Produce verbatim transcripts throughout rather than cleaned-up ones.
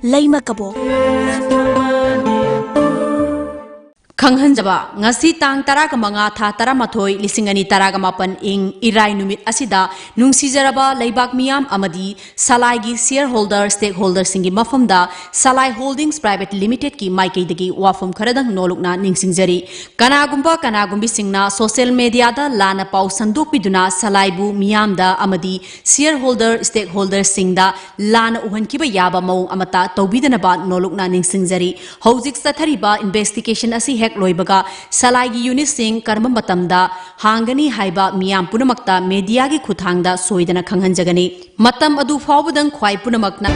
ꯂꯩꯃ ꯀꯕꯣꯛ꯫ ꯈꯪꯍꯟꯖꯕ, ꯉꯁꯤ ꯇꯥꯡ ꯇꯔꯥꯒ ꯃꯉꯥ, ꯊꯥ ꯇꯔꯥꯃꯥꯊꯣꯏ, ꯂꯤꯁꯤꯡ ꯑꯅꯤ ꯇꯔꯥꯒ ꯃꯥꯄꯟ, ꯏꯪ ꯏꯔꯥꯏ ꯅꯨꯃꯤꯠ ꯑꯁꯤꯗ ꯅꯨꯡꯁꯤꯖꯔꯕ ꯂꯩꯕꯥꯛ ꯃꯤꯌꯥꯝ ꯑꯃꯗꯤ ꯁꯂꯥꯏꯒꯤ shareholder, stakeholderꯁꯤꯡꯒꯤ ꯃꯐꯝꯗ ꯁꯂꯥꯏ Holdings Private Limitedꯀꯤ ꯃꯥꯏꯀꯩꯗꯒꯤ ꯋꯥꯐꯝ ꯈꯔꯗꯪ ꯅꯣꯂꯨꯛꯅ ꯅꯤꯡꯁꯤꯡꯖꯔꯤ꯫ ꯀꯅꯥꯒꯨꯝꯕ ꯀꯅꯥꯒꯨꯝꯕꯤꯁꯤꯡꯅ social mediaꯗ ꯂꯥꯟꯅ ꯄꯥꯎ ꯁꯟꯗꯣꯛꯄꯤꯗꯨꯅ ꯁꯂꯥꯏꯕꯨ ꯃꯤꯌꯥꯝꯗ ꯑꯃꯗꯤ shareholder, stakeholderꯁꯤꯡꯗ ꯂꯥꯟꯅ ꯎꯍꯟꯈꯤꯕ ꯌꯥꯕ ꯃꯑꯣꯡ ꯑꯃꯠꯇ ꯇꯧꯕꯤꯗꯅꯕ ꯅꯣꯂꯨꯛꯅ ꯅꯤꯡꯁꯤꯡꯖꯔꯤ꯫ ꯍꯧꯖꯤꯛ ꯆꯠꯊꯔꯤꯕ investigation ꯑꯁꯤ ꯍꯦꯛ ꯂꯣꯏꯕꯒ ꯁꯂꯥꯏꯒꯤ unitꯁꯤꯡ ꯀꯔꯝꯕ ꯃꯇꯝꯗ ꯍꯥꯡꯒꯅꯤ ꯍꯥꯏꯕ ꯃꯤꯌꯥꯝ ꯄꯨꯝꯅꯃꯛꯇ mediaꯒꯤ ꯈꯨꯠꯊꯥꯡꯗ ꯁꯣꯏꯗꯅ ꯈꯪꯍꯟꯖꯒꯅꯤ꯫ ꯃꯇꯝ ꯑꯗꯨ ꯐꯥꯎꯕꯗꯪ ꯈ꯭ꯋꯥꯏ ꯄꯨꯝꯅꯃꯛꯅ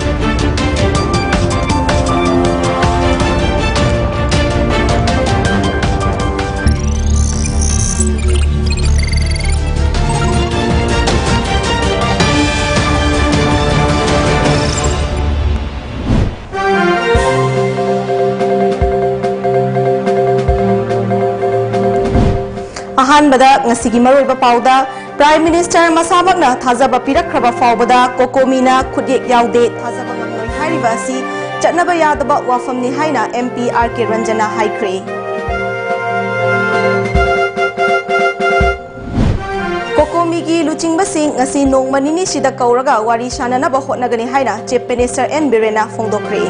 ꯑꯍꯥꯟꯕꯗ ꯉꯁꯤꯒꯤ ꯃꯔꯨꯑꯣꯏꯕ ꯄꯥꯎꯗ, Prime Minister ꯃꯁꯥꯃꯛꯅ ꯊꯥꯖꯕ ꯄꯤꯔꯛꯈ꯭ꯔꯕ ꯐꯥꯎꯕꯗ COCOMIꯅ ꯈꯨꯠꯌꯦꯛ ꯌꯥꯎꯗꯦ, ꯊꯥꯖꯕ ꯉꯝꯂꯣꯏ ꯍꯥꯏꯔꯤꯕ ꯑꯁꯤ ꯆꯠꯅꯕ ꯌꯥꯗꯕ ꯋꯥꯐꯝꯅꯤ ꯍꯥꯏꯅ MP R K ꯔꯟꯖꯟꯅ ꯍꯥꯏꯈ꯭ꯔꯦ꯫ COCOMIꯒꯤ ꯂꯨꯆꯤꯡꯕꯁꯤꯡ ꯉꯁꯤ ꯅꯣꯡꯃ ꯅꯤꯅꯤꯁꯤꯗ ꯀꯧꯔꯒ ꯋꯥꯔꯤ ꯁꯥꯅꯅꯕ ꯍꯣꯠꯅꯒꯅꯤ ꯍꯥꯏꯅ Chief Minister N ꯕꯤꯔꯦꯟꯅ ꯐꯣꯡꯗꯣꯛꯈ꯭ꯔꯦ꯫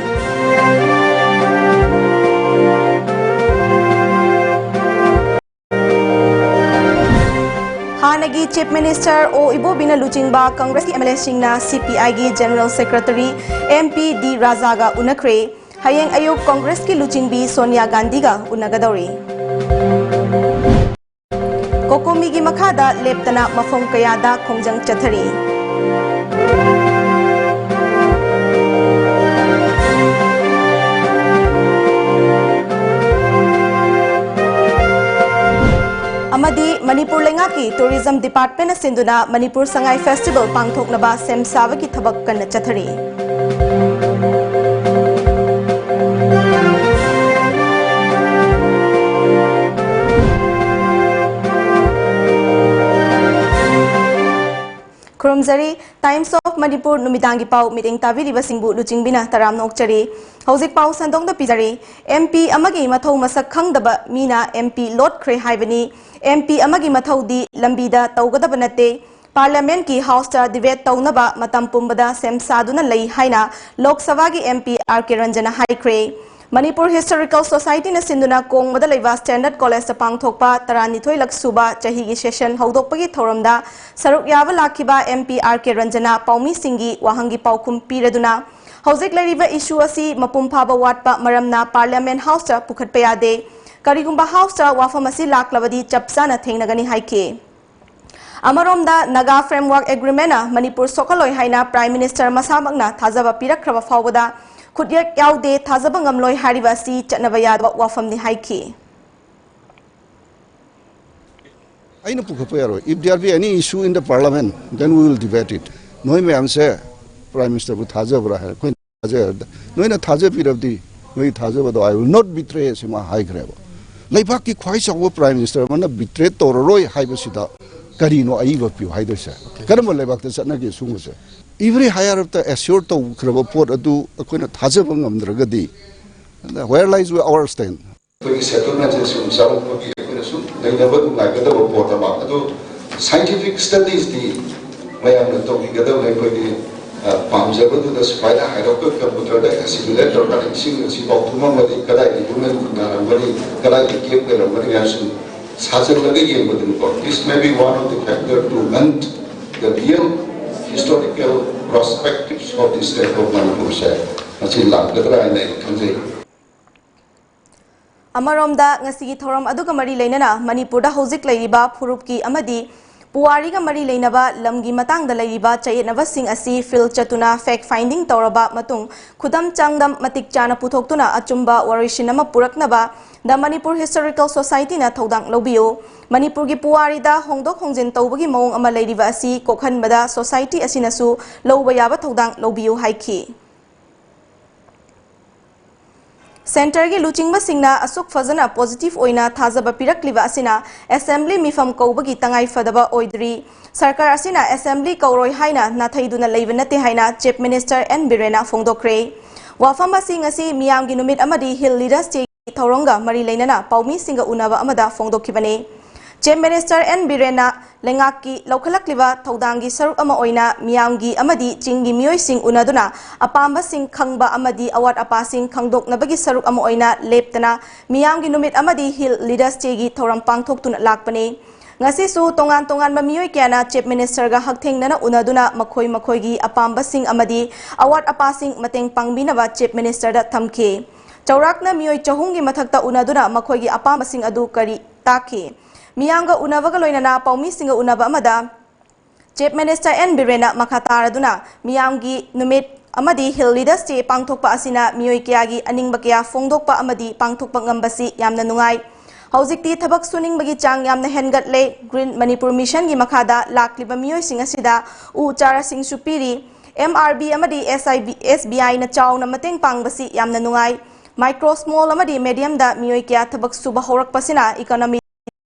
ꯍꯥꯟꯅꯒꯤ Chief Minister ꯑꯣ ꯏꯕꯣꯕꯤꯅ ꯂꯨꯆꯤꯡꯕ Congressꯀꯤ MLAꯁꯤꯡꯅ CPIꯒꯤ General Secretary MP ꯗꯤ ꯔꯥꯖꯥꯒ ꯎꯅꯈ꯭ꯔꯦ꯫ ꯍꯌꯦꯡ ꯑꯌꯨꯛ Congressꯀꯤ ꯂꯨꯆꯤꯡꯕꯤ ꯁꯣꯅꯤꯌꯥ ꯒꯥꯟꯙꯤꯒ ꯎꯅꯒꯗꯧꯔꯤ꯫ COCOMIꯒꯤ ꯃꯈꯥꯗ ꯂꯦꯞꯇꯅ ꯃꯐꯝ ꯀꯌꯥꯗ ꯈꯣꯡꯖꯪ ꯆꯠꯊꯔꯤ꯫ ꯑꯃꯗꯤ ꯃꯅꯤꯄꯨꯔ ꯂꯩꯉꯥꯛꯀꯤ Tourism Departmentꯅ ꯁꯤꯟꯗꯨꯅ ꯃꯅꯤꯄꯨꯔ ꯁꯉꯥꯏ Festival ꯄꯥꯡꯊꯣꯛꯅꯕ ꯁꯦꯝ ꯁꯥꯕꯒꯤ ꯊꯕꯛ ꯀꯟꯅ ꯆꯠꯊꯔꯤ꯫ ꯈꯨꯔꯨꯝꯖꯔꯤ꯫ Times of ꯃꯅꯤꯄꯨꯔ ꯅꯨꯃꯤꯗꯥꯡꯒꯤ ꯄꯥꯎ ꯃꯤꯠꯌꯦꯡ ꯇꯥꯕꯤꯔꯤꯕꯁꯤꯡꯕꯨ ꯂꯨꯆꯤꯡꯕꯤꯅ ꯇꯔꯥꯝꯅ ꯑꯣꯛꯆꯔꯤ꯫ ꯍꯧꯖꯤꯛ ꯄꯥꯎ ꯁꯟꯗꯣꯛꯅ ꯄꯤꯖꯔꯤ꯫ ꯑꯦꯝ ꯄꯤ ꯑꯃꯒꯤ ꯃꯊꯧ ꯃꯁꯛ ꯈꯪꯗꯕ ꯃꯤꯅ ꯑꯦꯝ ꯄꯤ ꯂꯣꯠꯈ꯭ꯔꯦ ꯍꯥꯏꯕꯅꯤ꯫ ꯑꯦꯝ ꯄꯤ ꯑꯃꯒꯤ ꯃꯊꯧꯗꯤ ꯂꯝꯕꯤꯗ ꯇꯧꯒꯗꯕ ꯅꯠꯇꯦ꯫ ꯄꯥꯔꯂꯤꯌꯥꯃꯦꯟꯠꯀꯤ ꯍꯥꯎꯁꯇ ꯗꯤꯕꯦꯠ ꯇꯧꯅꯕ ꯃꯇꯝ ꯄꯨꯝꯕꯗ ꯁꯦꯝ ꯁꯥꯗꯨꯅ ꯂꯩ ꯍꯥꯏꯅ ꯂꯣꯛ ꯁꯚꯥꯒꯤ ꯑꯦꯝ ꯄꯤ ꯑꯥꯔ ꯀꯦ ꯔꯟꯖꯅ ꯍꯥꯏꯈ꯭ꯔꯦ꯫ ꯃꯅꯤꯄꯨꯔ ꯍꯤꯁꯇꯣꯔꯤꯀꯦꯜ ꯁꯣꯁꯥꯏꯇꯤꯅ ꯁꯤꯟꯗꯨꯅ ꯀꯣꯡꯕꯗ ꯂꯩꯕ ꯁ꯭ꯇꯦꯟꯗꯔꯗ ꯀꯣꯂꯦꯖꯇ ꯄꯥꯡꯊꯣꯛꯄ ꯇꯔꯥꯅꯤꯊꯣꯏꯂꯛ ꯁꯨꯕ ꯆꯍꯤꯒꯤ ꯁꯦꯁꯟ ꯍꯧꯗꯣꯛꯄꯒꯤ ꯊꯧꯔꯝꯗ ꯁꯔꯨꯛ ꯌꯥꯕ ꯂꯥꯛꯈꯤꯕ ꯑꯦꯝ ꯄꯤ ꯑꯥꯔ ꯀꯦ ꯔꯟꯖꯅ ꯄꯥꯎꯃꯤꯁꯤꯡꯒꯤ ꯋꯥꯍꯪꯒꯤ ꯄꯥꯎꯈꯨꯝ ꯄꯤꯔꯗꯨꯅ, ꯍꯧꯖꯤꯛ ꯂꯩꯔꯤꯕ ꯏꯁꯨ ꯑꯁꯤ ꯃꯄꯨꯡ ꯐꯥꯕ ꯋꯥꯠꯄ ꯃꯔꯝꯅ ꯄꯥꯔꯂꯤꯌꯥꯃꯦꯟꯠ ꯍꯥꯎꯁꯇ ꯄꯨꯈꯠꯄ ꯌꯥꯗꯦ꯫ ꯀꯔꯤꯒꯨꯝꯕ ꯍꯥꯎꯁꯇ ꯋꯥꯐꯝ ꯑꯁꯤ ꯂꯥꯛꯂꯕꯗꯤ ꯆꯞ ꯆꯥꯅ ꯊꯦꯡꯅꯒꯅꯤ ꯍꯥꯏꯈꯤ꯫ ꯑꯃꯔꯣꯝꯗ, ꯅꯥꯒꯥ ꯐ꯭ꯔꯦꯝꯋꯥꯔꯛ ꯑꯦꯒ꯭ꯔꯤꯃꯦꯟꯅ ꯃꯅꯤꯄꯨꯔ ꯁꯣꯛꯍꯜꯂꯣꯏ ꯍꯥꯏꯅ ꯄ꯭ꯔꯥꯏꯝ ꯃꯤꯅꯤꯁꯇꯔ ꯃꯁꯥꯃꯛꯅ ꯊꯥꯖꯕ ꯄꯤꯔꯛꯈ꯭ꯔꯕ ꯐꯥꯎꯕꯗ ꯈꯨꯠꯌꯦꯛ ꯌꯥꯎꯗꯦ, ꯊꯥꯖꯕ ꯉꯝꯂꯣꯏ ꯍꯥꯏꯔꯤꯕ ꯑꯁꯤ ꯆꯠꯅꯕ ꯌꯥꯗꯕ ꯋꯥꯐꯝꯅꯤ ꯍꯥꯏꯈꯤ꯫ ꯑꯩꯅ ꯄꯨꯈꯠꯄ ꯌꯥꯔꯣꯏ꯫ If there be any issue in the parliament, then we will debate it. ꯅꯣꯏ ꯃꯌꯥꯝꯁꯦ ꯄ꯭ꯔꯥꯏꯝ ꯃꯤꯅꯤꯁꯇꯔꯕꯨ ꯊꯥꯖꯕ꯭ꯔꯥ ꯍꯥꯏ, ꯑꯩꯈꯣꯏꯅ ꯊꯥꯖꯩ ꯍꯥꯏꯕꯗ, ꯅꯣꯏꯅ ꯊꯥꯖꯕꯤꯔꯕꯗꯤ ꯅꯣꯏꯒꯤ ꯊꯥꯖꯕꯗꯣ I will not betray ꯑꯁꯤ ꯃꯥ ꯍꯥꯏꯈ꯭ꯔꯦꯕ꯫ ꯂꯩꯕꯥꯛꯀꯤ ꯈ꯭ꯋꯥꯏ ꯆꯥꯎꯕ ꯄ꯭ꯔꯥꯏꯝ ꯃꯤꯅꯤꯁꯇꯔ ꯑꯃꯅ ꯕꯤꯇ꯭ꯔꯦ ꯇꯧꯔꯔꯣꯏ ꯍꯥꯏꯕꯁꯤꯗ ꯀꯔꯤꯅꯣ ꯑꯏꯕ ꯄꯤꯌꯨ ꯍꯥꯏꯗꯣꯏꯁꯦ? ꯀꯔꯝꯕ ꯂꯩꯕꯥꯛꯇ ꯆꯠꯅꯒꯦ ꯁꯤꯒꯨꯝꯕꯁꯦ? Every higher up ꯇ ꯑꯦꯁ꯭ꯌꯣꯔ ꯇꯧꯈ꯭ꯔꯕ ꯄꯣꯠ ꯑꯗꯨ ꯑꯩꯈꯣꯏꯅ ꯊꯥꯖꯕ ꯉꯝꯗ꯭ꯔꯒꯗꯤ, where lies our stand? ꯑꯩꯈꯣꯏꯒꯤ ꯁꯦꯇꯜꯃꯦꯟꯁꯦ ꯁꯨꯝ ꯆꯥꯎꯈꯠꯄꯒꯤ ꯑꯩꯈꯣꯏꯅ ꯁꯨꯝ ꯅꯩꯅꯕ ꯅꯨꯡꯉꯥꯏꯒꯗꯕ ꯄꯣꯠ ꯑꯃ꯫ ꯑꯗꯣ ꯁꯥꯏꯟꯇꯤꯐꯤꯛ ꯁ꯭ꯇꯗꯤꯁꯇꯤ ꯃꯌꯥꯝꯅ ꯇꯧꯕꯤꯒꯗꯕꯅꯤ꯫ ꯑꯩꯈꯣꯏꯗꯤ, ꯑ, ꯄꯥꯝꯖꯕꯗꯨꯗ ꯁꯨꯃꯥꯏꯅ ꯍꯥꯏꯗ꯭ꯔꯣꯛꯄ ꯀꯝꯄ꯭ꯌꯨꯇꯔꯗ ꯑꯦꯁꯤꯃꯤꯂꯦꯠ ꯇꯧꯔꯒ ꯏꯁꯤꯡ ꯑꯁꯤ ꯄꯥꯎꯊꯣꯛꯑꯝꯃꯗꯤ ꯀꯗꯥꯏꯗ ꯍ꯭ꯌꯨꯃꯦꯟ ꯈꯨꯟꯗꯥꯔꯝꯒꯅꯤ, ꯀꯗꯥꯏꯗ ꯀꯦꯞ ꯂꯩꯔꯝꯒꯅꯤ ꯍꯥꯏꯕꯁꯤ ꯁꯥꯖꯜꯂꯒ ꯌꯦꯡꯕꯗꯨꯅꯤꯀꯣ꯫ This may be one of the factor to hunt the real historical perspectives of the state of Manipur ꯁꯦ ꯃꯁꯤ ꯂꯥꯛꯀꯗ꯭ꯔꯥ ꯍꯥꯏꯅ ꯑꯩ ꯈꯟꯖꯩ꯫ ꯑꯃꯔꯣꯝꯗ, ꯉꯁꯤꯒꯤ ꯊꯧꯔꯝ ꯑꯗꯨꯒ ꯃꯔꯤ ꯂꯩꯅꯅ ꯃꯅꯤꯄꯨꯔꯗ ꯍꯧꯖꯤꯛ ꯂꯩꯔꯤꯕ ꯐꯨꯔꯨꯞꯀꯤ ꯑꯃꯗꯤ ꯄꯨꯋꯥꯔꯤꯒ ꯃꯔꯤ ꯂꯩꯅꯕ ꯂꯝꯒꯤ ꯃꯇꯥꯡꯗ ꯂꯩꯔꯤꯕ ꯆꯌꯦꯠꯅꯕꯁꯤꯡ ꯑꯁꯤ ꯐꯤꯜꯗ ꯆꯠꯇꯨꯅ ꯐꯦꯛ ꯐꯥꯏꯟꯗꯤꯡ ꯇꯧꯔꯕ ꯃꯇꯨꯡ, ꯈꯨꯗꯝ ꯆꯥꯡꯗꯝ ꯃꯇꯤꯛ ꯆꯥꯅ ꯄꯨꯊꯣꯛꯇꯨꯅ ꯑꯆꯨꯝꯕ ꯋꯥꯔꯣꯏꯁꯤꯟ ꯑꯃ ꯄꯨꯔꯛꯅꯕ ꯗ ꯃꯅꯤꯄꯨꯔ ꯍꯤꯁꯇꯣꯔꯤꯀꯦꯜ ꯁꯣꯁꯥꯏꯇꯤꯅ ꯊꯧꯗꯥꯡ ꯂꯧꯕꯤꯌꯨ꯫ ꯃꯅꯤꯄꯨꯔꯒꯤ ꯄꯨꯋꯥꯔꯤꯗ ꯍꯣꯡꯗꯣꯛ ꯍꯣꯡꯖꯤꯟ ꯇꯧꯕꯒꯤ ꯃꯑꯣꯡ ꯑꯃ ꯂꯩꯔꯤꯕ ꯑꯁꯤ ꯀꯣꯛꯍꯟꯕꯗ ꯁꯣꯁꯥꯏꯇꯤ ꯑꯁꯤꯅꯁꯨ ꯂꯧꯕ ꯌꯥꯕ ꯊꯧꯗꯥꯡ ꯂꯧꯕꯤꯌꯨ ꯍꯥꯏꯈꯤ꯫ ꯁꯦꯟꯇꯔꯒꯤ ꯂꯨꯆꯤꯡꯕꯁꯤꯡꯅ ꯑꯁꯨꯛ ꯐꯖꯅ ꯄꯣꯖꯤꯇꯤꯚ ꯑꯣꯏꯅ ꯊꯥꯖꯕ ꯄꯤꯔꯛꯂꯤꯕ ꯑꯁꯤꯅ ꯑꯦꯁꯦꯝꯕ꯭ꯂꯤ ꯃꯤꯐꯝ ꯀꯧꯕꯒꯤ ꯇꯉꯥꯏ ꯐꯗꯕ ꯑꯣꯏꯗ꯭ꯔꯤ꯫ ꯁꯔꯀꯥꯔ ꯑꯁꯤꯅ ꯑꯦꯁꯦꯝꯕ꯭ꯂꯤ ꯀꯧꯔꯣꯏ ꯍꯥꯏꯅ ꯅꯥꯊꯩꯗꯨꯅ ꯂꯩꯕ ꯅꯠꯇꯦ ꯍꯥꯏꯅ ꯆꯤꯐ ꯃꯤꯅꯤꯁꯇꯔ ꯑꯦꯟ ꯕꯤꯔꯦꯟꯅ ꯐꯣꯡꯗꯣꯛꯈ꯭ꯔꯦ꯫ ꯋꯥꯐꯝ ꯑꯁꯤ ꯉꯁꯤ ꯃꯤꯌꯥꯝꯒꯤ ꯅꯨꯃꯤꯠ ꯑꯃꯗꯤ ꯍꯤꯜ ꯂꯤꯗꯔꯁ ꯗꯦꯒꯤ ꯊꯧꯔꯝꯒ ꯃꯔꯤ ꯂꯩꯅꯅ ꯄꯥꯎꯃꯤꯁꯤꯡꯒ ꯎꯅꯕ ꯑꯃꯗ ꯐꯣꯡꯗꯣꯛꯈꯤꯕꯅꯤ꯫ ꯆꯤꯐ ꯃꯤꯅꯤꯁꯇꯔ ꯑꯦꯟ ꯕꯤꯔꯦꯟꯅ ꯂꯩꯉꯥꯛꯀꯤ ꯂꯧꯈꯠꯂꯛꯂꯤꯕ ꯊꯧꯗꯥꯡꯒꯤ ꯁꯔꯨꯛ ꯑꯃ ꯑꯣꯏꯅ ꯃꯤꯌꯥꯝꯒꯤ ꯑꯃꯗꯤ ꯆꯤꯡꯒꯤ ꯃꯤꯑꯣꯏꯁꯤꯡ ꯎꯅꯗꯨꯅ ꯑꯄꯥꯝꯕꯁꯤꯡ ꯈꯪꯕ ꯑꯃꯗꯤ ꯑꯋꯥꯠ ꯑꯄꯥꯁꯤꯡ ꯈꯪꯗꯣꯛꯅꯕꯒꯤ ꯁꯔꯨꯛ ꯑꯃ ꯑꯣꯏꯅ ꯂꯦꯞꯇꯅ ꯃꯤꯌꯥꯝꯒꯤ ꯅꯨꯃꯤꯠ ꯑꯃꯗꯤ ꯍꯤꯜ ꯂꯤꯗꯔꯁ ꯗꯦꯒꯤ ꯊꯧꯔꯝ ꯄꯥꯡꯊꯣꯛꯇꯨꯅ ꯂꯥꯛꯄꯅꯤ꯫ ꯉꯁꯤꯁꯨ ꯇꯣꯉꯥꯟ ꯇꯣꯉꯥꯟꯕ ꯃꯤꯑꯣꯏ ꯀꯌꯥꯅ ꯆꯤꯐ ꯃꯤꯅꯤꯁꯇꯔꯒ ꯍꯛꯊꯦꯡꯅꯅ ꯎꯅꯗꯨꯅ ꯃꯈꯣꯏ ꯃꯈꯣꯏꯒꯤ ꯑꯄꯥꯝꯕꯁꯤꯡ ꯑꯃꯗꯤ ꯑꯋꯥꯠ ꯑꯄꯥꯁꯤꯡ ꯃꯇꯦꯡ ꯄꯥꯡꯕꯤꯅꯕ ꯆꯤꯐ ꯃꯤꯅꯤꯁꯇꯔꯗ ꯊꯝꯈꯤ꯫ ꯆꯥꯎꯔꯥꯛꯅ ꯃꯤꯑꯣꯏ ꯆꯍꯨꯝꯒꯤ ꯃꯊꯛꯇ ꯎꯅꯗꯨꯅ ꯃꯈꯣꯏꯒꯤ ꯑꯄꯥꯝꯕꯁꯤꯡ ꯑꯗꯨ ꯀꯔꯤ ꯇꯥꯛꯈꯤ? ꯃꯤꯌꯥꯝꯒ ꯎꯅꯕꯒ ꯂꯣꯏꯅꯅ ꯄꯥꯎꯃꯤꯁꯤꯡꯒ ꯎꯅꯕ ꯑꯃꯗ ꯆꯤꯐ ꯃꯤꯅꯤꯁꯇꯔ ꯑꯦꯟ ꯕꯤꯔꯦꯟꯅ ꯃꯈꯥ ꯇꯥꯔꯗꯨꯅ ꯃꯤꯌꯥꯝꯒꯤ ꯅꯨꯃꯤꯠ ꯑꯃꯗꯤ ꯍꯤꯜ ꯂꯤꯗꯔꯁ ꯗꯦ ꯄꯥꯡꯊꯣꯛꯄ ꯑꯁꯤꯅ ꯃꯤꯑꯣꯏ ꯀꯌꯥꯒꯤ ꯑꯅꯤꯡꯕ ꯀꯌꯥ ꯐꯣꯡꯗꯣꯛꯄ ꯑꯃꯗꯤ ꯄꯥꯡꯊꯣꯛꯄ ꯉꯝꯕꯁꯤ ꯌꯥꯝꯅ ꯅꯨꯡꯉꯥꯏ꯫ ꯍꯧꯖꯤꯛꯇꯤ ꯊꯕꯛ ꯁꯨꯅꯤꯡꯕꯒꯤ ꯆꯥꯡ ꯌꯥꯝꯅ ꯍꯦꯟꯒꯠꯂꯦ꯫ ꯒ꯭ꯔꯤꯟ ꯃꯅꯤꯄꯨꯔ ꯃꯤꯁꯟꯒꯤ ꯃꯈꯥꯗ ꯂꯥꯛꯂꯤꯕ ꯃꯤꯑꯣꯏꯁꯤꯡ ꯑꯁꯤꯗ ꯎ ꯆꯥꯔꯥꯁꯤꯡꯁꯨ ꯄꯤꯔꯤ꯫ ꯑꯦꯝ ꯑꯥꯔ ꯕꯤ ꯑꯃꯗꯤ ꯑꯦꯁ ꯑꯥꯏ ꯕꯤ, ꯑꯦꯁ ꯕꯤ ꯑꯥꯏꯅ ꯆꯥꯎꯅ ꯃꯇꯦꯡ ꯄꯥꯡꯕꯁꯤ ꯌꯥꯝꯅ ꯅꯨꯡꯉꯥꯏ꯫ ꯃꯥꯏꯀ꯭ꯔꯣ, ꯁ꯭ꯃꯣꯜ ꯑꯃꯗꯤ ꯃꯦꯗꯤꯌꯝꯗ ꯃꯤꯑꯣꯏ ꯀꯌꯥ ꯊꯕꯛ ꯁꯨꯕ ꯍꯧꯔꯛꯄꯁꯤꯅ ꯏꯀꯣꯅꯣꯃꯤ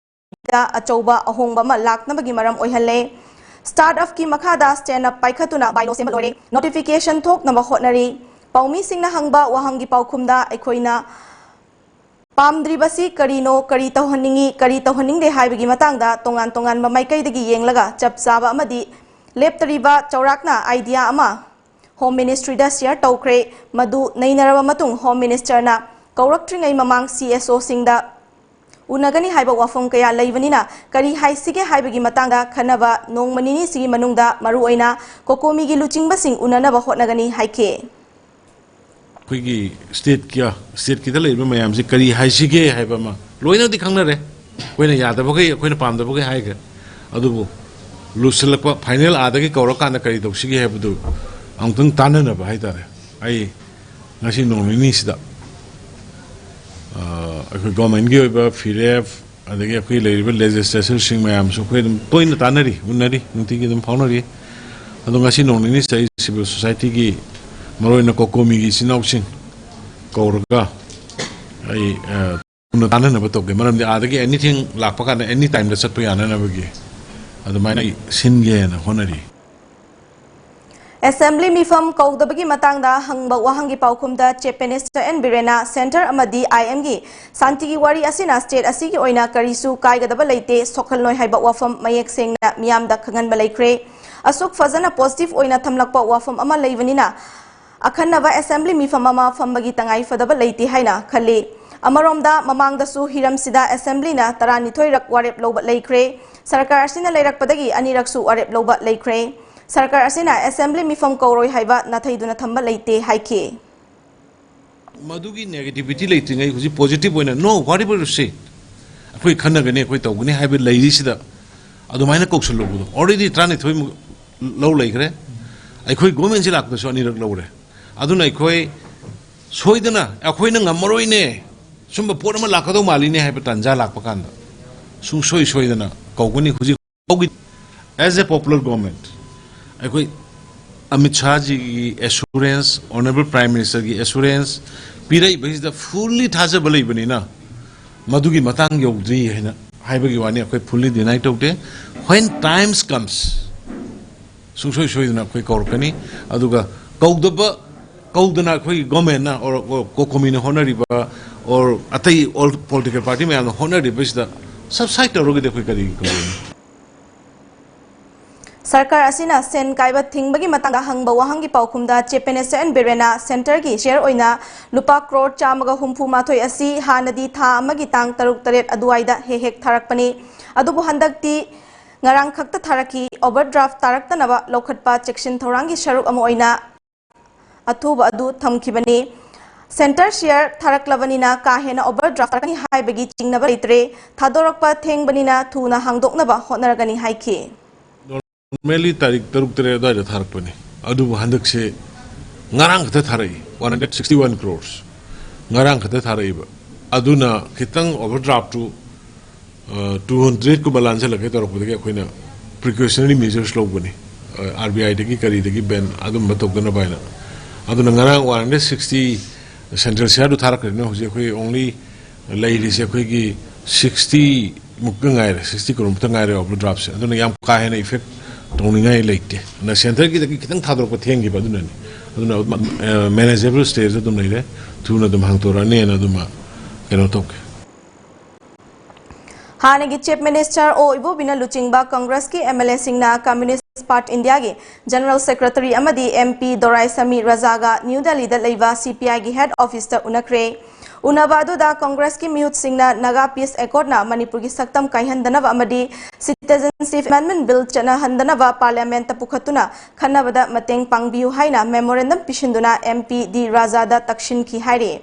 ꯗ ꯑꯆꯧꯕ ꯑꯍꯣꯡꯕ ꯑꯃ ꯂꯥꯛꯅꯕꯒꯤ ꯃꯔꯝ ꯑꯣꯏꯍꯜꯂꯦ꯫ ꯁ꯭ꯇꯥꯔꯠ ꯑꯞꯀꯤ ꯃꯈꯥꯗ ꯁ꯭ꯇꯦꯟꯗ ꯑꯞ ꯄꯥꯏꯈꯠꯇꯨꯅ ꯕꯥꯏꯂꯣ ꯁꯦꯝꯕ ꯂꯣꯏꯔꯦ꯫ ꯅꯣꯇꯤꯐꯤꯀꯦꯁꯟ ꯊꯣꯛꯅꯕ ꯍꯣꯠꯅꯔꯤ꯫ ꯄꯥꯎꯃꯤꯁꯤꯡꯅ ꯍꯪꯕ ꯋꯥꯍꯪꯒꯤ ꯄꯥꯎꯈꯨꯝꯗ ꯑꯩꯈꯣꯏꯅ ꯄꯥꯝꯗ꯭ꯔꯤꯕꯁꯤ ꯀꯔꯤꯅꯣ, ꯀꯔꯤ ꯇꯧꯍꯟꯅꯤꯡꯏ, ꯀꯔꯤ ꯇꯧꯍꯟꯅꯤꯡꯗꯦ ꯍꯥꯏꯕꯒꯤ ꯃꯇꯥꯡꯗ ꯇꯣꯉꯥꯟ ꯇꯣꯉꯥꯟꯕ ꯃꯥꯏꯀꯩꯗꯒꯤ ꯌꯦꯡꯂꯒ ꯆꯞ ꯆꯥꯕ ꯑꯃꯗꯤ ꯂꯦꯞꯇꯔꯤꯕ ꯆꯥꯎꯔꯥꯛꯅ ꯑꯥꯏꯗꯤꯌꯥ ꯑꯃ ꯍꯣꯝ ꯃꯤꯅꯤꯁꯇ꯭ꯔꯤꯗ ꯁꯤꯌꯔ ꯇꯧꯈ꯭ꯔꯦ꯫ ꯃꯗꯨ ꯅꯩꯅꯔꯕ ꯃꯇꯨꯡ ꯍꯣꯝ ꯃꯤꯅꯤꯁꯇꯔꯅ ꯀꯧꯔꯛꯇ꯭ꯔꯤꯉꯩ ꯃꯃꯥꯡ ꯁꯤ ꯑꯦꯁ ꯑꯣꯁꯤꯡꯗ ꯎꯅꯒꯅꯤ ꯍꯥꯏꯕ ꯋꯥꯐꯝ ꯀꯌꯥ ꯂꯩꯕꯅꯤꯅ ꯀꯔꯤ ꯍꯥꯏꯁꯤꯒꯦ ꯍꯥꯏꯕꯒꯤ ꯃꯇꯥꯡꯗ ꯈꯟꯅꯕ ꯅꯣꯡꯃ ꯅꯤꯅꯤꯁꯤꯒꯤ ꯃꯅꯨꯡꯗ ꯃꯔꯨꯑꯣꯏꯅ ꯀꯣꯀꯣꯃꯤꯒꯤ ꯂꯨꯆꯤꯡꯕꯁꯤꯡ ꯎꯅꯅꯕ ꯍꯣꯠꯅꯒꯅꯤ ꯍꯥꯏꯈꯤ꯫ ꯑꯩꯈꯣꯏꯒꯤ ꯁ꯭ꯇꯦꯠꯀꯤ, ꯁ꯭ꯇꯦꯠꯀꯤꯗ ꯂꯩꯔꯤꯕ ꯃꯌꯥꯝꯁꯦ ꯀꯔꯤ ꯍꯥꯏꯁꯤꯒꯦ ꯍꯥꯏꯕ ꯑꯃ ꯂꯣꯏꯅꯗꯤ ꯈꯪꯅꯔꯦ꯫ ꯑꯩꯈꯣꯏꯅ ꯌꯥꯗꯕꯈꯩ, ꯑꯩꯈꯣꯏꯅ ꯄꯥꯝꯗꯕꯈꯩ ꯍꯥꯏꯈ꯭ꯔꯦ꯫ ꯑꯗꯨꯕꯨ ꯂꯣꯏꯁꯤꯜꯂꯛꯄ ꯐꯥꯏꯅꯦꯜ ꯑꯥꯗꯒꯤ ꯀꯧꯔꯀꯥꯟꯗ ꯀꯔꯤ ꯇꯧꯁꯤꯒꯦ ꯍꯥꯏꯕꯗꯨ ꯑꯃꯨꯛꯇꯪ ꯇꯥꯟꯅꯅꯕ ꯍꯥꯏꯇꯥꯔꯦ꯫ ꯑꯩ ꯉꯁꯤ ꯅꯣꯡ ꯅꯤꯅꯤꯁꯤꯗ, ꯑ, ꯑꯩꯈꯣꯏ ꯒꯣꯔꯃꯦꯟꯒꯤ ꯑꯣꯏꯕ ꯐꯤꯔꯦꯞ, ꯑꯗꯒꯤ ꯑꯩꯈꯣꯏ ꯂꯩꯔꯤꯕ ꯂꯦꯖꯤꯁꯂꯦꯆꯔꯁꯤꯡ ꯃꯌꯥꯝꯁꯨ ꯑꯩꯈꯣꯏ ꯑꯗꯨꯝ ꯇꯣꯏꯅ ꯇꯥꯟꯅꯔꯤ, ꯎꯅꯔꯤ, ꯅꯨꯡꯇꯤꯒꯤ ꯑꯗꯨꯝ ꯐꯥꯎꯅꯔꯤ꯫ ꯑꯗꯣ ꯉꯁꯤ ꯅꯣꯡ ꯅꯤꯅꯤꯁꯤꯗ ꯑꯩ ꯁꯤꯚꯤꯜ ꯁꯣꯁꯥꯏꯇꯤꯒꯤ, ꯃꯔꯨꯑꯣꯏꯅ ꯀꯣꯀꯣꯃꯤꯒꯤ ꯏꯆꯤꯟ ꯏꯅꯥꯎꯁꯤꯡ ꯀꯧꯔꯒ ꯑꯩ ꯊꯨꯅ ꯇꯥꯟꯅꯅꯕ ꯇꯧꯒꯦ꯫ ꯃꯔꯝꯗꯤ ꯑꯥꯗꯒꯤ ꯑꯦꯅꯤꯊꯤꯡ ꯂꯥꯛꯄ ꯀꯥꯟꯗ ꯑꯦꯅꯤ ꯇꯥꯏꯝꯗ ꯆꯠꯄ ꯌꯥꯅꯅꯕꯒꯤ ꯑꯗꯨꯃꯥꯏꯅ ꯑꯩ ꯁꯤꯟꯒꯦꯅ ꯍꯣꯠꯅꯔꯤ꯫ ꯑꯦꯁꯦꯝꯕ꯭ꯂꯤ ꯃꯤꯐꯝ ꯀꯧꯗꯕꯒꯤ ꯃꯇꯥꯡꯗ ꯍꯪꯕ ꯋꯥꯍꯪꯒꯤ ꯄꯥꯎꯈꯨꯝꯗ Chief Minister N Biren ꯅ ꯁꯦꯟꯇꯔ ꯑꯃꯗꯤ I M ꯒꯤ ꯁꯥꯟꯇꯤꯒꯤ ꯋꯥꯔꯤ ꯑꯁꯤꯅ ꯁ꯭ꯇꯦꯠ ꯑꯁꯤꯒꯤ ꯑꯣꯏꯅ ꯀꯔꯤꯁꯨ ꯀꯥꯏꯒꯗꯕ ꯂꯩꯇꯦ, ꯁꯣꯛꯍꯜꯂꯣꯏ ꯍꯥꯏꯕ ꯋꯥꯐꯝ ꯃꯌꯦꯛ ꯁꯦꯡꯅ ꯃꯤꯌꯥꯝꯗ ꯈꯪꯍꯟꯕ ꯂꯩꯈ꯭ꯔꯦ꯫ ꯑꯁꯨꯛ ꯐꯖꯅ ꯄꯣꯖꯤꯇꯤꯚ ꯑꯣꯏꯅ ꯊꯝꯂꯛꯄ ꯋꯥꯐꯝ ꯑꯃ ꯂꯩꯕꯅꯤꯅ ꯑꯈꯟꯅꯕ ꯑꯦꯁꯦꯝꯕ꯭ꯂꯤ ꯃꯤꯐꯝ ꯑꯃ ꯐꯝꯕꯒꯤ ꯇꯉꯥꯏ ꯐꯗꯕ ꯂꯩꯇꯦ ꯍꯥꯏꯅ ꯈꯜꯂꯤ꯫ ꯑꯃꯔꯣꯝꯗ ꯃꯃꯥꯡꯗꯁꯨ ꯍꯤꯔꯝꯁꯤꯗ ꯑꯦꯁꯦꯝꯕ꯭ꯂꯤꯅ ꯇꯔꯥꯅꯤꯊꯣꯏꯔꯛ ꯋꯥꯔꯦꯞ ꯂꯧꯕ ꯂꯩꯈ꯭ꯔꯦ꯫ ꯁꯔꯀꯥꯔ ꯑꯁꯤꯅ ꯂꯩꯔꯛꯄꯗꯒꯤ ꯑꯅꯤꯔꯛꯁꯨ ꯋꯥꯔꯦꯞ ꯂꯧꯕ ꯂꯩꯈ꯭ꯔꯦ꯫ ꯁꯔꯀꯥꯔ ꯑꯁꯤꯅ ꯑꯦꯁꯦꯝꯕ꯭ꯂꯤ ꯃꯤꯐꯝ ꯀꯧꯔꯣꯏ ꯍꯥꯏꯕ ꯅꯥꯊꯩꯗꯨꯅ ꯊꯝꯕ ꯂꯩꯇꯦ ꯍꯥꯏꯈꯤ꯫ ꯃꯗꯨꯒꯤ ꯅꯦꯒꯦꯇꯤꯚꯤꯇꯤ ꯂꯩꯇ꯭ꯔꯤꯉꯩ ꯍꯧꯖꯤꯛ ꯄꯣꯖꯤꯇꯤꯚ ꯑꯣꯏꯅ no whatever you say ꯑꯩꯈꯣꯏ ꯈꯟꯅꯒꯅꯤ, ꯑꯩꯈꯣꯏ ꯇꯧꯒꯅꯤ ꯍꯥꯏꯕ ꯂꯩꯔꯤꯁꯤꯗ ꯑꯗꯨꯃꯥꯏꯅ ꯀꯧꯁꯜꯂꯨꯕꯗꯣ already ꯇꯔꯥꯅꯤꯊꯣꯏꯃꯨꯛ ꯂꯧ ꯂꯩꯈ꯭ꯔꯦ꯫ ꯑꯩꯈꯣꯏ ꯒꯣꯔꯃꯦꯟꯁꯤ ꯂꯥꯛꯄꯗꯁꯨ ꯑꯅꯤꯔꯛ ꯂꯧꯔꯦ꯫ ꯑꯗꯨꯅ ꯑꯩꯈꯣꯏ ꯁꯣꯏꯗꯅ ꯑꯩꯈꯣꯏꯅ ꯉꯝꯃꯔꯣꯏꯅꯦ, ꯁꯨꯝꯕ ꯄꯣꯠ ꯑꯃ ꯂꯥꯛꯀꯗꯧ ꯃꯥꯜꯂꯤꯅꯦ ꯍꯥꯏꯕ ꯇꯥꯟꯖꯥ ꯂꯥꯛꯄ ꯀꯥꯟꯗ ꯁꯨꯡꯁꯣꯏ ꯁꯣꯏꯗꯅ ꯀꯧꯒꯅꯤ꯫ ꯍꯧꯖꯤꯛ ꯐꯥꯎꯒꯤ as a popular government ꯑꯩꯈꯣꯏ ꯑꯃꯤꯠ ꯁꯥꯍꯖꯤꯒꯤ ꯑꯦꯁꯨꯔꯦꯟꯁ, ꯑꯣꯅꯔꯦꯕꯜ ꯄ꯭ꯔꯥꯏꯝ ꯃꯤꯅꯤꯁꯇꯔꯒꯤ ꯑꯦꯁꯨꯔꯦꯟꯁ ꯄꯤꯔꯛꯏꯕꯁꯤꯗ ꯐꯨꯜꯂꯤ ꯊꯥꯖꯕ ꯂꯩꯕꯅꯤꯅ ꯃꯗꯨꯒꯤ ꯃꯇꯥꯡ ꯌꯧꯗ꯭ꯔꯤ ꯍꯥꯏꯅ ꯍꯥꯏꯕꯒꯤ ꯋꯥꯅꯤ꯫ ꯑꯩꯈꯣꯏ ꯐꯨꯜꯂꯤ ꯗꯤꯅꯥꯏ ꯇꯧꯗꯦ꯫ When times comes ꯁꯨꯡꯁꯣꯏ ꯁꯣꯏꯗꯅ ꯑꯩꯈꯣꯏ ꯀꯧꯔꯛꯀꯅꯤ꯫ ꯑꯗꯨꯒ ꯀꯧꯗꯕ ꯀꯧꯗꯅ ꯑꯩꯈꯣꯏꯒꯤ ꯒꯣꯔꯃꯦꯟꯅ or ꯀꯣꯀꯣꯃꯤꯅ ꯍꯣꯠꯅꯔꯤꯕ or ꯑꯇꯩ ꯑꯣꯜ ꯄꯣꯂꯤꯇꯤꯀꯦꯜ ꯄꯥꯔꯇꯤ ꯃꯌꯥꯝꯅ ꯍꯣꯠꯅꯔꯤꯕꯁꯤꯗ ꯁꯕꯁꯥꯏꯠ ꯇꯧꯔꯒꯗꯤ ꯑꯩꯈꯣꯏ ꯀꯔꯤꯒꯤ ꯀꯧꯒꯅꯤ? ꯁꯔꯀꯥꯔ ꯑꯁꯤꯅ ꯁꯦꯟ ꯀꯥꯏꯕ ꯊꯤꯡꯕꯒꯤ ꯃꯇꯥꯡꯗ ꯍꯪꯕ ꯋꯥꯍꯪꯒꯤ ꯄꯥꯎꯈꯨꯝꯗ Chief Minister N Biren ꯅ ꯁꯦꯟꯇꯔꯒꯤ ꯁꯤꯌꯔ ꯑꯣꯏꯅ ꯂꯨꯄꯥ ꯀ꯭ꯔꯣꯔ ꯆꯥꯝꯃꯒ ꯍꯨꯝꯐꯨ ꯃꯥꯊꯣꯏ ꯑꯁꯤ ꯍꯥꯟꯅꯗꯤ ꯊꯥ ꯑꯃꯒꯤ ꯇꯥꯡ ꯇꯔꯨꯛ ꯇꯔꯦꯠ ꯑꯗꯨꯋꯥꯏꯗ ꯍꯦꯛ ꯍꯦꯛ ꯊꯥꯔꯛꯄꯅꯤ꯫ ꯑꯗꯨꯕꯨ ꯍꯟꯗꯛꯇꯤ ꯉꯔꯥꯡ ꯈꯛꯇ ꯊꯥꯔꯛꯈꯤ꯫ ꯑꯣꯚꯔꯗ꯭ꯔꯥꯐ ꯇꯥꯔꯛꯇꯅꯕ ꯂꯧꯈꯠꯄ ꯆꯦꯛꯁꯤꯟ ꯊꯧꯔꯥꯡꯒꯤ ꯁꯔꯨꯛ ꯑꯃ ꯑꯣꯏꯅ ꯑꯊꯨꯕ ꯑꯗꯨ ꯊꯝꯈꯤꯕꯅꯤ꯫ ꯁꯦꯟꯇꯔ ꯁꯤꯌꯔ ꯊꯥꯔꯛꯂꯕꯅꯤꯅ ꯀꯥ ꯍꯦꯟꯅ ꯑꯣꯚꯔꯗ꯭ꯔꯥꯐ ꯇꯥꯔꯛꯀꯅꯤ ꯍꯥꯏꯕꯒꯤ ꯆꯤꯡꯅꯕ ꯂꯩꯇ꯭ꯔꯦ꯫ ꯊꯥꯗꯣꯔꯛꯄ ꯊꯦꯡꯕꯅꯤꯅ ꯊꯨꯅ ꯍꯥꯡꯗꯣꯛꯅꯕ ꯍꯣꯠꯅꯔꯒꯅꯤ ꯍꯥꯏꯈꯤ꯫ Normally ꯇꯥꯔꯤꯛ ꯇꯔꯨꯛ ꯇꯔꯦꯠ ꯑꯗꯨꯋꯥꯏꯗ ꯊꯥꯔꯛꯄꯅꯤ꯫ ꯑꯗꯨꯕꯨ ꯍꯟꯗꯛꯁꯦ ꯉꯔꯥꯡ ꯈꯛꯇ ꯊꯥꯔꯛꯏ꯫ One hundred sixty one crores ꯉꯔꯥꯡ ꯈꯛꯇ ꯊꯥꯔꯛꯏꯕ꯫ ꯑꯗꯨꯅ ꯈꯤꯇꯪ ꯑꯣꯚꯔꯗ꯭ꯔꯥꯐꯇꯨ ꯇꯨ ꯍꯟꯗ꯭ꯔꯦꯠꯀꯨꯝꯕ ꯂꯥꯟꯁꯤꯜꯂꯛꯀꯦ ꯇꯧꯔꯛꯄꯗꯒꯤ ꯑꯩꯈꯣꯏꯅ ꯄ꯭ꯔꯤꯀꯣꯁꯅꯔꯤ ꯃꯦꯖꯔꯁ ꯂꯧꯕꯅꯤ꯫ ꯑꯥꯔ ꯕꯤ ꯑꯥꯏꯗꯒꯤ ꯀꯔꯤꯗꯒꯤ ꯕꯦꯟ ꯑꯗꯨꯝꯕ ꯇꯧꯗꯅꯕ ꯍꯥꯏꯅ꯫ ꯑꯗꯨꯅ ꯉꯔꯥꯡ ꯋꯥꯟ ꯍꯟꯗ꯭ꯔꯦꯠ ꯁꯤꯛꯁꯇꯤ ꯁꯦꯟꯇ꯭ꯔꯦꯜ ꯁꯤꯌꯥꯔꯗꯨ ꯊꯥꯔꯛꯈ꯭ꯔꯦꯅꯦ꯫ ꯍꯧꯖꯤꯛ ꯑꯩꯈꯣꯏ only ꯂꯩꯔꯤꯁꯦ ꯑꯩꯈꯣꯏꯒꯤ sixty ꯃꯨꯛꯇ ꯉꯥꯏꯔꯦ, sixty ꯀ꯭ꯔꯣꯔ ꯃꯨꯛꯇ ꯉꯥꯏꯔꯦ ꯑꯣꯚꯔꯗ꯭ꯔꯥꯐꯁꯦ꯫ ꯑꯗꯨꯅ ꯌꯥꯝ ꯀꯥ ꯍꯦꯟꯅ ꯏꯐꯦꯛ ꯇꯧꯅꯤꯡꯉꯥꯏ ꯂꯩꯇꯦ꯫ ꯑꯗꯨꯅ ꯁꯦꯟꯇꯔꯒꯤꯗꯒꯤ ꯈꯤꯇꯪ ꯊꯥꯗꯣꯔꯛꯄ ꯊꯦꯡꯈꯤꯕ ꯑꯗꯨꯅꯅꯤ꯫ ꯑꯗꯨꯅ ꯃꯦꯅꯦꯖꯦꯕꯜ ꯁ꯭ꯇꯦꯖꯇ ꯑꯗꯨꯝ ꯂꯩꯔꯦ, ꯊꯨꯅ ꯑꯗꯨꯝ ꯍꯥꯡꯇꯣꯔꯛꯑꯅꯦꯅ ꯑꯗꯨꯃ ꯀꯩꯅꯣ ꯇꯧꯒꯦ꯫ ꯍꯥꯟꯅꯒꯤ ꯆꯤꯐ ꯃꯤꯅꯤꯁꯇꯔ ꯑꯣ ꯏꯕꯣꯕꯤꯅ ꯂꯨꯆꯤꯡꯕ ꯀꯪꯒ꯭ꯔꯦꯁꯀꯤ ꯑꯦꯝ ꯑꯦꯜ ꯑꯦꯁꯤꯡꯅ ꯀꯝꯃ꯭ꯌꯨꯅꯤꯁ ꯄꯥꯔꯇꯤ ꯏꯟꯗꯤꯌꯥꯒꯤ ꯖꯦꯅꯔꯦꯜ ꯁꯦꯀ꯭ꯔꯦꯇꯔꯤ ꯑꯃꯗꯤ ꯑꯦꯝ ꯄꯤ ꯗꯣꯔꯥꯏꯁꯃꯤ ꯔꯖꯥꯒ ꯅ꯭ꯌꯨ ꯗꯦꯜꯂꯤꯗ ꯂꯩꯕ ꯁꯤ ꯄꯤ ꯑꯥꯏꯒꯤ ꯍꯦꯗ ꯑꯣꯐꯤꯁꯇ ꯎꯅꯈ꯭ꯔꯦ꯫ ꯎꯅꯕ ꯑꯗꯨꯗ ꯀꯪꯒ꯭ꯔꯦꯁꯀꯤ ꯃꯤꯍꯨꯠꯁꯤꯡꯅ ꯅꯥꯒꯥ ꯄꯤꯁ ꯑꯦꯀꯣꯔꯗꯅ ꯃꯅꯤꯄꯨꯔꯒꯤ ꯁꯛꯇꯝ ꯀꯥꯏꯍꯟꯗꯅꯕ ꯑꯃꯗꯤ ꯁꯤꯇꯤꯖꯦꯟꯁꯤꯞ ꯑꯦꯃꯦꯟꯗꯃꯦꯟꯠ ꯕꯤꯜ ꯆꯠꯅꯍꯟꯗꯅꯕ ꯄꯥꯔꯂꯤꯌꯥꯃꯦꯟꯠꯇ ꯄꯨꯈꯠꯇꯨꯅ ꯈꯟꯅꯕꯗ ꯃꯇꯦꯡ ꯄꯥꯡꯕꯤꯌꯨ ꯍꯥꯏꯅ ꯃꯦꯃꯣꯔꯦꯟꯗꯝ ꯄꯤꯁꯤꯟꯗꯨꯅ ꯑꯦꯝ ꯄꯤ ꯗꯤ ꯔꯥꯖꯥꯗ ꯇꯛꯁꯤꯟꯈꯤ ꯍꯥꯏꯔꯤ꯫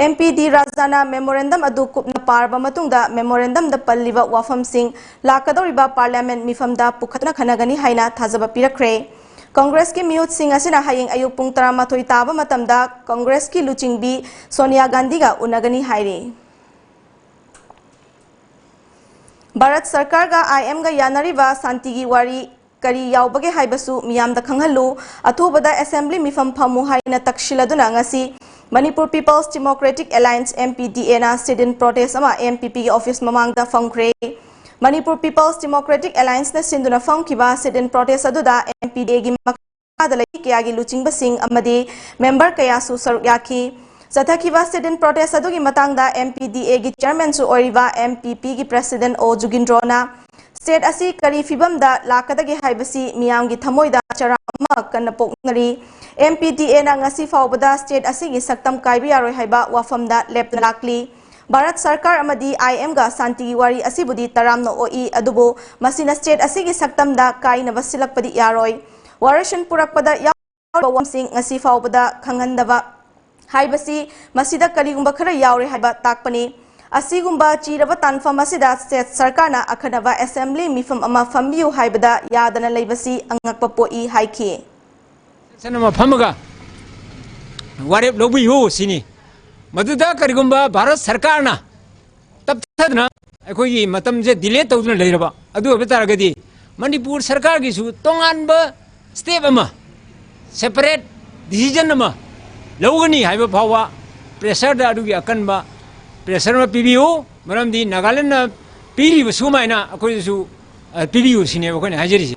ꯑꯦꯝ ꯄꯤ ꯗꯤ ꯔꯥꯖꯥꯅ ꯃꯦꯃꯣꯔꯦꯟꯗꯝ ꯑꯗꯨ ꯀꯨꯞꯅ ꯄꯥꯔꯕ ꯃꯇꯨꯡꯗ ꯃꯦꯃꯣꯔꯦꯟꯗꯝꯗ ꯄꯜꯂꯤꯕ ꯋꯥꯐꯝꯁꯤꯡ ꯂꯥꯛꯀꯗꯧꯔꯤꯕ ꯄꯥꯔꯂꯤꯌꯥꯃꯦꯟꯠ ꯃꯤꯐꯝꯗ ꯄꯨꯈꯠꯇꯨꯅ ꯈꯟꯅꯒꯅꯤ ꯍꯥꯏꯅ ꯊꯥꯖꯕ ꯄꯤꯔꯛꯈ꯭ꯔꯦ꯫ ꯀꯪꯒ꯭ꯔꯦꯁꯀꯤ ꯃꯤꯍꯨꯠꯁꯤꯡ ꯑꯁꯤꯅ ꯍꯌꯦꯡ ꯑꯌꯨꯛ ꯄꯨꯡ ꯇꯔꯥꯃꯥꯊꯣꯏ ꯇꯥꯕ ꯃꯇꯝꯗ ꯀꯪꯒ꯭ꯔꯦꯁꯀꯤ ꯂꯨꯆꯤꯡꯕꯤ ꯁꯣꯅꯤꯌꯥ ꯒꯥꯟꯙꯤꯒ ꯎꯅꯒꯅꯤ ꯍꯥꯏꯔꯤ꯫ ꯚꯥꯔꯠ ꯁꯔꯀꯥꯔꯒ ꯑꯥꯏ ꯑꯦꯝꯒ ꯌꯥꯅꯔꯤꯕ ꯁꯥꯟꯇꯤꯒꯤ ꯋꯥꯔꯤ ꯀꯔꯤ ꯌꯥꯎꯕꯒꯦ ꯍꯥꯏꯕꯁꯨ ꯃꯤꯌꯥꯝꯗ ꯈꯪꯍꯜꯂꯨ꯫ ꯑꯊꯨꯕꯗ ꯑꯦꯁꯦꯝꯕ꯭ꯂꯤ ꯃꯤꯐꯝ ꯐꯝꯃꯨ ꯍꯥꯏꯅ ꯇꯛꯁꯤꯜꯂꯗꯨꯅ ꯉꯁꯤ Manipur peoples democratic alliance, M P D ꯑꯦꯅ sit-in protest ꯑꯃ ꯑꯦꯝ ꯄꯤ ꯄꯤꯒꯤ ꯑꯣꯐꯤꯁ ꯃꯃꯥꯡꯗ ꯐꯝꯈ꯭ꯔꯦ꯫ ꯃꯅꯤꯄꯨꯔ ꯄꯤꯄꯜꯁ ꯗꯦꯃꯣꯀ꯭ꯔꯦꯇꯤꯛ ꯑꯦꯂꯥꯏꯟꯁꯅ ꯁꯤꯟꯗꯨꯅ ꯐꯝꯈꯤꯕ sit-in protest ꯑꯗꯨꯗ ꯑꯦꯝ ꯄꯤ ꯗꯤ ꯑꯦꯒꯤ ꯃꯈꯥꯗ ꯂꯩ ꯀꯌꯥꯒꯤ ꯂꯨꯆꯤꯡꯕꯁꯤꯡ ꯑꯃꯗꯤ ꯃꯦꯝꯕꯔ ꯀꯌꯥꯁꯨ ꯁꯔꯨꯛ ꯌꯥꯈꯤ꯫ ꯆꯠꯊꯈꯤꯕ sit-in protest ꯑꯗꯨꯒꯤ ꯃꯇꯥꯡꯗ ꯑꯦꯝ ꯄꯤ ꯗꯤ ꯑꯦꯒꯤ ꯆꯤꯌꯔꯃꯦꯟꯁꯨ ꯑꯣꯏꯔꯤꯕ ꯑꯦꯝ ꯄꯤ ꯄꯤꯒꯤ ꯄ꯭ꯔꯦꯁꯤꯗꯦꯟꯠ ꯑꯣ ꯖꯨꯒꯤꯟꯗ꯭ꯔꯣꯅ ꯁ꯭ꯇꯦꯠ ꯑꯁꯤ ꯀꯔꯤ ꯐꯤꯕꯝꯗ ꯂꯥꯛꯀꯗꯒꯦ ꯍꯥꯏꯕꯁꯤ ꯃꯤꯌꯥꯝꯒꯤ ꯊꯃꯣꯏꯗ ꯆꯔꯥꯡ ꯑꯃ ꯀꯟꯅ ꯄꯣꯛꯅꯔꯤ꯫ ꯑꯦꯝ ꯄꯤ ꯗꯤ ꯑꯦꯅ ꯉꯁꯤ ꯐꯥꯎꯕꯗ ꯁ꯭ꯇꯦꯠ ꯑꯁꯤꯒꯤ ꯁꯛꯇꯝ ꯀꯥꯏꯕ ꯌꯥꯔꯣꯏ ꯍꯥꯏꯕ ꯋꯥꯐꯝꯗ ꯂꯦꯞꯇꯅ ꯂꯥꯛꯂꯤ꯫ ꯚꯥꯔꯠ ꯁꯔꯀꯥꯔ ꯑꯃꯗꯤ ꯑꯥꯏ ꯑꯦꯝꯒ ꯁꯥꯟꯇꯤꯒꯤ ꯋꯥꯔꯤ ꯑꯁꯤꯕꯨꯗꯤ ꯇꯔꯥꯝꯅ ꯑꯣꯛꯏ, ꯑꯗꯨꯕꯨ ꯃꯁꯤꯅ ꯁ꯭ꯇꯦꯠ ꯑꯁꯤꯒꯤ ꯁꯛꯇꯝꯗ ꯀꯥꯏꯅꯕ ꯁꯤꯜꯂꯛꯄꯗꯤ ꯌꯥꯔꯣꯏ꯫ ꯋꯥꯔꯣꯏꯁꯤꯟ ꯄꯨꯔꯛꯄꯗ ꯌꯥꯎꯔꯤꯕ ꯋꯥꯐꯝꯁꯤꯡ ꯉꯁꯤ ꯐꯥꯎꯕꯗ ꯈꯪꯍꯟꯗꯕ ꯍꯥꯏꯕꯁꯤ ꯃꯁꯤꯗ ꯀꯔꯤꯒꯨꯝꯕ ꯈꯔ ꯌꯥꯎꯔꯦ ꯍꯥꯏꯕ ꯇꯥꯛꯄꯅꯤ꯫ ꯑꯁꯤꯒꯨꯝꯕ ꯆꯤꯔꯕ ꯇꯥꯟꯐꯝ ꯑꯁꯤꯗ ꯁ꯭ꯇꯦꯠ ꯁꯔꯀꯥꯔꯅ ꯑꯈꯟꯅꯕ ꯑꯦꯁꯦꯝꯕ꯭ꯂꯤ ꯃꯤꯐꯝ ꯑꯃ ꯐꯝꯕꯤꯌꯨ ꯍꯥꯏꯕꯗ ꯌꯥꯗꯅ ꯂꯩꯕꯁꯤ ꯑꯉꯛꯄ ꯄꯣꯛꯏ ꯍꯥꯏꯈꯤ꯫ ꯁꯦꯁꯟ ꯑꯃ ꯐꯝꯃꯒ ꯋꯥꯔꯦꯞ ꯂꯧꯕꯤꯌꯨ ꯁꯤꯅꯤ꯫ ꯃꯗꯨꯗ ꯀꯔꯤꯒꯨꯝꯕ ꯚꯥꯔꯠ ꯁꯔꯀꯥꯔꯅ ꯇꯞꯊꯗꯅ ꯑꯩꯈꯣꯏꯒꯤ ꯃꯇꯝꯁꯦ ꯗꯤꯂꯦ ꯇꯧꯗꯨꯅ ꯂꯩꯔꯕ ꯑꯗꯨ ꯑꯣꯏꯕ ꯇꯥꯔꯒꯗꯤ ꯃꯅꯤꯄꯨꯔ ꯁꯔꯀꯥꯔꯒꯤꯁꯨ ꯇꯣꯉꯥꯟꯕ ꯁ꯭ꯇꯦꯞ ꯑꯃ, ꯁꯦꯄꯔꯦꯠ ꯗꯤꯁꯤꯖꯟ ꯑꯃ ꯂꯧꯒꯅꯤ ꯍꯥꯏꯕ ꯐꯥꯎꯕ ꯄ꯭ꯔꯦꯁꯔꯗ ꯑꯗꯨꯒꯤ ꯑꯀꯟꯕ ꯄ꯭ꯔꯦꯁꯔ ꯑꯃ ꯄꯤꯕꯤꯌꯨ꯫ ꯃꯔꯝꯗꯤ ꯅꯥꯒꯥꯂꯦꯟꯗꯅ ꯄꯤꯔꯤꯕ ꯁꯨꯃꯥꯏꯅ ꯑꯩꯈꯣꯏꯗꯁꯨ, ꯑ, ꯄꯤꯕꯤꯌꯨ ꯁꯤꯅꯦꯕ ꯑꯩꯈꯣꯏꯅ ꯍꯥꯏꯖꯔꯤꯁꯦ꯫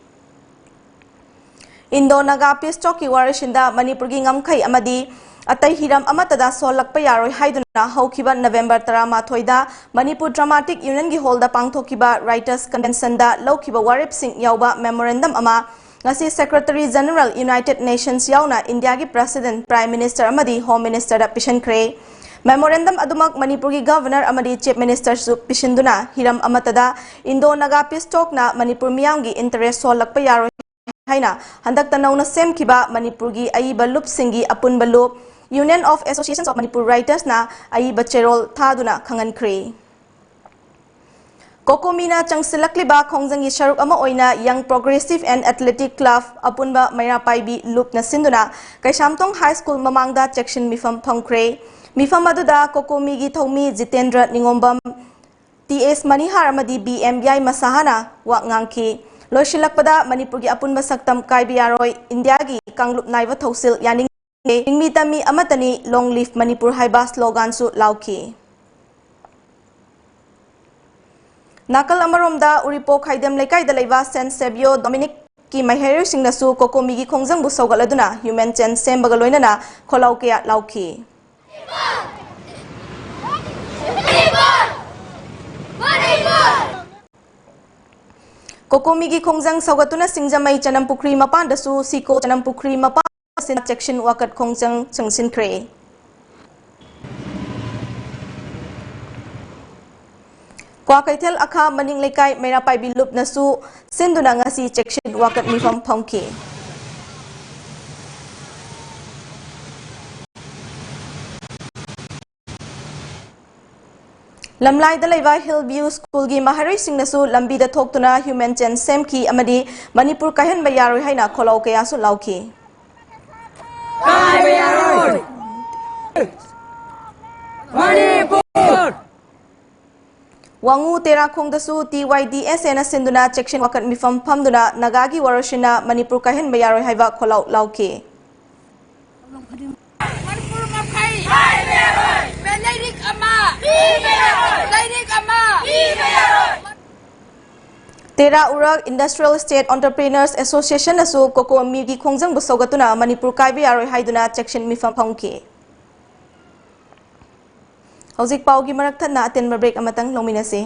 ꯏꯟꯗꯣ ꯅꯥꯒꯥ ꯄꯤꯁ ꯇꯣꯛꯀꯤ ꯋꯥꯔꯣꯏꯁꯤꯟꯗ ꯃꯅꯤꯄꯨꯔꯒꯤ ꯉꯝꯈꯩ ꯑꯃꯗꯤ ꯑꯇꯩ ꯍꯤꯔꯝ ꯑꯃꯠꯇꯗ ꯁꯣꯜꯂꯛꯄ ꯌꯥꯔꯣꯏ ꯍꯥꯏꯗꯨꯅ ꯍꯧꯈꯤꯕ ꯅꯕꯦꯝꯕꯔ ꯇꯔꯥꯃꯥꯊꯣꯏꯗ ꯃꯅꯤꯄꯨꯔ ꯗ꯭ꯔꯃꯥꯇꯤꯛ ꯌꯨꯅꯤꯌꯟꯒꯤ ꯍꯣꯜꯗ ꯄꯥꯡꯊꯣꯛꯈꯤꯕ ꯔꯥꯏꯇꯔꯁ ꯀꯟꯚꯦꯟꯁꯟꯗ ꯂꯧꯈꯤꯕ ꯋꯥꯔꯦꯞꯁꯤꯡ ꯌꯥꯎꯕ ꯃꯦꯃꯣꯔꯦꯟꯗꯝ ꯑꯃ ꯉꯁꯤ ꯁꯦꯀ꯭ꯔꯦꯇꯔꯤ ꯖꯦꯅꯔꯦꯜ ꯌꯨꯅꯥꯏꯇꯦꯗ ꯅꯦꯁꯟꯁ ꯌꯥꯎꯅ ꯏꯟꯗꯤꯌꯥꯒꯤ ꯄ꯭ꯔꯦꯁꯤꯗꯦꯟꯠ, ꯄ꯭ꯔꯥꯏꯝ ꯃꯤꯅꯤꯁꯇꯔ ꯑꯃꯗꯤ ꯍꯣꯝ ꯃꯤꯅꯤꯁꯇꯔꯗ ꯄꯤꯁꯤꯟꯈ꯭ꯔꯦ꯫ ꯃꯦꯃꯣꯔꯦꯟꯗꯝ ꯑꯗꯨꯃꯛ ꯃꯅꯤꯄꯨꯔꯒꯤ ꯒꯚꯔꯅꯔ ꯑꯃꯗꯤ ꯆꯤꯐ ꯃꯤꯅꯤꯁꯇꯔꯁꯨ ꯄꯤꯁꯤꯟꯗꯨꯅ ꯍꯤꯔꯝ ꯑꯃꯠꯇꯗ ꯏꯟꯗꯣ ꯅꯥꯒꯥ ꯄꯤꯁ ꯇꯣꯛꯅ ꯃꯅꯤꯄꯨꯔ ꯃꯤꯌꯥꯝꯒꯤ ꯏꯟꯇꯔꯦꯁ ꯁꯣꯜꯂꯛꯄ ꯌꯥꯔꯣꯏ ꯍꯥꯏꯅ ꯍꯟꯗꯛꯇ ꯅꯧꯅ ꯁꯦꯝꯈꯤꯕ ꯃꯅꯤꯄꯨꯔꯒꯤ ꯑꯏꯕ ꯂꯨꯞꯁꯤꯡꯒꯤ ꯑꯄꯨꯟꯕ ꯂꯨꯞ, Union of Associations of Manipur Writers ꯅ ꯑꯏꯕ ꯆꯦꯔꯣꯜ ꯊꯥꯗꯨꯅ ꯈꯪꯍꯟꯈ꯭ꯔꯦ꯫ ꯀꯣꯀꯣꯃꯤꯅ ꯆꯪꯁꯤꯜꯂꯛꯂꯤꯕ ꯈꯣꯡꯖꯪꯒꯤ ꯁꯔꯨꯛ ꯑꯃ ꯑꯣꯏꯅ Young Progressive and Athletic Club ꯑꯄꯨꯟꯕ ꯃꯩꯔꯥ ꯄꯥꯏꯕꯤ ꯂꯨꯞꯅ ꯁꯤꯟꯗꯨꯅ ꯀꯩꯁꯥꯝꯊꯣꯡ ꯍꯥꯏ ꯁ꯭ꯀꯨꯜ ꯃꯃꯥꯡꯗ ꯆꯦꯛꯁꯤꯟ ꯃꯤꯐꯝ ꯐꯝꯈ꯭ꯔꯦ꯫ ꯃꯤꯐꯝ ꯑꯗꯨꯗ ꯀꯣꯀꯣꯃꯤꯒꯤ ꯊꯧꯃꯤ ꯖꯤꯇꯦꯟꯗ꯭ꯔ ꯅꯤꯉꯣꯝꯕꯝ, ꯇꯤ ꯑꯦꯁ ꯃꯅꯤꯍꯥꯔ ꯑꯃꯗꯤ ꯕꯤ ꯑꯦꯝ ꯌꯥꯏꯃ ꯁꯍꯥꯅ ꯋꯥ ꯉꯥꯡꯈꯤ꯫ ꯂꯣꯏꯁꯤꯜꯂꯛꯄꯗ ꯃꯅꯤꯄꯨꯔꯒꯤ ꯑꯄꯨꯟꯕ ꯁꯛꯇꯝ ꯀꯥꯏꯕ ꯌꯥꯔꯣꯏ, ꯏꯟꯗꯤꯌꯥꯒꯤ ꯀꯥꯡꯂꯨꯞ ꯅꯥꯏꯕ ꯊꯧꯁꯤꯜ ꯌꯥꯅꯤꯡꯗꯦ, ꯅꯤꯡꯃꯤ ꯇꯝꯃꯤ ꯑꯃꯠꯇꯅꯤ, Long Live Manipur ꯍꯥꯏꯕ ꯁ꯭ꯂꯣꯒꯥꯟꯁꯨ ꯂꯥꯎꯈꯤ꯫ ꯅꯥꯀꯜ ꯑꯃꯔꯣꯝꯗ ꯎꯔꯤꯄꯣꯛ ꯈꯥꯏꯗꯦꯝ ꯂꯩꯀꯥꯏꯗ ꯂꯩꯕ ꯁꯦꯟ ꯁꯦꯕꯤꯌꯣ ꯗꯣꯃꯤꯅꯤꯛꯀꯤ ꯃꯍꯩꯔꯣꯏꯁꯤꯡꯅꯁꯨ ꯀꯣꯀꯣꯃꯤꯒꯤ ꯈꯣꯡꯖꯪꯕꯨ ꯁꯧꯒꯠꯂꯗꯨꯅ ꯍ꯭ꯌꯨꯃꯦꯟ ꯆꯦꯟ ꯁꯦꯝꯕꯒ ꯂꯣꯏꯅꯅ ꯈꯣꯜꯂꯥꯎ ꯀꯌꯥ ꯂꯥꯎꯈꯤ꯫ ꯀꯣꯀꯣꯃꯤꯒꯤ ꯈꯣꯡꯖꯪ ꯁꯧꯒꯠꯇꯨꯅ ꯁꯤꯡꯖꯃꯩ ꯆꯅꯝꯄꯨꯈ꯭ꯔꯤ ꯃꯄꯥꯟꯗꯁꯨ ꯁꯤꯀꯣ ꯆꯅꯝꯄꯨꯈ꯭ꯔꯤ ꯃꯄꯥꯟ ꯑꯁꯤꯅ ꯆꯦꯛꯁꯤꯟ ꯋꯥꯀꯠ ꯈꯣꯡꯖꯪ ꯆꯪꯁꯤꯟꯈ꯭ꯔꯦ꯫ ꯀ꯭ꯋꯥꯀꯩꯊꯦꯜ ꯑꯈꯥ ꯃꯅꯤꯡ ꯂꯩꯀꯥꯏ ꯃꯩꯔꯥ ꯄꯥꯏꯕꯤ ꯂꯨꯞꯅꯁꯨ ꯁꯤꯟꯗꯨꯅ ꯉꯁꯤ ꯆꯦꯛꯁꯤꯟ ꯋꯥꯀꯠ ꯃꯤꯐꯝ ꯐꯝꯈꯤ꯫ ꯂꯝꯂꯥꯏꯗ ꯂꯩꯕ ꯍꯤꯜ ꯚ꯭ꯌꯨ ꯁ꯭ꯀꯨꯜꯒꯤ ꯃꯍꯩꯔꯣꯏꯁꯤꯡꯅꯁꯨ ꯂꯝꯕꯤꯗ ꯊꯣꯛꯇꯨꯅ ꯍ꯭ꯌꯨꯃꯦꯟ ꯆꯦꯟ ꯁꯦꯝꯈꯤ ꯑꯃꯗꯤ ꯃꯅꯤꯄꯨꯔ ꯀꯥꯏꯍꯟꯕ ꯌꯥꯔꯣꯏ ꯍꯥꯏꯅ ꯈꯣꯜꯂꯥꯎ ꯀꯌꯥꯁꯨ ꯂꯥꯎꯈꯤ꯫ ꯀꯥꯏꯕ ꯌꯥꯔꯣꯏ! ꯃꯅꯤꯄꯨꯔ! ꯋꯥꯉꯨ ꯇꯦꯔꯥꯈꯣꯡꯗꯁꯨ ꯇꯤ ꯋꯥꯏ ꯗꯤ ꯑꯦꯁ ꯑꯦꯅ ꯁꯤꯟꯗꯨꯅ ꯆꯦꯛꯁꯤꯟ ꯋꯥꯀꯠ ꯃꯤꯐꯝ ꯐꯝꯗꯨꯅ ꯅꯥꯒꯥꯒꯤ ꯋꯥꯔꯣꯏꯁꯤꯟꯅ ꯃꯅꯤꯄꯨꯔ ꯀꯥꯏꯍꯟꯕ ꯌꯥꯔꯣꯏ ꯍꯥꯏꯕ ꯈꯣꯜꯂꯥꯎ ꯂꯥꯎꯈꯤ꯫ ꯃꯅꯤꯄꯨꯔ ꯃꯈꯩ ꯇꯦꯔꯥ ꯎꯔꯛ Industrial State Entrepreneurs Association ꯅꯁꯨ ꯀꯣꯀꯣ ꯃꯤꯜꯒꯤ ꯈꯣꯡꯖꯪꯕꯨ ꯁꯧꯒꯠꯇꯨꯅ ꯃꯅꯤꯄꯨꯔ ꯀꯥꯏꯕ ꯌꯥꯔꯣꯏ ꯍꯥꯏꯗꯨꯅ ꯆꯦꯛꯁꯤꯟ ꯃꯤꯐꯝ ꯐꯝꯈꯤ꯫ ꯍꯧꯖꯤꯛ ꯄꯥꯎꯒꯤ ꯃꯔꯛ ꯊꯠꯅ ꯑꯇꯦꯟꯕ break ꯑꯃꯇꯪ ꯂꯧꯃꯤꯟꯅꯁꯤ꯫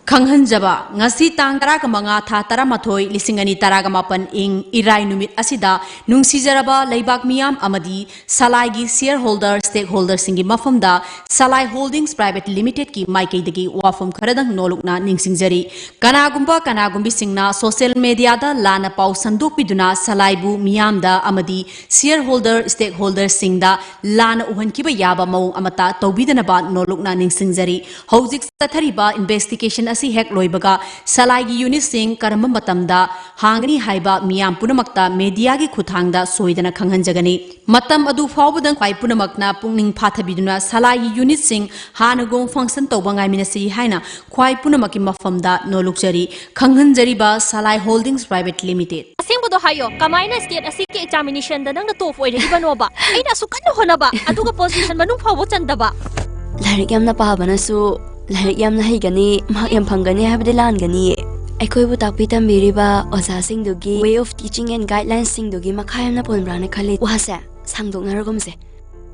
ꯈꯪꯍꯟꯖꯕ, ꯉꯁꯤ ꯇꯥꯡ ꯇꯔꯥꯃꯉꯥ, ꯊꯥ ꯇꯔꯥꯃꯥꯊꯣꯏ, ꯂꯤꯁꯤꯡ ꯑꯅꯤ ꯇꯔꯥꯃꯥꯄꯟ, ꯏꯪ ꯏꯔꯥꯏ ꯅꯨꯃꯤꯠ ꯑꯁꯤꯗ ꯅꯨꯡꯁꯤꯖꯔꯕ ꯂꯩꯕꯥꯛ ꯃꯤꯌꯥꯝ ꯑꯃꯗꯤ ꯁꯂꯥꯏꯒꯤ shareholder, stakeholderꯁꯤꯡꯒꯤ ꯃꯐꯝꯗ ꯁꯂꯥꯏ Holdings Private Limitedꯀꯤ ꯃꯥꯏꯀꯩꯗꯒꯤ ꯋꯥꯐꯝ ꯈꯔꯗꯪ ꯅꯣꯜꯂꯨꯛꯅ ꯅꯤꯡꯁꯤꯡꯖꯔꯤ꯫ ꯀꯅꯥꯒꯨꯝꯕ ꯀꯅꯥꯒꯨꯝꯕꯤꯁꯤꯡꯅ social mediaꯗ ꯂꯥꯟꯅ ꯄꯥꯎ ꯁꯟꯗꯣꯛꯄꯤꯗꯨꯅ ꯁꯂꯥꯏꯕꯨ ꯃꯤꯌꯥꯝꯗ ꯑꯃꯗꯤ shareholder, stakeholderꯁꯤꯡꯗ ꯂꯥꯟꯅ ꯎꯍꯟꯈꯤꯕ ꯌꯥꯕ ꯃꯑꯣꯡ ꯑꯃꯠꯇ ꯇꯧꯕꯤꯗꯅꯕ ꯅꯣꯜꯂꯨꯛꯅ ꯅꯤꯡꯁꯤꯡꯖꯔꯤ꯫ ꯍꯧꯖꯤꯛ ꯆꯠꯊꯔꯤꯕ investigation ꯑꯁꯤ ꯍꯦꯛ ꯂꯣꯏꯕꯒ ꯁꯂꯥꯏꯒꯤ unitꯁꯤꯡ ꯀꯔꯝꯕ ꯃꯇꯝꯗ ꯍꯥꯡꯒꯅꯤ ꯍꯥꯏꯕ ꯃꯤꯌꯥꯝ ꯄꯨꯝꯅꯃꯛꯇ mediaꯒꯤ ꯈꯨꯠꯊꯥꯡꯗ ꯁꯣꯏꯗꯅ ꯈꯪꯍꯟꯖꯒꯅꯤ꯫ ꯃꯇꯝ ꯑꯗꯨ ꯐꯥꯎꯕꯗ ꯈ꯭ꯋꯥꯏ ꯄꯨꯝꯅꯃꯛꯅ ꯄꯨꯛꯅꯤꯡ ꯐꯥꯊꯕꯤꯗꯨꯅ ꯁꯂꯥꯏꯒꯤ unitꯁꯤꯡ ꯍꯥꯟꯅꯒꯨꯝ function ꯇꯧꯕ ꯉꯥꯏꯃꯤꯟꯅꯁꯤ ꯍꯥꯏꯅ ꯈ꯭ꯋꯥꯏ ꯄꯨꯝꯅꯃꯛꯀꯤ ꯃꯐꯝꯗ ꯅꯣꯜꯂꯨꯛꯆꯔꯤ꯫ ꯈꯪꯍꯟꯖꯔꯤꯕ ꯁꯂꯥꯏ Holdings Private Limited꯫ ꯑꯁꯦꯡꯕꯗꯣ ꯍꯥꯏꯌꯣ, ꯀꯃꯥꯏꯅ state ꯑꯁꯤꯒꯤ examinationꯗ ꯅꯪꯅ top ꯑꯣꯏꯔꯛꯏꯕꯅꯣꯕ? ꯑꯩꯅ ꯑꯁꯨꯛ ꯀꯟꯅ ꯍꯣꯠꯅꯕ, ꯑꯗꯨꯒ position ꯃꯅꯨꯡ ꯐꯥꯎꯕ ꯆꯟꯗꯕ꯫ ꯂꯥꯏꯔꯤꯛ ꯌꯥꯝꯅ ꯄꯥꯕꯅꯁꯨ ꯂꯥꯏꯔꯤꯛ ꯌꯥꯝꯅ ꯍꯩꯒꯅꯤ, mark ꯌꯥꯝ ꯐꯪꯒꯅꯤ ꯍꯥꯏꯕꯗꯤ ꯂꯥꯟꯒꯅꯤꯌꯦ꯫ ꯑꯩꯈꯣꯏꯕꯨ ꯇꯥꯛꯄꯤ ꯇꯝꯕꯤꯔꯤꯕ ꯑꯣꯖꯥꯁꯤꯡꯗꯨꯒꯤ way of teaching and guidelinesꯁꯤꯡꯗꯨꯒꯤ ꯃꯈꯥ ꯌꯥꯝꯅ ꯄꯣꯟꯕ꯭ꯔꯥꯅ ꯈꯜꯂꯤ꯫ ꯋꯥꯁꯦ ꯁꯥꯡꯗꯣꯛꯅꯔꯒꯨꯝꯁꯦ꯫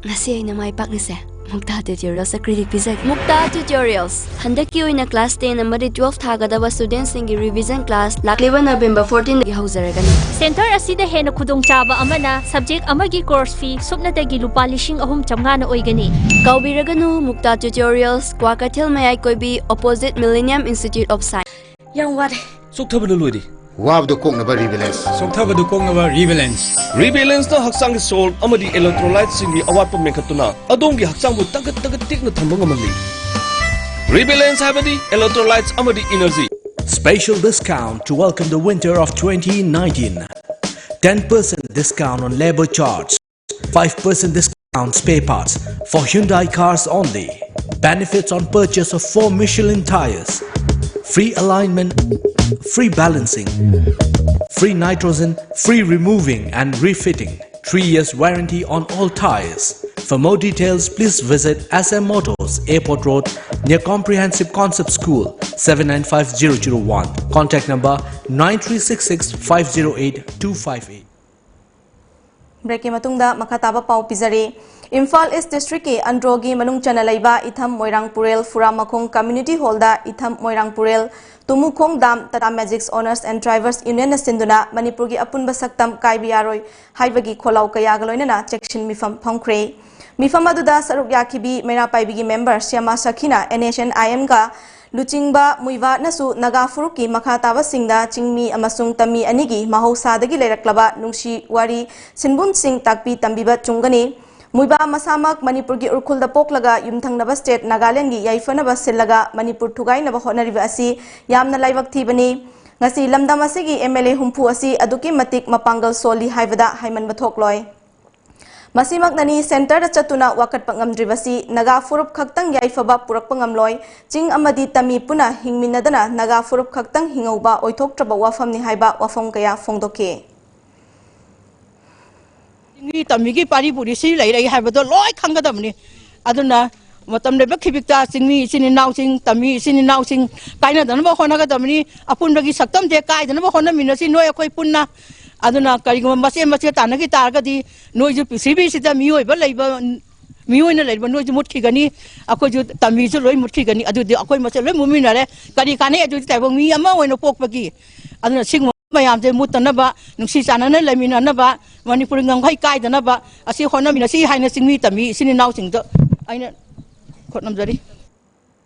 ꯉꯁꯤ ꯑꯩꯅ ꯃꯥꯏ ꯄꯥꯛꯂꯤꯁꯦ ꯃꯨꯛꯇꯥ Tutorialsꯇ credit ꯄꯤꯖꯒꯦ꯫ ꯃꯨꯛꯇꯥ Tutorials꯫ ꯍꯟꯗꯛꯀꯤ ꯑꯣꯏꯅ class ten ꯑꯃꯗꯤ twelve ꯊꯥꯒꯗꯕ studentꯁꯤꯡꯒꯤ revision class ꯂꯥꯛꯂꯤꯕ November fourteenꯗꯒꯤ ꯍꯧꯖꯔꯒꯅꯤ꯫ Center ꯑꯁꯤꯗ ꯍꯦꯟꯅ ꯈꯨꯗꯣꯡꯆꯥꯕ ꯑꯃꯅ subject ꯑꯃꯒꯤ course fee ꯁꯨꯞꯅꯇꯒꯤ ꯂꯨꯄꯥ ꯂꯤꯁꯤꯡ ꯑꯍꯨꯝ ꯆꯥꯝꯃꯉꯥꯅ ꯑꯣꯏꯒꯅꯤ꯫ ꯀꯥꯎꯕꯤꯔꯒꯅꯨ, ꯃꯨꯛꯇꯥ Tutorials, ꯀ꯭ꯋꯥꯀꯩꯊꯦꯜ ꯃꯌꯥꯏ ꯀꯣꯏꯕꯤ, opposite Millennium Institute of Science꯫ ꯌꯥꯝ ꯋꯥꯔꯦ꯫ ꯆꯣꯛꯊꯕꯅ ꯂꯣꯏꯔꯦ꯫ ꯋꯥꯕꯗꯨ ꯀꯣꯛꯅꯕ Rebalance꯫ ꯆꯣꯛꯊꯕꯗꯨ ꯀꯣꯛꯅꯕ Rebalance꯫ Rebalanceꯅ ꯍꯛꯆꯥꯡꯒꯤ salt ꯑꯃꯗꯤ electrolyteꯁꯤꯡꯒꯤ ꯑꯋꯥꯠꯄ ꯃꯦꯟꯈꯠꯇꯨꯅ ꯑꯗꯣꯝꯒꯤ ꯍꯛꯆꯥꯡꯕꯨ ꯇꯒꯠ ꯇꯒꯠ ꯇꯦꯛꯅ ꯊꯝꯕ ꯉꯝꯍꯜꯂꯤ꯫ Rebalance ꯍꯥꯏꯕꯗꯤ electrolytes ꯑꯃꯗꯤ energy꯫ Special discount to welcome the winter of twenty nineteen. Ten percent discount on labor charge. Five percent discount spare parts for Hyundai cars only. Benefits on purchase of four Michelin tires. Free alignment, free balancing, free nitrogen, free removing and refitting. Three years warranty on all tires. For more details, please visit S M Motors, Airport Road, near Comprehensive Concept School, seven nine five zero zero one. Contact number nine three six six five zero eight two five eight. ꯕ꯭ꯔꯦꯛꯀꯤ ꯃꯇꯨꯡꯗ ꯃꯈꯥ ꯇꯥꯕ ꯄꯥꯎ ꯄꯤꯖꯔꯤ꯫ ꯏꯝꯐꯥꯜ ꯏꯁ ꯗꯤꯁꯇ꯭ꯔꯤꯛꯀꯤ ꯑꯟꯗ꯭ꯔꯣꯒꯤ ꯃꯅꯨꯡ ꯆꯟꯅ ꯂꯩꯕ ꯏꯊꯝ Moirang ꯄꯨꯔꯦꯜ Phuramkhong community ꯍꯣꯜꯗ ꯏꯊꯝ ꯃꯣꯏꯔꯥꯡ ꯄꯨꯔꯦꯜ ꯇꯨꯃꯨꯈꯣꯡ ꯗꯥꯝ Tata magic owners and drivers ꯌꯨꯅꯤꯌꯟꯅ ꯁꯤꯟꯗꯨꯅ ꯃꯅꯤꯄꯨꯔꯒꯤ ꯑꯄꯨꯟꯕ ꯁꯛꯇꯝ ꯀꯥꯏꯕ ꯌꯥꯔꯣꯏ ꯍꯥꯏꯕꯒꯤ ꯈꯣꯜꯂꯥꯎ ꯀꯌꯥꯒ ꯂꯣꯏꯅꯅ ꯆꯦꯛꯁꯤꯟ ꯃꯤꯐꯝ ꯐꯝꯈ꯭ꯔꯦ꯫ ꯃꯤꯐꯝ ꯑꯗꯨꯗ ꯁꯔꯨꯛ ꯌꯥꯈꯤꯕꯤ ꯃꯩꯔꯥ ꯄꯥꯏꯕꯤꯒꯤ ꯃꯦꯝꯕꯔ ꯁ꯭ꯌꯥꯃꯥ ꯁꯈꯤꯅ ꯑꯦꯟ ꯑꯦꯁ ꯑꯦꯟ ꯑꯥꯏ ꯑꯦꯝꯒ ꯂꯨꯆꯤꯡꯕ ꯃꯨꯏꯕꯥꯅꯁꯨ ꯅꯥꯒꯥ ꯐꯨꯔꯨꯞꯀꯤ ꯃꯈꯥ ꯇꯥꯕꯁꯤꯡꯗ ꯆꯤꯡꯃꯤ ꯑꯃꯁꯨꯡ ꯇꯝꯃꯤ ꯑꯅꯤꯒꯤ ꯃꯍꯧꯁꯥꯗꯒꯤ ꯂꯩꯔꯛꯂꯕ ꯅꯨꯡꯁꯤ ꯋꯥꯔꯤ ꯁꯤꯟꯕꯨꯟꯁꯤꯡ ꯇꯥꯛꯄꯤ ꯇꯝꯕꯤꯕ ꯆꯨꯝꯒꯅꯤ꯫ ꯃꯨꯏꯕꯥ ꯃꯁꯥꯃꯛ ꯃꯅꯤꯄꯨꯔꯒꯤ ꯎꯔꯈꯨꯜꯗ ꯄꯣꯛꯂꯒ ꯌꯨꯝꯊꯪꯅꯕ ꯁ꯭ꯇꯦꯠ ꯅꯥꯒꯥꯂꯦꯟꯗꯒꯤ ꯌꯥꯏꯐꯅꯕ ꯁꯤꯜꯂꯒ ꯃꯅꯤꯄꯨꯔ ꯊꯨꯒꯥꯏꯅꯕ ꯍꯣꯠꯅꯔꯤꯕ ꯑꯁꯤ ꯌꯥꯝꯅ ꯂꯥꯏꯕꯛ ꯊꯤꯕꯅꯤ꯫ ꯉꯁꯤ ꯂꯝꯗꯝ ꯑꯁꯤꯒꯤ ꯑꯦꯝ ꯑꯦꯜ ꯑꯦ ꯍꯨꯝꯐꯨ ꯑꯁꯤ ꯑꯗꯨꯛꯀꯤ ꯃꯇꯤꯛ ꯃꯄꯥꯡꯒꯜ ꯁꯣꯜꯂꯤ ꯍꯥꯏꯕꯗ ꯍꯥꯏꯃꯟꯕ ꯊꯣꯛꯂꯣꯏ꯫ ꯃꯁꯤꯃꯛꯅꯅꯤ ꯁꯦꯟꯇꯔꯗ ꯆꯠꯇꯨꯅ ꯋꯥꯀꯠꯄ ꯉꯝꯗ꯭ꯔꯤꯕꯁꯤ꯫ ꯅꯥꯒꯥ ꯐꯨꯔꯨꯞ ꯈꯛꯇꯪ ꯌꯥꯏꯐꯕ ꯄꯨꯔꯛꯄ ꯉꯝꯂꯣꯏ꯫ ꯆꯤꯡ ꯑꯃꯗꯤ ꯇꯝꯃꯤ ꯄꯨꯟꯅ ꯍꯤꯡꯃꯤꯟꯅꯗꯅ ꯅꯥꯒꯥ ꯐꯨꯔꯨꯞ ꯈꯛꯇꯪ ꯍꯤꯡꯍꯧꯕ ꯑꯣꯏꯊꯣꯛꯇ꯭ꯔꯕ ꯋꯥꯐꯝꯅꯤ ꯍꯥꯏꯕ ꯋꯥꯐꯝ ꯀꯌꯥ ꯐꯣꯡꯗꯣꯛꯈꯤ꯫ ꯆꯤꯡꯃꯤ ꯇꯝꯃꯤꯒꯤ ꯄꯥꯔꯤ ꯄꯨꯔꯤ ꯁꯤ ꯂꯩꯔꯛꯏ ꯍꯥꯏꯕꯗꯣ ꯂꯣꯏ ꯈꯪꯒꯗꯕꯅꯤ꯫ ꯑꯗꯨꯅ ꯃꯇꯝ ꯂꯩꯕ ꯈꯤꯕꯤꯛꯇ ꯆꯤꯡꯃꯤ ꯏꯆꯤꯟ ꯏꯅꯥꯎꯁꯤꯡ, ꯇꯝꯃꯤ ꯏꯆꯤꯟ ꯏꯅꯥꯎꯁꯤꯡ ꯀꯥꯏꯅꯗꯅꯕ ꯍꯣꯠꯅꯒꯗꯕꯅꯤ꯫ ꯑꯄꯨꯟꯕꯒꯤ ꯁꯛꯇꯝꯁꯦ ꯀꯥꯏꯗꯅꯕ ꯍꯣꯠꯅꯃꯤꯟꯅꯁꯤ ꯅꯣꯏ ꯑꯩꯈꯣꯏ ꯄꯨꯟꯅ꯫ ꯑꯗꯨꯅ ꯀꯔꯤꯒꯨꯝꯕ ꯃꯆꯦꯠ ꯃꯆꯦꯠ ꯇꯥꯟꯅꯈꯤ ꯇꯥꯔꯒꯗꯤ ꯅꯣꯏꯁꯨ ꯄ꯭ꯔꯤꯊꯤꯕꯤꯁꯤꯗ ꯃꯤꯑꯣꯏꯕ ꯂꯩꯕ, ꯃꯤꯑꯣꯏꯅ ꯂꯩꯔꯤꯕ ꯅꯣꯏꯁꯨ ꯃꯨꯠꯈꯤꯒꯅꯤ, ꯑꯩꯈꯣꯏꯁꯨ ꯇꯝꯃꯤꯁꯨ ꯂꯣꯏ ꯃꯨꯠꯈꯤꯒꯅꯤ꯫ ꯑꯗꯨꯗꯤ ꯑꯩꯈꯣꯏ ꯃꯁꯦꯜ ꯂꯣꯏ ꯃꯨꯠꯃꯤꯟꯅꯔꯦ꯫ ꯀꯔꯤ ꯀꯥꯟꯅꯩ ꯑꯗꯨꯗꯤ ꯇꯥꯏꯕꯪ ꯃꯤ ꯑꯃ ꯑꯣꯏꯅ ꯄꯣꯛꯄꯒꯤ? ꯑꯗꯨꯅ ꯁꯤꯒꯨꯝꯕ ꯃꯌꯥꯝꯁꯦ ꯃꯨꯠꯇꯅꯕ, ꯅꯨꯡꯁꯤ ꯆꯥꯟꯅꯅ ꯂꯩꯃꯤꯟꯅꯅꯕ, ꯃꯅꯤꯄꯨꯔ ꯉꯝꯈꯩ ꯀꯥꯏꯗꯅꯕ ꯑꯁꯤ ꯍꯣꯠꯅꯃꯤꯟꯅꯁꯤ ꯍꯥꯏꯅ ꯆꯤꯡꯃꯤ ꯇꯝꯃꯤ ꯏꯆꯤꯟ ꯏꯅꯥꯎꯁꯤꯡꯗ ꯑꯩꯅ ꯈꯣꯠꯅꯝꯖꯔꯤ꯫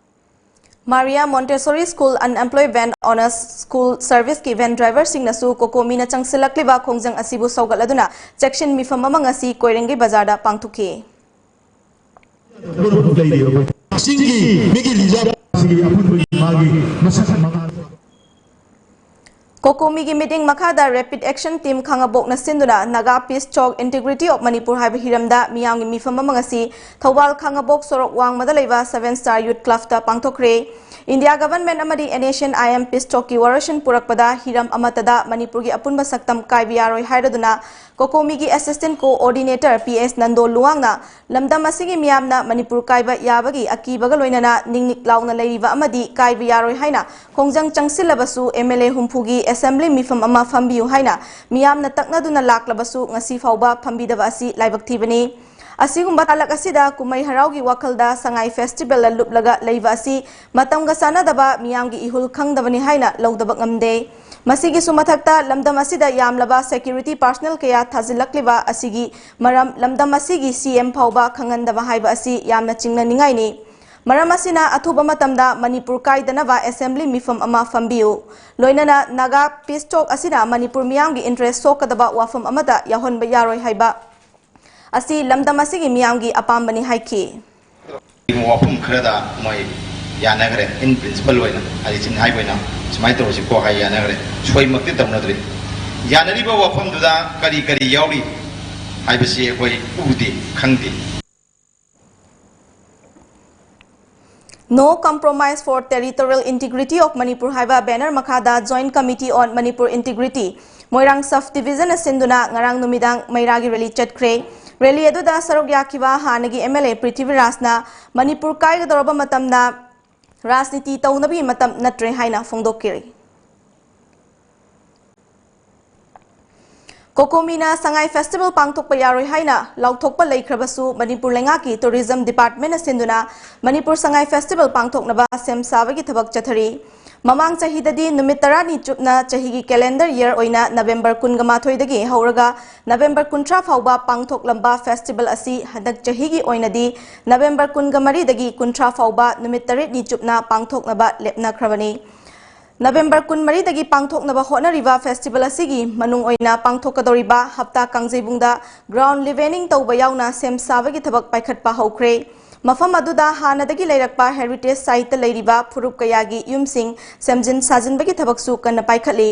Maria Montessori school unemployed van owners school ꯁꯔꯚꯤꯁꯀꯤ ꯚꯦꯟ ꯗ꯭ꯔꯥꯏꯚꯔꯁꯤꯡꯅꯁꯨ ꯀꯣꯀꯣꯃꯤꯅ ꯆꯪꯁꯤꯜꯂꯛꯂꯤꯕ ꯈꯣꯡꯖꯪ ꯑꯁꯤꯕꯨ ꯁꯧꯒꯠꯂꯗꯨꯅ ꯆꯦꯛꯁꯤꯟ ꯃꯤꯐꯝ ꯑꯃ ꯉꯁꯤ ꯀꯣꯏꯔꯦꯡꯒꯩ ꯕꯖꯥꯔꯗ ꯄꯥꯡꯊꯣꯛꯈꯤ꯫ ꯆꯤꯡꯒꯤ ꯃꯤꯒꯤ ꯂꯤꯗꯔ ꯁꯤꯒꯤ ꯑꯄꯨꯟꯕꯒꯤ ꯃꯥꯒꯤ ꯃꯁꯛ ꯃꯉꯥꯜ ꯀꯣꯀꯣꯃꯤꯒꯤ ꯃꯤꯠꯌꯦꯡ ꯃꯈꯥꯗ ꯔꯦꯄꯤꯗ ꯑꯦꯛꯁꯟ ꯇꯤꯝ ꯈꯥꯉꯕꯣꯛꯅ ꯁꯤꯟꯗꯨꯅ ꯅꯥꯒꯥ ꯄꯤꯁ ꯇꯣꯛ ꯏꯟꯇꯤꯒ꯭ꯔꯤꯇꯤ ꯑꯣꯐ ꯃꯅꯤꯄꯨꯔ ꯍꯥꯏꯕ ꯍꯤꯔꯝꯗ ꯃꯤꯌꯥꯝꯒꯤ ꯃꯤꯐꯝ ꯑꯃ ꯉꯁꯤ ꯊꯧꯕꯥꯜ ꯈꯥꯉꯕꯣꯛ ꯁꯣꯔꯣꯛ ꯋꯥꯡꯃꯗ ꯂꯩꯕ ꯁꯚꯦꯟ ꯁ꯭ꯇꯥꯔ ꯌꯨꯠ ꯀ꯭ꯂꯕꯇ ꯄꯥꯡꯊꯣꯛꯈ꯭ꯔꯦ꯫ ꯏꯟꯗꯤꯌꯥ ꯒꯚꯔꯟꯃꯦꯟꯠ ꯑꯃꯗꯤ N S and I M peace ꯇꯣꯛꯀꯤ ꯋꯥꯔꯣꯏꯁꯤꯟ ꯄꯨꯔꯛꯄꯗ ꯍꯤꯔꯝ ꯑꯃꯠꯇꯗ ꯃꯅꯤꯄꯨꯔꯒꯤ ꯑꯄꯨꯟꯕ ꯁꯛꯇꯝ ꯀꯥꯏꯕ ꯌꯥꯔꯣꯏ ꯍꯥꯏꯔꯗꯨꯅ ꯀꯣꯀꯣꯃꯤꯒꯤ assistant coordinator P S Nando ꯂꯨꯋꯥꯡꯅ ꯂꯝꯗꯝ ꯑꯁꯤꯒꯤ ꯃꯤꯌꯥꯝꯅ ꯃꯅꯤꯄꯨꯔ ꯀꯥꯏꯕ ꯌꯥꯕꯒꯤ ꯑꯀꯤꯕꯒ ꯂꯣꯏꯅꯅ ꯅꯤꯡꯅꯤꯛ ꯂꯥꯎꯅ ꯂꯩꯔꯤꯕ ꯑꯃꯗꯤ ꯀꯥꯏꯕ ꯌꯥꯔꯣꯏ ꯍꯥꯏꯅ ꯈꯣꯡꯖꯪ ꯆꯪꯁꯤꯜꯂꯕꯁꯨ ꯑꯦꯝ ꯑꯦꯜ ꯑꯦ ꯍꯨꯝꯐꯨꯒꯤ ꯑꯦꯁꯦꯝꯕ꯭ꯂꯤ ꯃꯤꯐꯝ ꯑꯃ ꯐꯝꯕꯤꯌꯨ ꯍꯥꯏꯅ ꯃꯤꯌꯥꯝꯅ ꯇꯛꯅꯗꯨꯅ ꯂꯥꯛꯂꯕꯁꯨ ꯉꯁꯤ ꯐꯥꯎꯕ ꯐꯝꯕꯤꯗꯕ ꯑꯁꯤ ꯂꯥꯏꯕꯛ ꯊꯤꯕꯅꯤ꯫ ꯑꯁꯤꯒꯨꯝꯕ ꯇꯥꯂꯛ ꯑꯁꯤꯗ ꯀꯨꯝꯍꯩ ꯍꯔꯥꯎꯒꯤ ꯋꯥꯈꯜꯗ ꯁꯉꯥꯏ ꯐꯦꯁꯇꯤꯚꯦꯜꯗ ꯂꯨꯞꯂꯒ ꯂꯩꯕ ꯑꯁꯤ ꯃꯇꯝꯒ ꯆꯥꯟꯅꯗꯕ, ꯃꯤꯌꯥꯝꯒꯤ ꯏꯍꯨꯜ ꯈꯪꯗꯕꯅꯤ ꯍꯥꯏꯅ ꯂꯧꯗꯕ ꯉꯝꯗꯦ꯫ ꯃꯁꯤꯒꯤꯁꯨ ꯃꯊꯛꯇ ꯂꯝꯗꯝ ꯑꯁꯤꯗ ꯌꯥꯝꯂꯕ ꯁꯦꯀ꯭ꯌꯨꯔꯤꯇꯤ ꯄꯥꯔꯁꯅꯦꯜ ꯀꯌꯥ ꯊꯥꯖꯤꯜꯂꯛꯂꯤꯕ ꯑꯁꯤꯒꯤ ꯃꯔꯝ ꯂꯝꯗꯝ ꯑꯁꯤꯒꯤ ꯁꯤ ꯑꯦꯝ ꯐꯥꯎꯕ ꯈꯪꯍꯟꯗꯕ ꯍꯥꯏꯕ ꯑꯁꯤ ꯌꯥꯝꯅ ꯆꯤꯡꯅꯅꯤꯡꯉꯥꯏꯅꯤ꯫ ꯃꯔꯝ ꯑꯁꯤꯅ ꯑꯊꯨꯕ ꯃꯇꯝꯗ ꯃꯅꯤꯄꯨꯔ ꯀꯥꯏꯗꯅꯕ ꯑꯦꯁꯦꯝꯕ꯭ꯂꯤ ꯃꯤꯐꯝ ꯑꯃ ꯐꯝꯕꯤꯌꯨ꯫ ꯂꯣꯏꯅꯅ ꯅꯥꯒꯥ ꯄꯤꯁ ꯇꯣꯛ ꯑꯁꯤꯅ ꯃꯅꯤꯄꯨꯔ ꯃꯤꯌꯥꯝꯒꯤ ꯏꯟꯇꯔꯦꯁ ꯁꯣꯛꯀꯗꯕ ꯋꯥꯐꯝ ꯑꯃꯠꯇ ꯌꯥꯎꯍꯟꯕ ꯌꯥꯔꯣꯏ ꯍꯥꯏꯕ ꯑꯁꯤ ꯂꯝꯗꯝ ꯑꯁꯤꯒꯤ ꯃꯤꯌꯥꯝꯒꯤ ꯑꯄꯥꯝꯕꯅꯤ ꯍꯥꯏꯈꯤ꯫ ꯋꯥꯐꯝ ꯈꯔꯗ ꯃꯣꯏ ꯌꯥꯅꯈ꯭ꯔꯦ, in principle ꯑꯣꯏꯅ, ꯍꯥꯏꯗꯤ ꯆꯤꯟ ꯍꯥꯏꯕ ꯑꯣꯏꯅ ꯁꯨꯃꯥꯏꯅ ꯇꯧꯔꯁꯤꯀꯣ ꯍꯥꯏ ꯌꯥꯅꯈ꯭ꯔꯦ꯫ ꯁꯣꯏꯃꯛꯇꯤ ꯇꯧꯅꯗ꯭ꯔꯤ꯫ ꯌꯥꯅꯔꯤꯕ ꯋꯥꯐꯝꯗꯨꯗ ꯀꯔꯤ ꯀꯔꯤ ꯌꯥꯎꯔꯤ ꯍꯥꯏꯕꯁꯤ ꯑꯩꯈꯣꯏ ꯎꯗꯦ, ꯈꯪꯗꯦ꯫ No Compromise for Territorial Integrity of Manipur ꯍꯥꯏꯕ ꯕꯦꯅꯔ ꯃꯈꯥꯗ Joint Committee on Manipur Integrity Moirang ꯁꯕ ꯗꯤꯕꯤꯖꯟꯅ ꯁꯤꯟꯗꯨꯅ ꯉꯔꯥꯡ ꯅꯨꯃꯤꯗꯥꯡ ꯃꯩꯔꯥꯒꯤ ꯔꯦꯂꯤ ꯆꯠꯈ꯭ꯔꯦ꯫ ꯔꯦꯂꯤ ꯑꯗꯨꯗ ꯁꯔꯨꯛ ꯌꯥꯈꯤꯕ ꯍꯥꯟꯅꯒꯤ ꯑꯦꯝ ꯑꯦꯜ ꯑꯦ ꯄ꯭ꯔꯤꯊꯤꯕꯤꯔꯥꯖꯅ ꯃꯅꯤꯄꯨꯔ ꯀꯥꯏꯒꯗꯧꯔꯕ ꯃꯇꯝꯗ ꯔꯥꯖꯅꯤꯇꯤ ꯇꯧꯅꯕꯒꯤ ꯃꯇꯝ ꯅꯠꯇ꯭ꯔꯦ ꯍꯥꯏꯅ ꯐꯣꯡꯗꯣꯛꯈꯤ꯫ ꯀꯣꯀꯣꯃꯤꯅ ꯁꯉꯥꯏ ꯐꯦꯁꯇꯤꯚꯦꯜ ꯄꯥꯡꯊꯣꯛꯄ ꯌꯥꯔꯣꯏ ꯍꯥꯏꯅ ꯂꯥꯎꯊꯣꯛꯄ ꯂꯩꯈ꯭ꯔꯕꯁꯨ, ꯃꯅꯤꯄꯨꯔ ꯂꯩꯉꯥꯛꯀꯤ ꯇꯨꯔꯤꯖꯝ ꯗꯤꯄꯥꯔꯠꯃꯦꯟꯅ ꯁꯤꯟꯗꯨꯅ ꯃꯅꯤꯄꯨꯔ ꯁꯉꯥꯏ ꯐꯦꯁꯇꯤꯚꯦꯜ ꯄꯥꯡꯊꯣꯛꯅꯕ ꯁꯦꯝ ꯁꯥꯕꯒꯤ ꯊꯕꯛ ꯆꯠꯊꯔꯤ꯫ ꯃꯃꯥꯡ ꯆꯍꯤꯗꯗꯤ ꯅꯨꯃꯤꯠ ꯇꯔꯥꯅꯤ ꯆꯨꯞꯅ ꯆꯍꯤꯒꯤ ꯀꯦꯂꯦꯟꯗꯔ ꯌꯔ ꯑꯣꯏꯅ ꯅꯕꯦꯝꯕꯔ ꯀꯨꯟꯒ ꯃꯥꯊꯣꯏꯗꯒꯤ ꯍꯧꯔꯒ ꯅꯕꯦꯝꯕꯔ ꯀꯨꯟꯊ꯭ꯔꯥ ꯐꯥꯎꯕ ꯄꯥꯡꯊꯣꯛꯂꯝꯕ ꯐꯦꯁꯇꯤꯚꯦꯜ ꯑꯁꯤ ꯍꯟꯗꯛ ꯆꯍꯤꯒꯤ ꯑꯣꯏꯅꯗꯤ ꯅꯕꯦꯝꯕꯔ ꯀꯨꯟꯒ ꯃꯔꯤꯗꯒꯤ ꯀꯨꯟꯊ꯭ꯔꯥ ꯐꯥꯎꯕ ꯅꯨꯃꯤꯠ ꯇꯔꯦꯠꯅꯤ ꯆꯨꯞꯅ ꯄꯥꯡꯊꯣꯛꯅꯕ ꯂꯦꯞꯅꯈ꯭ꯔꯕꯅꯤ꯫ ꯅꯕꯦꯝꯕꯔ ꯀꯨꯟꯃꯔꯤꯗꯒꯤ ꯄꯥꯡꯊꯣꯛꯅꯕ ꯍꯣꯠꯅꯔꯤꯕ ꯐꯦꯁꯇꯤꯚꯦꯜ ꯑꯁꯤꯒꯤ ꯃꯅꯨꯡ ꯑꯣꯏꯅ ꯄꯥꯡꯊꯣꯛꯀꯗꯧꯔꯤꯕ ꯍꯞꯇꯥ ꯀꯥꯡꯖꯩꯕꯨꯡꯗ ꯒ꯭ꯔꯥꯎꯟ ꯂꯤꯚꯦꯅꯤꯡ ꯇꯧꯕ ꯌꯥꯎꯅ ꯁꯦꯝ ꯁꯥꯕꯒꯤ ꯊꯕꯛ ꯄꯥꯏꯈꯠꯄ ꯍꯧꯈ꯭ꯔꯦ꯫ ꯃꯐꯝ ꯑꯗꯨꯗ ꯍꯥꯟꯅꯗꯒꯤ ꯂꯩꯔꯛꯄ ꯍꯦꯔꯤꯇꯦꯖ ꯁꯥꯏꯠꯇ ꯂꯩꯔꯤꯕ ꯐꯨꯔꯨꯞ ꯀꯌꯥꯒꯤ ꯌꯨꯝꯁꯤꯡ ꯁꯦꯝꯖꯤꯟ ꯁꯥꯖꯤꯟꯕꯒꯤ ꯊꯕꯛꯁꯨ ꯀꯟꯅ ꯄꯥꯏꯈꯠꯂꯤ꯫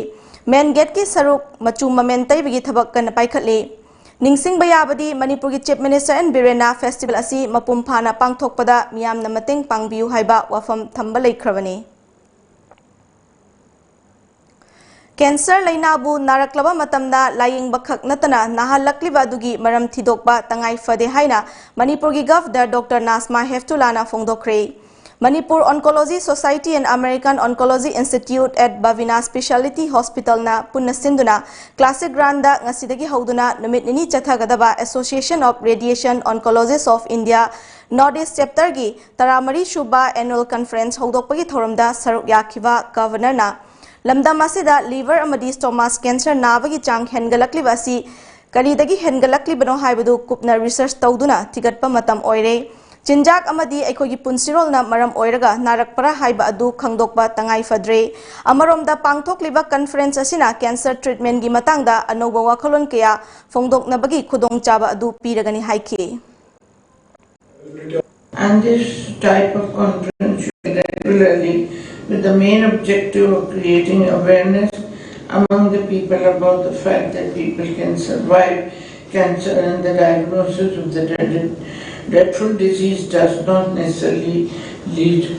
ꯃꯦꯟ ꯒꯦꯠꯀꯤ ꯁꯔꯨꯛ ꯃꯆꯨ ꯃꯃꯦꯟ ꯇꯩꯕꯒꯤ ꯊꯕꯛ ꯀꯟꯅ ꯄꯥꯏꯈꯠꯂꯤ꯫ ꯅꯤꯡꯁꯤꯡꯕ ꯌꯥꯕꯗꯤ ꯃꯅꯤꯄꯨꯔꯒꯤ Chief Minister N Biren ꯅ festival ꯑꯁꯤ ꯃꯄꯨꯡ ꯐꯥꯅ ꯄꯥꯡꯊꯣꯛꯄꯗ ꯃꯤꯌꯥꯝꯅ ꯃꯇꯦꯡ ꯄꯥꯡꯕꯤꯌꯨ ꯍꯥꯏꯕ ꯋꯥꯐꯝ ꯊꯝꯕ ꯂꯩꯈ꯭ꯔꯕꯅꯤ꯫ Cancer ꯂꯩꯅꯥꯕꯨ ꯅꯥꯔꯛꯂꯕ ꯃꯇꯝꯗ ꯂꯥꯌꯦꯡꯕ ꯈꯛ ꯅꯠꯇꯅ ꯅꯥꯍꯜꯂꯛꯂꯤꯕ ꯑꯗꯨꯒꯤ ꯃꯔꯝ ꯊꯤꯗꯣꯛꯄ ꯇꯉꯥꯏ ꯐꯗꯦ ꯍꯥꯏꯅ ꯃꯅꯤꯄꯨꯔꯒꯤ Governor Doctor Najma Heptulla ꯅ ꯐꯣꯡꯗꯣꯛꯈ꯭ꯔꯦ꯫ Manipur Oncology Society and American Oncology Institute at Bhavina Specialty Hospital ꯅ ꯄꯨꯟꯅ ꯁꯤꯟꯗꯨꯅ Classic Run ꯗ ꯉꯁꯤꯗꯒꯤ ꯍꯧꯗꯨꯅ ꯅꯨꯃꯤꯠ ꯅꯤꯅꯤ ꯆꯠꯊꯒꯗꯕ Association of Radiation Oncologists of India North East Chapter ꯒꯤ ꯇꯔꯥꯃꯔꯤ ꯁꯨꯕ Annual Conference ꯍꯧꯗꯣꯛꯄꯒꯤ ꯊꯧꯔꯝꯗ ꯁꯔꯨꯛ ꯌꯥꯈꯤꯕ Governor ꯅ ꯂꯝꯗꯝ ꯑꯁꯤꯗ liver ꯑꯃꯗꯤ stomach cancer ꯅꯥꯕꯒꯤ ꯆꯥꯡ ꯍꯦꯟꯒꯠꯂꯛꯂꯤꯕ ꯑꯁꯤ ꯀꯔꯤꯗꯒꯤ ꯍꯦꯟꯒꯠꯂꯛꯂꯤꯕꯅꯣ ꯍꯥꯏꯕꯗꯨ ꯀꯨꯞꯅ research ꯇꯧꯗꯨꯅ ꯊꯤꯒꯠꯄ ꯃꯇꯝ ꯑꯣꯏꯔꯦ꯫ ꯆꯤꯟꯖꯥꯛ ꯑꯃꯗꯤ ꯑꯩꯈꯣꯏꯒꯤ ꯄꯨꯟꯁꯤꯔꯣꯜꯅ ꯃꯔꯝ ꯑꯣꯏꯔꯒ ꯅꯥꯔꯛꯄ꯭ꯔꯥ ꯍꯥꯏꯕ ꯑꯗꯨ ꯈꯪꯗꯣꯛꯄ ꯇꯉꯥꯏ ꯐꯗ꯭ꯔꯦ꯫ ꯑꯃꯔꯣꯝꯗ ꯄꯥꯡꯊꯣꯛꯂꯤꯕ conference ꯑꯁꯤꯅ cancer treatment ꯒꯤ ꯃꯇꯥꯡꯗ ꯑꯅꯧꯕ ꯋꯥꯈꯜꯂꯣꯟ ꯀꯌꯥ ꯐꯣꯡꯗꯣꯛꯅꯕꯒꯤ ꯈꯨꯗꯣꯡꯆꯥꯕ ꯑꯗꯨ ꯄꯤꯔꯒꯅꯤ ꯍꯥꯏꯈꯤ꯫ And this type of conference should be regularly with the main objective of creating awareness among the people about the fact that people can survive cancer and the diagnosis of the dreaded, dreadful disease does not necessarily lead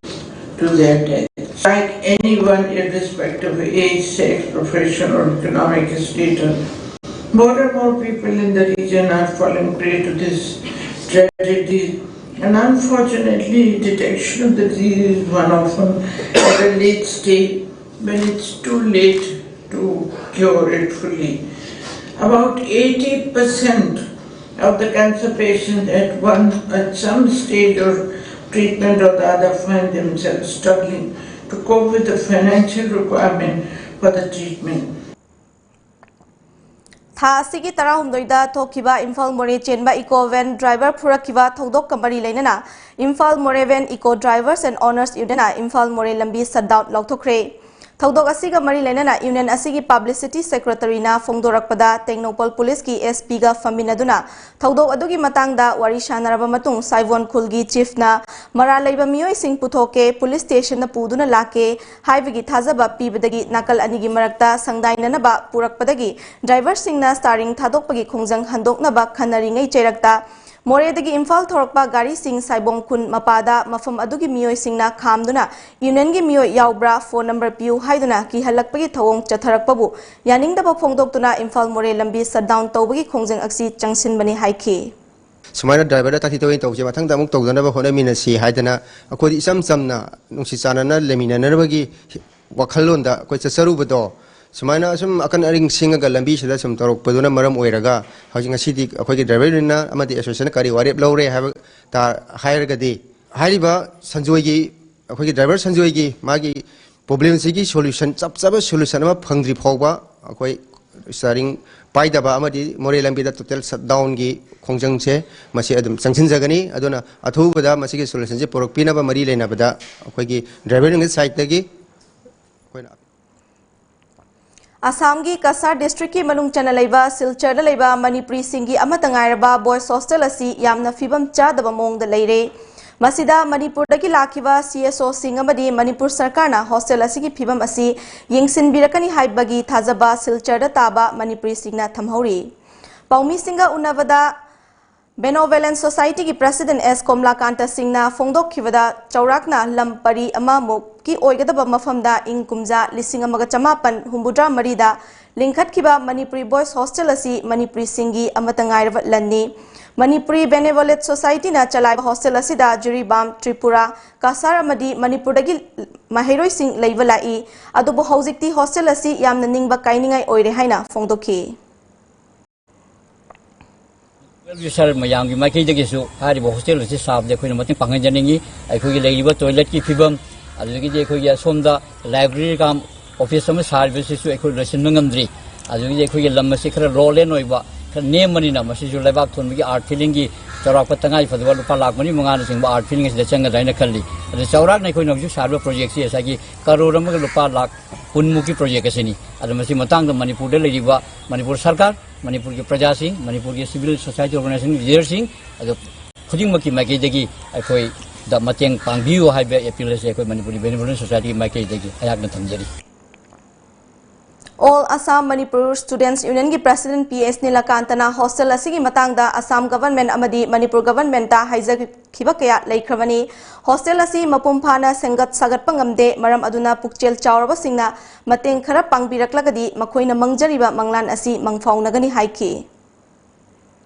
to their death. Like anyone, irrespective of age, sex, profession, or economic status, more and more people in the region are falling prey to this dreaded disease. And unfortunately, detection of the disease is one often at a late stage when it's too late to cure it fully. About eighty percent of the cancer patients at one, at some stage of treatment or the other, find themselves struggling to cope with the financial requirement for the treatment. ꯊꯥ ꯑꯁꯤꯒꯤ ꯇꯔꯥꯍꯨꯝꯗꯣꯏꯗ ꯊꯣꯛꯈꯤꯕ ꯏꯝꯐꯥꯜ ꯃꯣꯔꯦ ꯆꯦꯟꯕ eco van driver ꯐꯨꯔꯛꯈꯤꯕ ꯊꯧꯗꯣꯛꯀ ꯃꯔꯤ ꯂꯩꯅꯅ Imphal Moreh Van Eco Drivers and Owners Union ꯅ ꯏꯝꯐꯥꯜ ꯃꯣꯔꯦ ꯂꯝꯕꯤ shutdown ꯂꯥꯎꯊꯣꯛꯈ꯭ꯔꯦ꯫ ꯊꯧꯗꯣꯛ ꯑꯁꯤꯒ ꯃꯔꯤ ꯂꯩꯅꯅ ꯌꯨꯅꯤꯌꯟ ꯑꯁꯤꯒꯤ ꯄꯕ꯭ꯂꯤꯁꯤꯇꯤ ꯁꯦꯀ꯭ꯔꯦꯇꯔꯤꯅ ꯐꯣꯡꯗꯣꯔꯛꯄꯗ, ꯇꯦꯡꯅꯧꯄꯜ ꯄꯨꯂꯤꯁꯀꯤ ꯑꯦꯁ ꯄꯤꯒ ꯐꯝꯃꯤꯟꯅꯗꯨꯅ ꯊꯧꯗꯣꯛ ꯑꯗꯨꯒꯤ ꯃꯇꯥꯡꯗ ꯋꯥꯔꯤ ꯁꯥꯟꯅꯔꯕ ꯃꯇꯨꯡ, ꯁꯥꯏꯕꯣꯟ ꯈꯨꯜꯒꯤ ꯆꯤꯐꯅ ꯃꯔꯥꯜ ꯂꯩꯕ ꯃꯤꯑꯣꯏꯁꯤꯡ ꯄꯨꯊꯣꯛꯀꯦ, ꯄꯨꯂꯤꯁ ꯁ꯭ꯇꯦꯁꯟꯗ ꯄꯨꯗꯨꯅ ꯂꯥꯛꯀꯦ ꯍꯥꯏꯕꯒꯤ ꯊꯥꯖꯕ ꯄꯤꯕꯗꯒꯤ ꯅꯥꯀꯜ ꯑꯅꯤꯒꯤ ꯃꯔꯛꯇ ꯁꯪꯗꯥꯏꯅꯅꯕ ꯄꯨꯔꯛꯄꯗꯒꯤ ꯗ꯭ꯔꯥꯏꯚꯔꯁꯤꯡꯅ ꯁ꯭ꯇꯥꯔꯤꯡ ꯊꯥꯗꯣꯛꯄꯒꯤ ꯈꯣꯡꯖꯪ ꯍꯟꯗꯣꯛꯅꯕ ꯈꯟꯅꯔꯤꯉꯩ ꯆꯩꯔꯛꯇ ꯃꯣꯔꯦꯗꯒꯤ ꯏꯝꯐꯥꯜ ꯊꯧꯔꯛꯄ ꯒꯥꯔꯤꯁꯤꯡ ꯁꯥꯏꯕꯣꯡ ꯈꯨꯟ ꯃꯄꯥꯗ ꯃꯐꯝ ꯑꯗꯨꯒꯤ ꯃꯤꯑꯣꯏꯁꯤꯡꯅ ꯈꯥꯝꯗꯨꯅ ꯌꯨꯅꯤꯌꯟꯒꯤ ꯃꯤꯑꯣꯏ ꯌꯥꯎꯕ꯭ꯔꯥ, ꯐꯣꯟ ꯅꯝꯕꯔ ꯄꯤꯌꯨ ꯍꯥꯏꯗꯨꯅ ꯀꯤꯍꯜꯂꯛꯄꯒꯤ ꯊꯧꯑꯣꯡ ꯆꯠꯊꯔꯛꯄꯕꯨ ꯌꯥꯅꯤꯡꯗꯕ ꯐꯣꯡꯗꯣꯛꯇꯨꯅ ꯏꯝꯐꯥꯜ ꯃꯣꯔꯦ ꯂꯝꯕꯤ ꯁꯠꯗꯥꯎꯟ ꯇꯧꯕꯒꯤ ꯈꯣꯡꯖꯪ ꯑꯁꯤ ꯆꯪꯁꯤꯟꯕꯅꯤ ꯍꯥꯏꯈꯤ꯫ ꯁꯨꯃꯥꯏꯅ ꯗ꯭ꯔꯥꯏꯚꯔꯗ ꯇꯥꯊꯤ ꯇꯧꯑꯣꯏꯅ ꯇꯧꯕꯁꯦ ꯃꯊꯪꯗ ꯑꯃꯨꯛ ꯇꯧꯗꯅꯕ ꯍꯣꯠꯅꯃꯤꯟꯅꯁꯤ ꯍꯥꯏꯗꯅ ꯑꯩꯈꯣꯏꯗꯤ ꯏꯆꯝ ꯆꯝꯅ ꯅꯨꯡꯁꯤ ꯆꯥꯟꯅꯅ ꯂꯩꯃꯤꯟꯅꯅꯕꯒꯤ ꯋꯥꯈꯜꯂꯣꯟꯗ ꯑꯩꯈꯣꯏ ꯆꯠꯆꯔꯨꯕꯗꯣ, ꯁꯨꯃꯥꯏꯅ ꯑꯁꯨꯝ ꯑꯀꯟ ꯑꯔꯤꯡ ꯁꯤꯡꯉꯒ ꯂꯝꯕꯤꯁꯤꯗ ꯁꯨꯝ ꯇꯧꯔꯛꯄꯗꯨꯅ ꯃꯔꯝ ꯑꯣꯏꯔꯒ ꯍꯧꯖꯤꯛ ꯉꯁꯤꯗꯤ ꯑꯩꯈꯣꯏꯒꯤ ꯗ꯭ꯔꯥꯏꯚꯔ ꯌꯨꯅꯤꯌꯟ ꯑꯃꯗꯤ ꯑꯦꯁꯣꯁꯤꯌꯦꯁꯟꯅ ꯀꯔꯤ ꯋꯥꯔꯦꯞ ꯂꯧꯔꯦ ꯍꯥꯏꯕ ꯇꯥ-, ꯍꯥꯏꯔꯒꯗꯤ, ꯍꯥꯏꯔꯤꯕ ꯁꯟꯖꯣꯏꯒꯤ, ꯑꯩꯈꯣꯏꯒꯤ ꯗ꯭ꯔꯥꯏꯚꯔ ꯁꯟꯖꯣꯏꯒꯤ ꯃꯥꯒꯤ ꯄ꯭ꯔꯣꯕ꯭ꯂꯦꯝꯁꯤꯒꯤ ꯁꯣꯂꯨꯁꯟ, ꯆꯞ ꯆꯥꯕ ꯁꯣꯂꯨꯁꯟ ꯑꯃ ꯐꯪꯗ꯭ꯔꯤ ꯐꯥꯎꯕ ꯑꯩꯈꯣꯏ ꯁ꯭ꯇꯥꯔꯤꯡ ꯄꯥꯏꯗꯕ ꯑꯃꯗꯤ ꯃꯣꯔꯦ ꯂꯝꯕꯤꯗ ꯇꯣꯇꯦꯜ ꯁꯠꯗꯥꯎꯟꯒꯤ ꯈꯣꯡꯖꯪꯁꯦ ꯃꯁꯤ ꯑꯗꯨꯝ ꯆꯪꯁꯤꯟꯖꯒꯅꯤ꯫ ꯑꯗꯨꯅ ꯑꯊꯨꯕꯗ ꯃꯁꯤꯒꯤ ꯁꯣꯂꯨꯁꯟꯁꯦ ꯄꯨꯔꯛꯄꯤꯅꯕ ꯃꯔꯤ ꯂꯩꯅꯕꯗ ꯑꯩꯈꯣꯏꯒꯤ ꯗ꯭ꯔꯥꯏꯚꯔ ꯌꯨꯅꯤꯌꯟꯒꯤ ꯁꯥꯏꯠꯇꯒꯤ ꯑꯩꯈꯣꯏꯅ ꯑꯁꯥꯝꯒꯤ ꯀꯁꯥꯔ ꯗꯤꯁꯇ꯭ꯔꯤꯛꯀꯤ ꯃꯅꯨꯡ ꯆꯟꯅ ꯂꯩꯕ ꯁꯤꯜꯆꯔꯗ ꯂꯩꯕ ꯃꯅꯤꯄꯨꯔꯤꯁꯤꯡꯒꯤ ꯑꯃꯠꯇ ꯉꯥꯏꯔꯕ ꯕꯣꯏꯁ ꯍꯣꯁꯇꯦꯜ ꯑꯁꯤ ꯌꯥꯝꯅ ꯐꯤꯕꯝ ꯆꯥꯗꯕ ꯃꯑꯣꯡꯗ ꯂꯩꯔꯦ꯫ ꯃꯁꯤꯗ ꯃꯅꯤꯄꯨꯔꯗꯒꯤ ꯂꯥꯛꯈꯤꯕ ꯁꯤ ꯑꯦꯁ ꯑꯣꯁꯤꯡ ꯑꯃꯗꯤ ꯃꯅꯤꯄꯨꯔ ꯁꯔꯀꯥꯔꯅ ꯍꯣꯁꯇꯦꯜ ꯑꯁꯤꯒꯤ ꯐꯤꯕꯝ ꯑꯁꯤ ꯌꯦꯡꯁꯤꯟꯕꯤꯔꯛꯀꯅꯤ ꯍꯥꯏꯕꯒꯤ ꯊꯥꯖꯕ ꯁꯤꯜꯆꯔꯗ ꯇꯥꯕ ꯃꯅꯤꯄꯨꯔꯤꯁꯤꯡꯅ ꯊꯝꯍꯧꯔꯤ꯫ ꯄꯥꯎꯃꯤꯁꯤꯡꯒ ꯎꯅꯕꯗ Benevolent Societyꯒꯤ President ꯑꯦꯁ ꯀꯣꯝꯂꯥꯀꯥꯟꯇ ꯁꯤꯡꯅ ꯐꯣꯡꯗꯣꯛꯈꯤꯕꯗ, ꯆꯥꯎꯔꯥꯛꯅ ꯂꯝ ꯄꯔꯤ ꯑꯃꯃꯨꯛꯀꯤ ꯑꯣꯏꯒꯗꯕ ꯃꯐꯝꯗ ꯏꯪ ꯀꯨꯝꯖꯥ ꯂꯤꯁꯤꯡ ꯑꯃꯒ ꯆꯃꯥꯄꯟ ꯍꯨꯝꯐꯨꯇꯔꯥ ꯃꯔꯤꯗ ꯂꯤꯡꯈꯠꯈꯤꯕ ꯃꯅꯤꯄꯨꯔꯤ ꯕꯣꯏꯁ ꯍꯣꯁꯇꯦꯜ ꯑꯁꯤ ꯃꯅꯤꯄꯨꯔꯤꯁꯤꯡꯒꯤ ꯑꯃꯠꯇ ꯉꯥꯏꯔꯕ ꯂꯟꯅꯤ꯫ ꯃꯅꯤꯄꯨꯔꯤ ꯕꯦꯅꯦꯚꯣꯂꯦꯟꯠ ꯁꯣꯁꯥꯏꯇꯤꯅ ꯆꯂꯥꯏꯕ ꯍꯣꯁꯇꯦꯜ ꯑꯁꯤꯗ ꯖꯤꯔꯤꯕꯥꯝ, ꯇ꯭ꯔꯤꯄꯨꯔꯥ, ꯀꯁꯥꯔ ꯑꯃꯗꯤ ꯃꯅꯤꯄꯨꯔꯗꯒꯤ ꯃꯍꯩꯔꯣꯏꯁꯤꯡ ꯂꯩꯕ ꯂꯥꯛꯏ꯫ ꯑꯗꯨꯕꯨ ꯍꯧꯖꯤꯛꯇꯤ ꯍꯣꯁꯇꯦꯜ ꯑꯁꯤ ꯌꯥꯝꯅ ꯅꯤꯡꯕ ꯀꯥꯏꯅꯤꯡꯉꯥꯏ ꯑꯣꯏꯔꯦ ꯍꯥꯏꯅ ꯐꯣꯡꯗꯣꯛꯈꯤ꯫ ꯁꯥꯔ ꯃꯌꯥꯝꯒꯤ ꯃꯥꯏꯀꯩꯗꯒꯤꯁꯨ ꯍꯥꯏꯔꯤꯕ ꯍꯣꯁꯇꯦꯜ ꯑꯁꯤ ꯁꯥꯕꯗ ꯑꯩꯈꯣꯏꯅ ꯃꯇꯦꯡ ꯄꯥꯡꯍꯟꯖꯅꯤꯡꯉꯤ꯫ ꯑꯩꯈꯣꯏꯒꯤ ꯂꯩꯔꯤꯕ ꯇꯣꯏꯂꯦꯠꯀꯤ ꯐꯤꯕꯝ, ꯑꯗꯨꯗꯒꯤꯗꯤ ꯑꯩꯈꯣꯏꯒꯤ ꯑꯁꯣꯝꯗ ꯂꯥꯏꯕ꯭ꯔꯦꯔꯤ ꯀꯝ ꯑꯣꯐꯤꯁ ꯑꯃ ꯁꯥꯔꯤꯕꯁꯤꯁꯨ ꯑꯩꯈꯣꯏ ꯂꯣꯏꯁꯤꯟꯕ ꯉꯝꯗ꯭ꯔꯤ꯫ ꯑꯗꯨꯗꯒꯤꯗꯤ ꯑꯩꯈꯣꯏꯒꯤ ꯂꯝ ꯑꯁꯤ ꯈꯔ ꯔꯣꯂꯦꯟ ꯑꯣꯏꯕ, ꯈꯔ ꯅꯦꯝꯕꯅꯤꯅ ꯃꯁꯤꯁꯨ ꯂꯩꯕꯥꯛ ꯊꯣꯟꯕꯒꯤ ꯑꯥꯔꯠ ꯐꯤꯂꯤꯡꯒꯤ ꯆꯥꯎꯔꯥꯛꯄ ꯇꯉꯥꯏ ꯐꯗꯕ ꯂꯨꯄꯥ ꯂꯥꯈ ꯃꯔꯤ ꯃꯉꯥꯅ ꯆꯤꯡꯕ ꯑꯥꯔꯠ ꯐꯤꯜꯂꯤꯡ ꯑꯁꯤꯗ ꯆꯪꯒꯗ꯭ꯔꯥ ꯍꯥꯏꯅ ꯈꯜꯂꯤ꯫ ꯑꯗ ꯆꯥꯎꯔꯥꯛꯅ ꯑꯩꯈꯣꯏꯅ ꯍꯧꯖꯤꯛ ꯁꯥꯔꯤꯕ ꯄ꯭ꯔꯣꯖꯦꯛꯁꯤ ꯉꯁꯥꯏꯒꯤ ꯀꯔꯣꯔ ꯑꯃꯒ ꯂꯨꯄꯥ ꯂꯥꯈ ꯀꯨꯟꯃꯨꯛꯀꯤ ꯄ꯭ꯔꯣꯖꯦꯛ ꯑꯁꯤꯅꯤ꯫ ꯑꯗ ꯃꯁꯤ ꯃꯇꯥꯡꯗ ꯃꯅꯤꯄꯨꯔꯗ ꯂꯩꯔꯤꯕ ꯃꯅꯤꯄꯨꯔ ꯁꯔꯀꯥꯔ, ꯃꯅꯤꯄꯨꯔꯒꯤ ꯄ꯭ꯔꯖꯥꯁꯤꯡ, ꯃꯅꯤꯄꯨꯔꯒꯤ ꯁꯤꯚꯤꯜ ꯁꯣꯁꯥꯏꯇꯤ ꯑꯣꯔꯒꯅꯥꯏꯖꯦꯁꯟ ꯂꯤꯗꯔꯁꯤꯡ, ꯑꯗꯨ ꯈꯨꯗꯤꯡꯃꯛꯀꯤ ꯃꯥꯏꯀꯩꯗꯒꯤ ꯑꯩꯈꯣꯏꯗ ꯃꯇꯦꯡ ꯄꯥꯡꯕꯤꯌꯨ ꯍꯥꯏꯕ ꯑꯦꯄꯤꯜ ꯑꯁꯤ ꯑꯩꯈꯣꯏ ꯃꯅꯤꯄꯨꯔꯤ ꯕꯦꯅꯤꯐꯣꯂꯦꯟ ꯁꯣꯁꯥꯏꯇꯤꯒꯤ ꯃꯥꯏꯀꯩꯗꯒꯤ ꯑꯩꯍꯥꯛꯅ ꯊꯝꯖꯔꯤ꯫ All Assam Manipur Students Union ꯒꯤ President P S ꯅꯤꯂꯀꯥꯟꯇꯅ ꯍꯣꯁꯇꯦꯜ ꯑꯁꯤꯒꯤ ꯃꯇꯥꯡꯗ ꯑꯁꯥꯝ ꯒꯚꯔꯟꯃꯦꯟꯠ ꯑꯃꯗꯤ ꯃꯅꯤꯄꯨꯔ ꯒꯚꯔꯟꯃꯦꯟꯠꯇ ꯍꯥꯏꯖꯈꯤꯕ ꯀꯌꯥ ꯂꯩꯈ꯭ꯔꯕꯅꯤ꯫ ꯍꯣꯁꯇꯦꯜ ꯑꯁꯤ ꯃꯄꯨꯡ ꯐꯥꯅ ꯁꯦꯝꯒꯠ ꯁꯥꯒꯠꯄ ꯉꯝꯗꯦ, ꯃꯔꯝ ꯑꯗꯨꯅ ꯄꯨꯛꯆꯦꯜ ꯆꯥꯎꯔꯕꯁꯤꯡꯅ ꯃꯇꯦꯡ ꯈꯔ ꯄꯥꯡꯕꯤꯔꯛꯂꯒꯗꯤ ꯃꯈꯣꯏꯅ ꯃꯪꯖꯔꯤꯕ ꯃꯪꯂꯥꯟ ꯑꯁꯤ ꯃꯪꯐꯥꯎꯅꯒꯅꯤ ꯍꯥꯏꯈꯤ꯫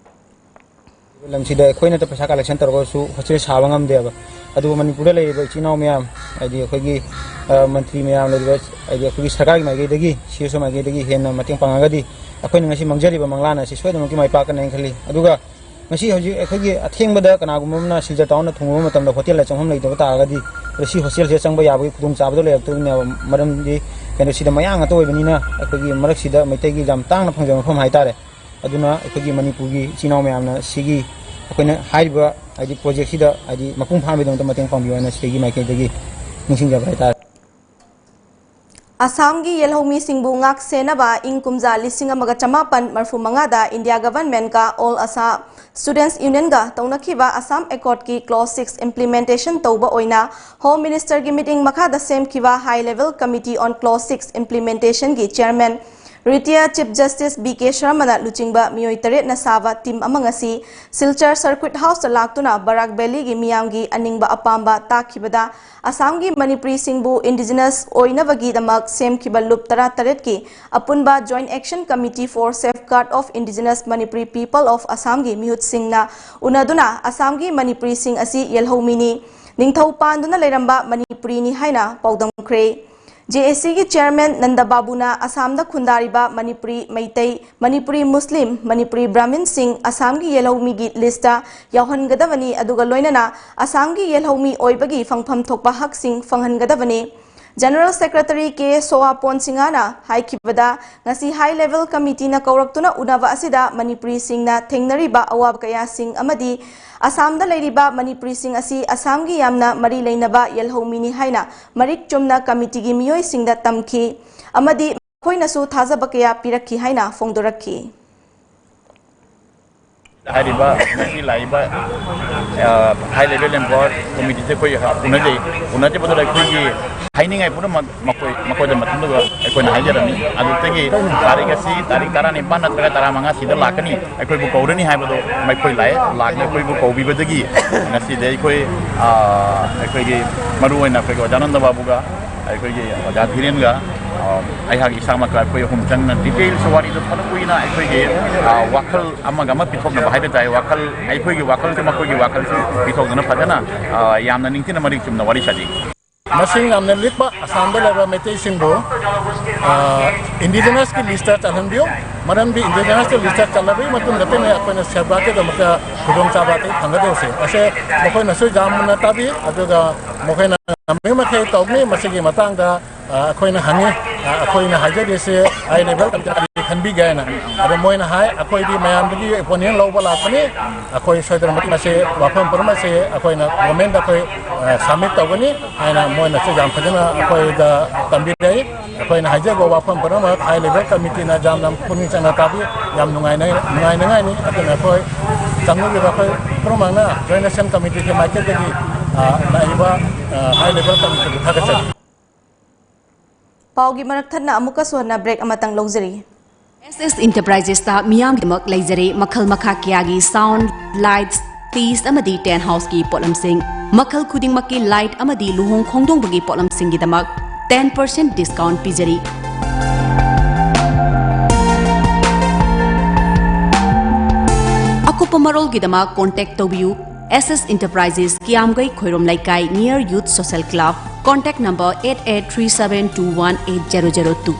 ꯂꯝꯁꯤꯗ ꯑꯩꯈꯣꯏꯅ ꯄꯩꯁꯥ ꯀꯂꯦꯛꯁꯟ ꯇꯧꯔꯒꯁꯨ ꯍꯣꯁꯇꯦꯜ ꯁꯥꯕ ꯉꯝꯗꯦꯕ꯫ ꯑꯗꯨꯕꯨ ꯃꯅꯤꯄꯨꯔꯗ ꯂꯩꯔꯤꯕ ꯏꯆꯤꯜ ꯏꯅꯥꯎ ꯃꯌꯥꯝ, ꯍꯥꯏꯗꯤ ꯑꯩꯈꯣꯏꯒꯤ, ꯑ, ꯃꯟꯇ꯭ꯔꯤ ꯃꯌꯥꯝ ꯂꯩꯔꯤꯕ, ꯍꯥꯏꯗꯤ ꯑꯩꯈꯣꯏꯒꯤ ꯁꯔꯀꯥꯔꯒꯤ ꯃꯥꯏꯀꯩꯗꯒꯤ, ꯁꯤ ꯑꯦꯁ ꯑꯣ ꯃꯥꯏꯀꯩꯗꯒꯤ ꯍꯦꯟꯅ ꯃꯇꯦꯡ ꯄꯥꯡꯉꯒꯗꯤ ꯑꯩꯈꯣꯏꯅ ꯉꯁꯤ ꯃꯥꯡꯖꯔꯤꯕ ꯃꯪꯂꯥꯟ ꯑꯁꯤ ꯁꯣꯏꯗꯅꯃꯛꯀꯤ ꯃꯥꯏ ꯄꯥꯛꯀꯅꯤ ꯍꯥꯏꯅ ꯈꯜꯂꯤ꯫ ꯑꯗꯨꯒ ꯉꯁꯤ ꯍꯧꯖꯤꯛ ꯑꯩꯈꯣꯏꯒꯤ ꯑꯊꯦꯡꯕꯗ ꯀꯅꯥꯒꯨꯝꯕ ꯑꯃꯅ ꯁꯤꯜꯆꯔ ꯇꯥꯎꯟꯗ ꯊꯨꯡꯉꯨꯕ ꯃꯇꯝꯗ ꯍꯣꯇꯦꯜꯗ ꯆꯪꯐꯝ ꯂꯩꯇꯕ ꯇꯥꯔꯒꯗꯤ ꯁꯤ ꯍꯣꯁꯇꯦꯜꯁꯤꯗ ꯆꯪꯕ ꯌꯥꯕꯒꯤ ꯈꯨꯗꯣꯡꯆꯥꯕꯗꯣ ꯂꯩꯔꯛꯇꯣꯏꯅꯦꯕ꯫ ꯃꯔꯝꯗꯤ ꯀꯩꯅꯣ, ꯁꯤꯗ ꯃꯌꯥꯡ ꯉꯥꯛꯇ ꯑꯣꯏꯕꯅꯤꯅ ꯑꯩꯈꯣꯏꯒꯤ ꯃꯔꯛꯁꯤꯗ ꯃꯩꯇꯩꯒꯤ ꯌꯥꯝ ꯇꯥꯡꯅ ꯐꯪꯖꯕ ꯃꯐꯝ ꯍꯥꯏꯇꯥꯔꯦ꯫ ꯑꯗꯨꯅ ꯑꯩꯈꯣꯏꯒꯤ ꯃꯅꯤꯄꯨꯔꯒꯤ ꯏꯆꯤꯜ ꯏꯅꯥꯎ ꯃꯌꯥꯝꯅ ꯁꯤꯒꯤ ꯑꯩꯈꯣꯏꯅ ꯍꯥꯏꯔꯤꯕ, ꯍꯥꯏꯗꯤ, ꯄ꯭ꯔꯣꯖꯦꯛꯁꯤꯗ, ꯍꯥꯏꯗꯤ, ꯃꯄꯨꯡ ꯐꯥꯍꯟꯕꯒꯤꯗꯃꯛꯇ ꯃꯇꯦꯡ ꯄꯥꯡꯕꯤꯌꯨ ꯍꯥꯏꯅ ꯁꯤꯒꯤ ꯃꯥꯏꯀꯩꯗꯒꯤ ꯅꯤꯡꯁꯤꯡꯖꯕ ꯍꯥꯏꯇꯥꯔꯦ꯫ ꯑꯁꯥꯝꯒꯤ ꯌꯦꯜꯍꯧꯃꯤꯁꯤꯡꯕꯨ ꯉꯥꯛ ꯁꯦꯟꯅꯕ ꯏꯪ ꯀꯨꯝꯖꯥ ꯂꯤꯁꯤꯡ ꯑꯃꯒ ꯆꯃꯥꯄꯟ ꯃꯔꯐꯨ ꯃꯉꯥꯗ ꯏꯟꯗꯤꯌꯥ ꯒꯚꯔꯟꯃꯦꯟꯠꯀ All Assam Students Union ꯒ ꯇꯧꯅꯈꯤꯕ ꯑꯁꯥꯝ ꯑꯦꯀꯣꯔꯗꯀꯤ ꯀ꯭ꯂꯣꯖ ꯁꯤꯛꯁ ꯏꯝꯄ꯭ꯂꯤꯃꯦꯟꯇꯦꯁꯟ ꯇꯧꯕ ꯑꯣꯏꯅ ꯍꯣꯝ ꯃꯤꯅꯤꯁꯇꯔꯒꯤ ꯃꯤꯇꯤꯡ ꯃꯈꯥꯗ ꯁꯦꯝꯈꯤꯕ high level committee on clause six ꯏꯝꯄ꯭ꯂꯤꯃꯦꯟꯇꯦꯁꯟꯒꯤ chairman retired chief justice B K ꯁꯔꯃꯅ ꯂꯨꯆꯤꯡꯕ ꯃꯤꯑꯣꯏ ꯇꯔꯦꯠꯅ ꯁꯥꯕ ꯇꯤꯝ ꯑꯃ ꯉꯁꯤ ꯁꯤꯜꯆꯔ ꯁꯔꯀ꯭ꯌꯨꯠ ꯍꯥꯎꯁꯇ ꯂꯥꯛꯇꯨꯅ ꯕꯔꯥꯛ ꯚꯦꯂꯤꯒꯤ ꯃꯤꯌꯥꯝꯒꯤ ꯑꯅꯤꯡꯕ ꯑꯄꯥꯝꯕ ꯇꯥꯛꯈꯤꯕꯗ ꯑꯁꯥꯝꯒꯤ ꯃꯅꯤꯄꯨꯔꯤꯁꯤꯡꯕꯨ ꯏꯟꯗꯤꯖꯤꯅꯁ ꯑꯣꯏꯅꯕꯒꯤꯗꯃꯛ ꯁꯦꯝꯈꯤꯕ ꯂꯨꯞ ꯇꯔꯥꯇꯔꯦꯠꯀꯤ ꯑꯄꯨꯟꯕ Joint Action Committee for Safeguard of Indigenous Manipuri People of Assam ꯒꯤ ꯃꯤꯍꯨꯠꯁꯤꯡꯅ ꯎꯅꯗꯨꯅ ꯑꯁꯥꯝꯒꯤ ꯃꯅꯤꯄꯨꯔꯤꯁꯤꯡ ꯑꯁꯤ ꯌꯦꯜꯍꯧꯃꯤꯅꯤ, ꯅꯤꯡꯊꯧ ꯄꯥꯟꯗꯨꯅ ꯂꯩꯔꯝꯕ ꯃꯅꯤꯄꯨꯔꯤꯅꯤ ꯍꯥꯏꯅ ꯄꯥꯎꯗꯝꯈ꯭ꯔꯦ꯫ ꯖꯦ ꯑꯦ ꯁꯤꯒꯤ ꯆꯤꯌꯔꯃꯦꯟ ꯅꯟꯗ ꯕꯥꯕꯨꯅ ꯑꯁꯥꯝꯗ ꯈꯨꯟꯗꯥꯔꯤꯕ ꯃꯅꯤꯄꯨꯔꯤ ꯃꯩꯇꯩ, ꯃꯅꯤꯄꯨꯔꯤ ꯃꯨꯁꯂꯤꯝ, ꯃꯅꯤꯄꯨꯔꯤ ꯕ꯭ꯔꯥꯍꯃꯤꯟꯁꯤꯡ ꯑꯁꯥꯝꯒꯤ ꯌꯦꯜꯍꯧꯃꯤꯒꯤ ꯂꯤꯁꯇ ꯌꯥꯎꯍꯟꯒꯗꯕꯅꯤ, ꯑꯗꯨꯒ ꯂꯣꯏꯅꯅ ꯑꯁꯥꯝꯒꯤ ꯌꯦꯜꯍꯧꯃꯤ ꯑꯣꯏꯕꯒꯤ ꯐꯪꯐꯝ ꯊꯣꯛꯄ ꯍꯛꯁꯤꯡ ꯐꯪꯍꯟꯒꯗꯕꯅꯤ꯫ General Secretary ꯀꯦ ꯁꯣꯋꯥꯄꯣꯟ ꯁꯤꯡꯍꯅ ꯍꯥꯏꯈꯤꯕꯗ, ꯉꯁꯤ High Level Committeeꯅ ꯀꯧꯔꯛꯇꯨꯅ ꯎꯅꯕ ꯑꯁꯤꯗ ꯃꯅꯤꯄꯨꯔꯤꯁꯤꯡꯅ ꯊꯦꯡꯅꯔꯤꯕ ꯑꯋꯥꯕ ꯀꯌꯥꯁꯤꯡ ꯑꯃꯗꯤ ꯑꯁꯥꯝꯗ ꯂꯩꯔꯤꯕ ꯃꯅꯤꯄꯨꯔꯤꯁꯤꯡ ꯑꯁꯤ ꯑꯁꯥꯝꯒꯤ ꯌꯥꯝꯅ ꯃꯔꯤ ꯂꯩꯅꯕ ꯌꯦꯜꯍꯧꯃꯤꯅꯤ ꯍꯥꯏꯅ ꯃꯔꯤꯛ ꯆꯨꯝꯅ committeeꯒꯤ ꯃꯤꯑꯣꯏꯁꯤꯡꯗ ꯇꯝꯈꯤ ꯑꯃꯗꯤ ꯃꯈꯣꯏꯅꯁꯨ ꯊꯥꯖꯕ ꯀꯌꯥ ꯄꯤꯔꯛꯈꯤ ꯍꯥꯏꯅ ꯐꯣꯡꯗꯣꯔꯛꯈꯤ꯫ ꯍꯥꯏꯔꯤꯕ ꯉꯁꯤ ꯂꯥꯛꯏꯕ High Level Empower Committeeꯁꯦ ꯑꯩꯈꯣꯏ ꯎꯅꯖꯩ꯫ ꯎꯅꯖꯕꯗꯨꯗ ꯑꯩꯈꯣꯏꯒꯤ ꯍꯥꯏꯅꯤꯡꯉꯥꯏ ꯄꯨꯝꯅꯃꯛ ꯃꯈꯣꯏ ꯃꯈꯣꯏꯗ ꯃꯊꯟꯗꯨꯒ ꯑꯩꯈꯣꯏꯅ ꯍꯥꯏꯖꯔꯝꯃꯤ꯫ ꯑꯗꯨꯗꯒꯤ ꯇꯥꯔꯤꯛ ꯑꯁꯤ ꯇꯥꯔꯤꯛ ꯇꯔꯥꯅꯤꯄꯥꯟ ꯅꯠꯇ꯭ꯔꯒ ꯇꯔꯥꯃꯉꯥ ꯁꯤꯗ ꯂꯥꯛꯀꯅꯤ, ꯑꯩꯈꯣꯏꯕꯨ ꯀꯧꯔꯅꯤ ꯍꯥꯏꯕꯗꯣ ꯃꯈꯣꯏ ꯂꯥꯛꯑꯦ꯫ ꯂꯥꯛꯅ ꯑꯩꯈꯣꯏꯕꯨ ꯀꯧꯕꯤꯕꯗꯒꯤ ꯉꯁꯤꯗꯤ ꯑꯩꯈꯣꯏ ꯑꯩꯈꯣꯏꯒꯤ ꯃꯔꯨꯑꯣꯏꯅ ꯑꯩꯈꯣꯏꯒꯤ ꯑꯣꯖꯥ ꯅꯟꯗ ꯕꯥꯕꯨꯒ ꯑꯩꯈꯣꯏꯒꯤ ꯑꯣꯖꯥ ꯙꯤꯔꯦꯟꯒ ꯑꯩꯍꯥꯛ ꯏꯁꯥꯃꯛꯀ ꯑꯩꯈꯣꯏ ꯑꯍꯨꯝ ꯆꯪꯅ details ꯋꯥꯔꯤꯗꯣ ꯐꯅ ꯀꯨꯏꯅ ꯑꯩꯈꯣꯏꯒꯤ ꯋꯥꯈꯜ ꯑꯃꯒ ꯑꯃ ꯄꯤꯊꯣꯛꯅꯕ ꯍꯥꯏꯕ ꯇꯥꯏ꯫ ꯋꯥꯈꯜ ꯑꯩꯈꯣꯏꯒꯤ ꯋꯥꯈꯜꯁꯨ ꯃꯈꯣꯏꯒꯤ ꯋꯥꯈꯜꯁꯨ ꯄꯤꯊꯣꯛꯅ ꯐꯖꯅ ꯌꯥꯝꯅ ꯅꯤꯡꯊꯤꯅ ꯃꯔꯤꯛ ꯆꯨꯝꯅ ꯋꯥꯔꯤ ꯁꯥꯖꯩ꯫ ꯃꯁꯤꯡ ꯌꯥꯝꯅ ꯂꯤꯛꯄ ꯑꯁꯥꯝꯗ ꯂꯩꯕ ꯃꯩꯇꯩꯁꯤꯡꯕꯨ Indigenousꯀꯤ listꯇ ꯆꯜꯍꯟꯕꯤꯌꯨ꯫ ꯃꯔꯝꯗꯤ Indigenousꯀꯤ listꯇ ꯆꯜꯂꯕꯒꯤ ꯃꯇꯨꯡꯗ ꯑꯩꯈꯣꯏꯅ ꯁꯦꯜꯐ ꯒꯥꯔꯗꯀꯤꯗꯃꯛꯇ ꯈꯨꯗꯣꯡꯆꯥꯕ ꯑꯇꯩ ꯐꯪꯒꯗꯧꯁꯦ ꯑꯁꯦ ꯃꯈꯣꯏꯅꯁꯨ ꯌꯥꯝꯅ ꯇꯥꯕꯤ꯫ ꯑꯗꯨꯒ ꯃꯈꯣꯏꯅ ꯉꯝꯃꯤ ꯃꯈꯩ ꯇꯧꯒꯅꯤ꯫ ꯃꯁꯤꯒꯤ ꯃꯇꯥꯡꯗ ꯑꯩꯈꯣꯏꯅ ꯍꯪꯉꯤ꯫ ꯑꯩꯈꯣꯏꯅ ꯍꯥꯏꯖꯔꯤꯁꯦ High Level Committeeꯅ ꯈꯟꯕꯤꯒꯦ ꯍꯥꯏꯅ꯫ ꯑꯗꯣ ꯃꯣꯏꯅ ꯍꯥꯏ, ꯑꯩꯈꯣꯏꯗꯤ ꯃꯌꯥꯝꯗꯒꯤ opinion ꯂꯧꯕ ꯂꯥꯛꯄꯅꯤ꯫ ꯑꯩꯈꯣꯏ ꯁꯣꯏꯗꯅꯃꯛꯀꯤ ꯃꯁꯤ ꯋꯥꯐꯝ ꯄꯨꯝꯅꯃꯛꯁꯦ ꯑꯩꯈꯣꯏꯅ governmentꯇ ꯑꯩꯈꯣꯏ submit ꯇꯧꯒꯅꯤ ꯍꯥꯏꯅ ꯃꯣꯏꯅꯁꯨ ꯌꯥꯝ ꯐꯖꯅ ꯑꯩꯈꯣꯏꯗ ꯇꯝꯕꯤꯔꯛꯏ꯫ ꯑꯩꯈꯣꯏꯅ ꯍꯥꯏꯖꯕ ꯋꯥꯐꯝ ꯄꯨꯝꯅꯃꯛ High Level Committeeꯅ ꯌꯥꯝꯅ ꯄꯨꯛꯅꯤꯡ ꯆꯪꯅ ꯇꯥꯕꯤ꯫ ꯌꯥꯝ ꯅꯨꯡꯉꯥꯏꯅ ꯅꯨꯡꯉꯥꯏꯅꯉꯥꯏꯅꯤ꯫ ꯑꯗꯨꯅ ꯑꯩꯈꯣꯏ ꯆꯪꯂꯤꯕ ꯑꯩꯈꯣꯏ ꯄꯨꯝꯅꯃꯛꯅ Joint Action Committeeꯒꯤ ꯃꯥꯏꯀꯩꯗꯒꯤ ꯂꯥꯛꯏꯕ High Level Committeeꯕꯨ ꯊꯥꯒꯠꯆꯔꯤ꯫ ꯄꯥꯎꯒꯤ ꯃꯔꯛ ꯊꯠꯅ ꯑꯃꯨꯛꯀꯁꯨ ꯍꯟꯅ break ꯑꯃꯇꯪ ꯂꯧꯖꯔꯤ꯫ S S Enterprisesꯇ ꯃꯤꯌꯥꯝꯒꯤꯗꯃꯛ ꯂꯩꯖꯔꯦ ꯃꯈꯜ ꯃꯈꯥ ꯀꯌꯥꯒꯤ sound, lights, stage ꯑꯃꯗꯤ tent houseꯀꯤ ꯄꯣꯠꯂꯝꯁꯤꯡ꯫ ꯃꯈꯜ ꯈꯨꯗꯤꯡꯃꯛꯀꯤ light ꯑꯃꯗꯤ ꯂꯨꯍꯣꯡ ꯈꯣꯡꯗꯣꯡꯕꯒꯤ ꯄꯣꯠꯂꯝꯁꯤꯡꯒꯤꯗꯃꯛ ten percent discount ꯄꯤꯖꯔꯤ꯫ ꯑꯀꯨꯞꯄ ꯃꯔꯣꯜꯒꯤꯗꯃꯛ contact ꯇꯧꯕꯤꯌꯨ꯫ S S Enterprises, ꯀꯤꯌꯥꯝꯒꯩ ꯈꯣꯏꯔꯣꯝ ꯂꯩꯀꯥꯏ, near Youth Social Club, contact number eight eight three seven two one eight zero zero two.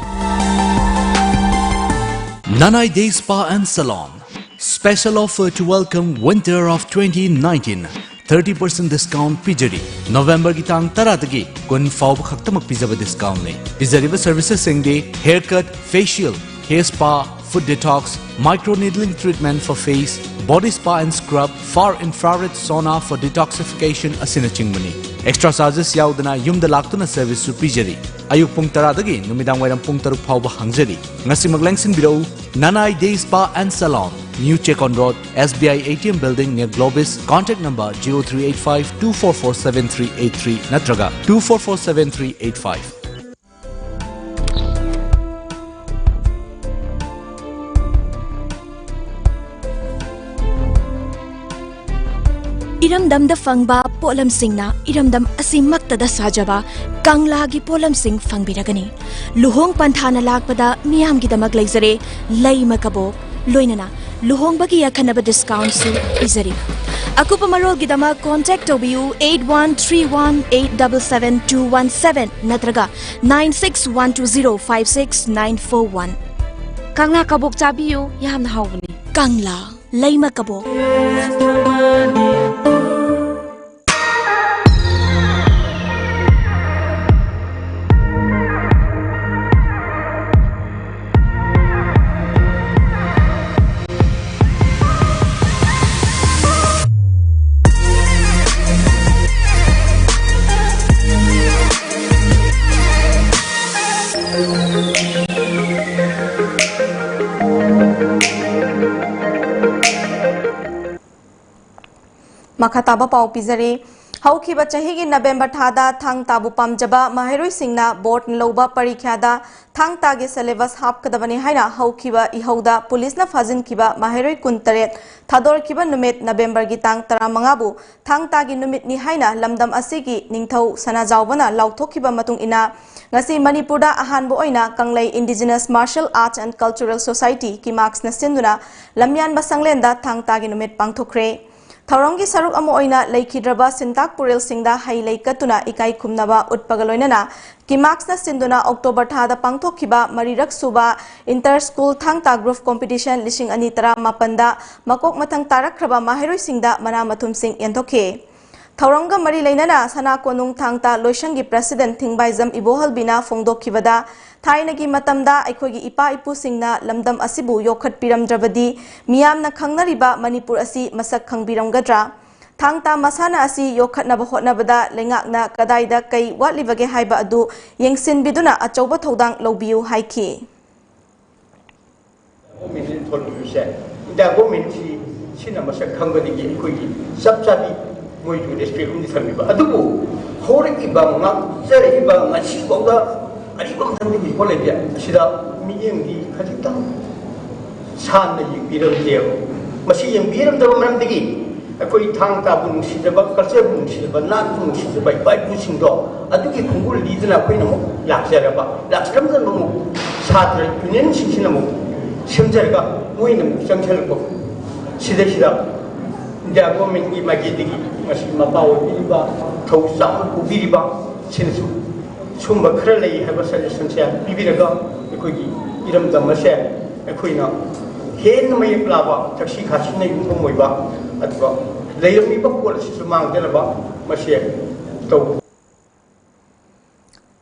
Nanai Day Spa and Salon. Special offer to welcome winter of twenty nineteen. Thirty percent discount ꯄꯤꯖꯔꯤ꯫ ꯅꯣꯕꯦꯝꯕꯔꯒꯤ ꯇꯥꯡ ꯇꯔꯥꯗꯒꯤ ꯀꯨꯟ ꯐꯥꯎꯕ ꯈꯛꯇꯃꯛ ꯄꯤꯖꯕ ꯗꯤꯁꯀꯥꯎꯟꯅꯤ꯫ ꯄꯤꯖꯔꯤꯕ ꯁꯔꯚꯤꯁꯦꯁꯁꯤꯡꯗꯤ hair cut, facial, hair spa, foot detox, micro needling treatment for face, body spa and scrub, far infrared sauna for detoxification ꯑꯁꯤꯅꯆꯤꯡꯕꯅꯤ꯫ ꯑꯦꯛꯁꯇ꯭ꯔꯥ ꯆꯥꯔꯖꯦꯁ ꯌꯥꯎꯗꯅ ꯌꯨꯝꯗ ꯂꯥꯛꯇꯨꯅ ꯁꯔꯚꯤꯁꯁꯨ ꯄꯤꯖꯔꯤ꯫ ꯑꯌꯨꯛ ꯄꯨꯡ ꯇꯔꯥꯗꯒꯤ ꯅꯨꯃꯤꯗꯥꯡ ꯋꯥꯏꯔꯝ ꯄꯨꯡ ꯇꯔꯨꯛ ꯐꯥꯎꯕ ꯍꯥꯡꯖꯔꯤ꯫ ꯉꯁꯤꯃꯛ ꯂꯦꯡꯁꯤꯟꯕꯤꯔꯛꯎ, Nanai Day Spa and Salon, New Check on Road, S B I A T M Building near Globis, contact number zero three eight five two four four seven three eight three ꯅꯠꯇ꯭ꯔꯒ two four four seven three eight five꯫ ꯏꯔꯝꯗꯝꯗ ꯐꯪꯕ ꯄꯣꯠꯂꯝꯁꯤꯡꯅ ꯏꯔꯝꯗꯝ ꯑꯁꯤꯃꯛꯇꯗ ꯁꯥꯖꯕ ꯀꯪꯂꯥꯒꯤ ꯄꯣꯠꯂꯝꯁꯤꯡ ꯐꯪꯕꯤꯔꯒꯅꯤ꯫ ꯂꯨꯍꯣꯡ ꯄꯟꯊꯥꯅ ꯂꯥꯛꯄꯗ ꯃꯤꯌꯥꯝꯒꯤꯗꯃꯛ ꯂꯩꯖꯔꯦ ꯂꯩꯃ ꯀꯕꯣꯛ, ꯂꯣꯏꯅꯅ ꯂꯨꯍꯣꯡꯕꯒꯤ ꯑꯈꯟꯅꯕ ꯗꯤꯁꯀꯥꯎꯟꯁꯨ ꯄꯤꯖꯔꯤ꯫ ꯑꯀꯨꯞꯄ ꯃꯔꯣꯜꯒꯤꯗꯃꯛ ꯀꯣꯟꯇꯦꯛ ꯇꯧꯕꯤꯌꯨ eight one three one eight double seven two one seven ꯅꯠꯇ꯭ꯔꯒ nine six one two zero five six nine four one꯫ ꯀꯪꯂꯥ ꯀꯕꯣꯛ ꯆꯥꯕꯤꯌꯨ, ꯌꯥꯝꯅ ꯍꯥꯎꯕꯅꯤ꯫ ꯀꯪꯂꯥ ꯂꯩꯃ ꯀꯕꯣꯛ꯫ ꯃꯈꯥ ꯇꯥꯕ ꯄꯥꯎ ꯄꯤꯖꯔꯤ꯫ ꯍꯧꯈꯤꯕ ꯆꯍꯤꯒꯤ ꯅꯕꯦꯝꯕꯔ ꯊꯥꯗ ꯊꯥꯡ ꯇꯥꯕꯨ ꯄꯥꯝꯖꯕ ꯃꯍꯩꯔꯣꯏꯁꯤꯡꯅ ꯕꯣꯔꯗ ꯂꯧꯕ ꯄꯔꯤꯈ꯭ꯌꯥꯗ ꯊꯥꯡ ꯇꯥꯒꯤ ꯁꯦꯂꯦꯕꯁ ꯍꯥꯞꯀꯗꯕꯅꯤ ꯍꯥꯏꯅ ꯍꯧꯈꯤꯕ ꯏꯍꯧꯗ ꯄꯨꯂꯤꯁꯅ ꯐꯥꯖꯤꯟꯈꯤꯕ ꯃꯍꯩꯔꯣꯏ ꯀꯨꯟꯇꯔꯦꯠ ꯊꯥꯗꯣꯔꯛꯈꯤꯕ ꯅꯨꯃꯤꯠ ꯅꯕꯦꯝꯕꯔꯒꯤ ꯇꯥꯡ ꯇꯔꯥꯃꯉꯥꯕꯨ ꯊꯥꯡ ꯇꯥꯒꯤ ꯅꯨꯃꯤꯠꯅꯤ ꯍꯥꯏꯅ ꯂꯝꯗꯝ ꯑꯁꯤꯒꯤ ꯅꯤꯡꯊꯧ ꯁꯅꯥꯖꯥꯎꯕꯅ ꯂꯥꯎꯊꯣꯛꯈꯤꯕ ꯃꯇꯨꯡ ꯏꯟꯅ, ꯉꯁꯤ ꯃꯅꯤꯄꯨꯔꯗ ꯑꯍꯥꯟꯕ ꯑꯣꯏꯅ ꯀꯪꯂꯩ Indigenous Martial Arts and Cultural Society, ꯀꯤꯃꯥꯛꯁꯅ ꯁꯤꯟꯗꯨꯅ ꯂꯝꯌꯥꯟꯕ ꯁꯪꯂꯦꯟꯗ ꯊꯥꯡ ꯇꯥꯒꯤ ꯅꯨꯃꯤꯠ ꯄꯥꯡꯊꯣꯛꯈ꯭ꯔꯦ꯫ ꯊꯧꯔꯝꯒꯤ ꯁꯔꯨꯛ ꯑꯃ ꯑꯣꯏꯅ ꯂꯩꯈꯤꯗ꯭ꯔꯕ ꯁꯤꯟꯇꯥꯛ ꯄꯨꯔꯦꯜꯁꯤꯡꯗ ꯍꯩ ꯂꯩ ꯀꯠꯇꯨꯅ ꯏꯀꯥꯏ ꯈꯨꯝꯅꯕ ꯎꯠꯄꯒ ꯂꯣꯏꯅꯅ ꯀꯤꯃꯥꯛꯁꯅ ꯁꯤꯟꯗꯨꯅ ꯑꯣꯛꯇꯣꯕꯔ ꯊꯥꯗ ꯄꯥꯡꯊꯣꯛꯈꯤꯕ ꯃꯔꯤꯔꯛ ꯁꯨꯕ ꯏꯟꯇꯔ ꯁ꯭ꯀꯨꯜ ꯊꯥꯡ ꯇꯥ ꯒ꯭ꯔꯨꯞ ꯀꯣꯝꯄꯤꯇꯤꯁꯟ ꯂꯤꯁꯤꯡ ꯑꯅꯤ ꯇꯔꯥꯃꯥꯄꯟꯗ ꯃꯀꯣꯛ ꯃꯊꯪ ꯇꯥꯔꯛꯈ꯭ꯔꯕ ꯃꯍꯩꯔꯣꯏꯁꯤꯡꯗ ꯃꯅꯥ ꯃꯊꯨꯝꯁꯤꯡ ꯌꯦꯟꯊꯣꯛꯈꯤ꯫ ꯊꯧꯔꯝꯒ ꯃꯔꯤ ꯂꯩꯅꯅ ꯁꯅꯥ ꯀꯣꯅꯨꯡ ꯊꯥꯡ ꯇꯥ ꯂꯣꯏꯁꯪꯒꯤ ꯄ꯭ꯔꯁꯤꯗꯦꯟ ꯊꯤꯡꯕꯥꯏꯖꯝ ꯏꯕꯣꯍꯜꯕꯤꯅ ꯐꯣꯡꯗꯣꯛꯈꯤꯕꯗ, ꯊꯥꯏꯅꯒꯤ ꯃꯇꯝꯗ ꯑꯩꯈꯣꯏꯒꯤ ꯏꯄꯥ ꯏꯄꯨꯁꯤꯡꯅ ꯂꯝꯗꯝ ꯑꯁꯤꯕꯨ ꯌꯣꯛꯈꯠꯄꯤꯔꯝꯗ꯭ꯔꯕꯗꯤ ꯃꯤꯌꯥꯝꯅ ꯈꯪꯅꯔꯤꯕ ꯃꯅꯤꯄꯨꯔ ꯑꯁꯤ ꯃꯁꯛ ꯈꯪꯕꯤꯔꯝꯒꯗ꯭ꯔꯥ? ꯊꯥꯡ ꯇꯥ ꯃꯁꯥꯟꯅ ꯑꯁꯤ ꯌꯣꯛꯈꯠꯅꯕ ꯍꯣꯠꯅꯕꯗ ꯂꯩꯉꯥꯛꯅ ꯀꯗꯥꯏꯗ ꯀꯩ ꯋꯥꯠꯂꯤꯕꯒꯦ ꯍꯥꯏꯕ ꯑꯗꯨ ꯌꯦꯡꯁꯤꯟꯕꯤꯗꯨꯅ ꯑꯆꯧꯕ ꯊꯧꯗꯥꯡ ꯂꯧꯕꯤꯌꯨ ꯍꯥꯏꯈꯤ꯫ ꯒꯣꯔꯃꯦꯟꯁꯤꯅ ꯊꯣꯟꯕꯤꯕꯁꯦ, ꯏꯟꯗꯤꯌꯥ ꯒꯣꯔꯃꯦꯟꯁꯤ ꯁꯤꯅ ꯃꯁꯛ ꯈꯪꯕꯗꯒꯤ ꯑꯩꯈꯣꯏꯒꯤ ꯆꯞ ꯆꯥꯕꯤ ꯃꯣꯏꯁꯨ ꯔꯦꯁꯄꯦꯛ ꯑꯃꯗꯤ ꯊꯝꯕꯤꯕ꯫ ꯑꯗꯨꯕꯨ ꯍꯧꯔꯛꯏꯕ, ꯉꯥꯛꯆꯔꯛꯏꯕ, ꯉꯁꯤꯐꯥꯎꯗ ꯑꯔꯤꯕ ꯃꯇꯝꯗꯒꯤ ꯍꯧꯖꯤꯛꯐꯥꯎ ꯂꯩꯕ ꯑꯁꯤꯗ ꯃꯤꯠꯌꯦꯡꯗꯤ ꯈꯖꯤꯛꯇꯪ ꯁꯥꯟꯅ ꯌꯦꯡꯕꯤꯔꯝꯗꯦꯕ꯫ ꯃꯁꯤ ꯌꯦꯡꯕꯤꯔꯝꯗꯕ ꯃꯔꯝꯗꯒꯤ ꯑꯩꯈꯣꯏ ꯊꯥꯡ ꯇꯥꯕꯨ ꯅꯨꯡꯁꯤꯖꯕ, ꯀꯜꯆꯔꯕꯨ ꯅꯨꯡꯁꯤꯖꯕ, ꯅꯥꯠꯄꯨ ꯅꯨꯡꯁꯤꯖꯕ ꯏꯄꯥ ꯏꯄꯨꯁꯤꯡꯗꯣ ꯑꯗꯨꯒꯤ ꯈꯣꯡꯒꯨꯜ ꯂꯤꯗꯨꯅ ꯑꯩꯈꯣꯏꯅ ꯑꯃꯨꯛ ꯂꯥꯛꯆꯔꯕ, ꯂꯥꯛꯆꯔꯝꯗꯅ ꯑꯃꯨꯛ ꯁꯥꯇ꯭ꯔ ꯌꯨꯅꯤꯌꯟꯁꯤꯡꯁꯤꯅ ꯑꯃꯨꯛ ꯁꯦꯝꯖꯔꯒ ꯃꯣꯏꯅ ꯑꯃꯨꯛ ꯆꯪꯁꯤꯜꯂꯛꯄ꯫ ꯁꯤꯗꯩꯁꯤꯗ ꯏꯟꯗꯤꯌꯥ ꯒꯣꯔꯃꯦꯟꯒꯤ ꯃꯥꯏꯀꯩꯗꯒꯤ ꯃꯁꯤ ꯃꯄꯥ ꯑꯣꯏꯕꯤꯔꯤꯕ, ꯊꯧ ꯆꯥꯎꯅ ꯄꯨꯕꯤꯔꯤꯕ ꯁꯤꯅꯁꯨ ꯁꯨꯝꯕ ꯈꯔ ꯂꯩ ꯍꯥꯏꯕ ꯁꯖꯦꯁꯟꯁꯦ ꯄꯤꯕꯤꯔꯒ ꯑꯩꯈꯣꯏꯒꯤ ꯏꯔꯝꯗꯝ ꯑꯁꯦ ꯑꯩꯈꯣꯏꯅ ꯍꯦꯟꯅ ꯃꯌꯦꯛ ꯂꯥꯕ, ꯊꯛꯁꯤ ꯈꯥꯁꯤꯅ ꯌꯨꯝꯐꯝ ꯑꯣꯏꯕ, ꯑꯗꯨꯒ ꯂꯩꯔꯝꯃꯤꯕ ꯄꯣꯠ ꯑꯁꯤꯁꯨ ꯃꯥꯡꯗꯅꯕ ꯃꯁꯤ ꯇꯧꯕ꯫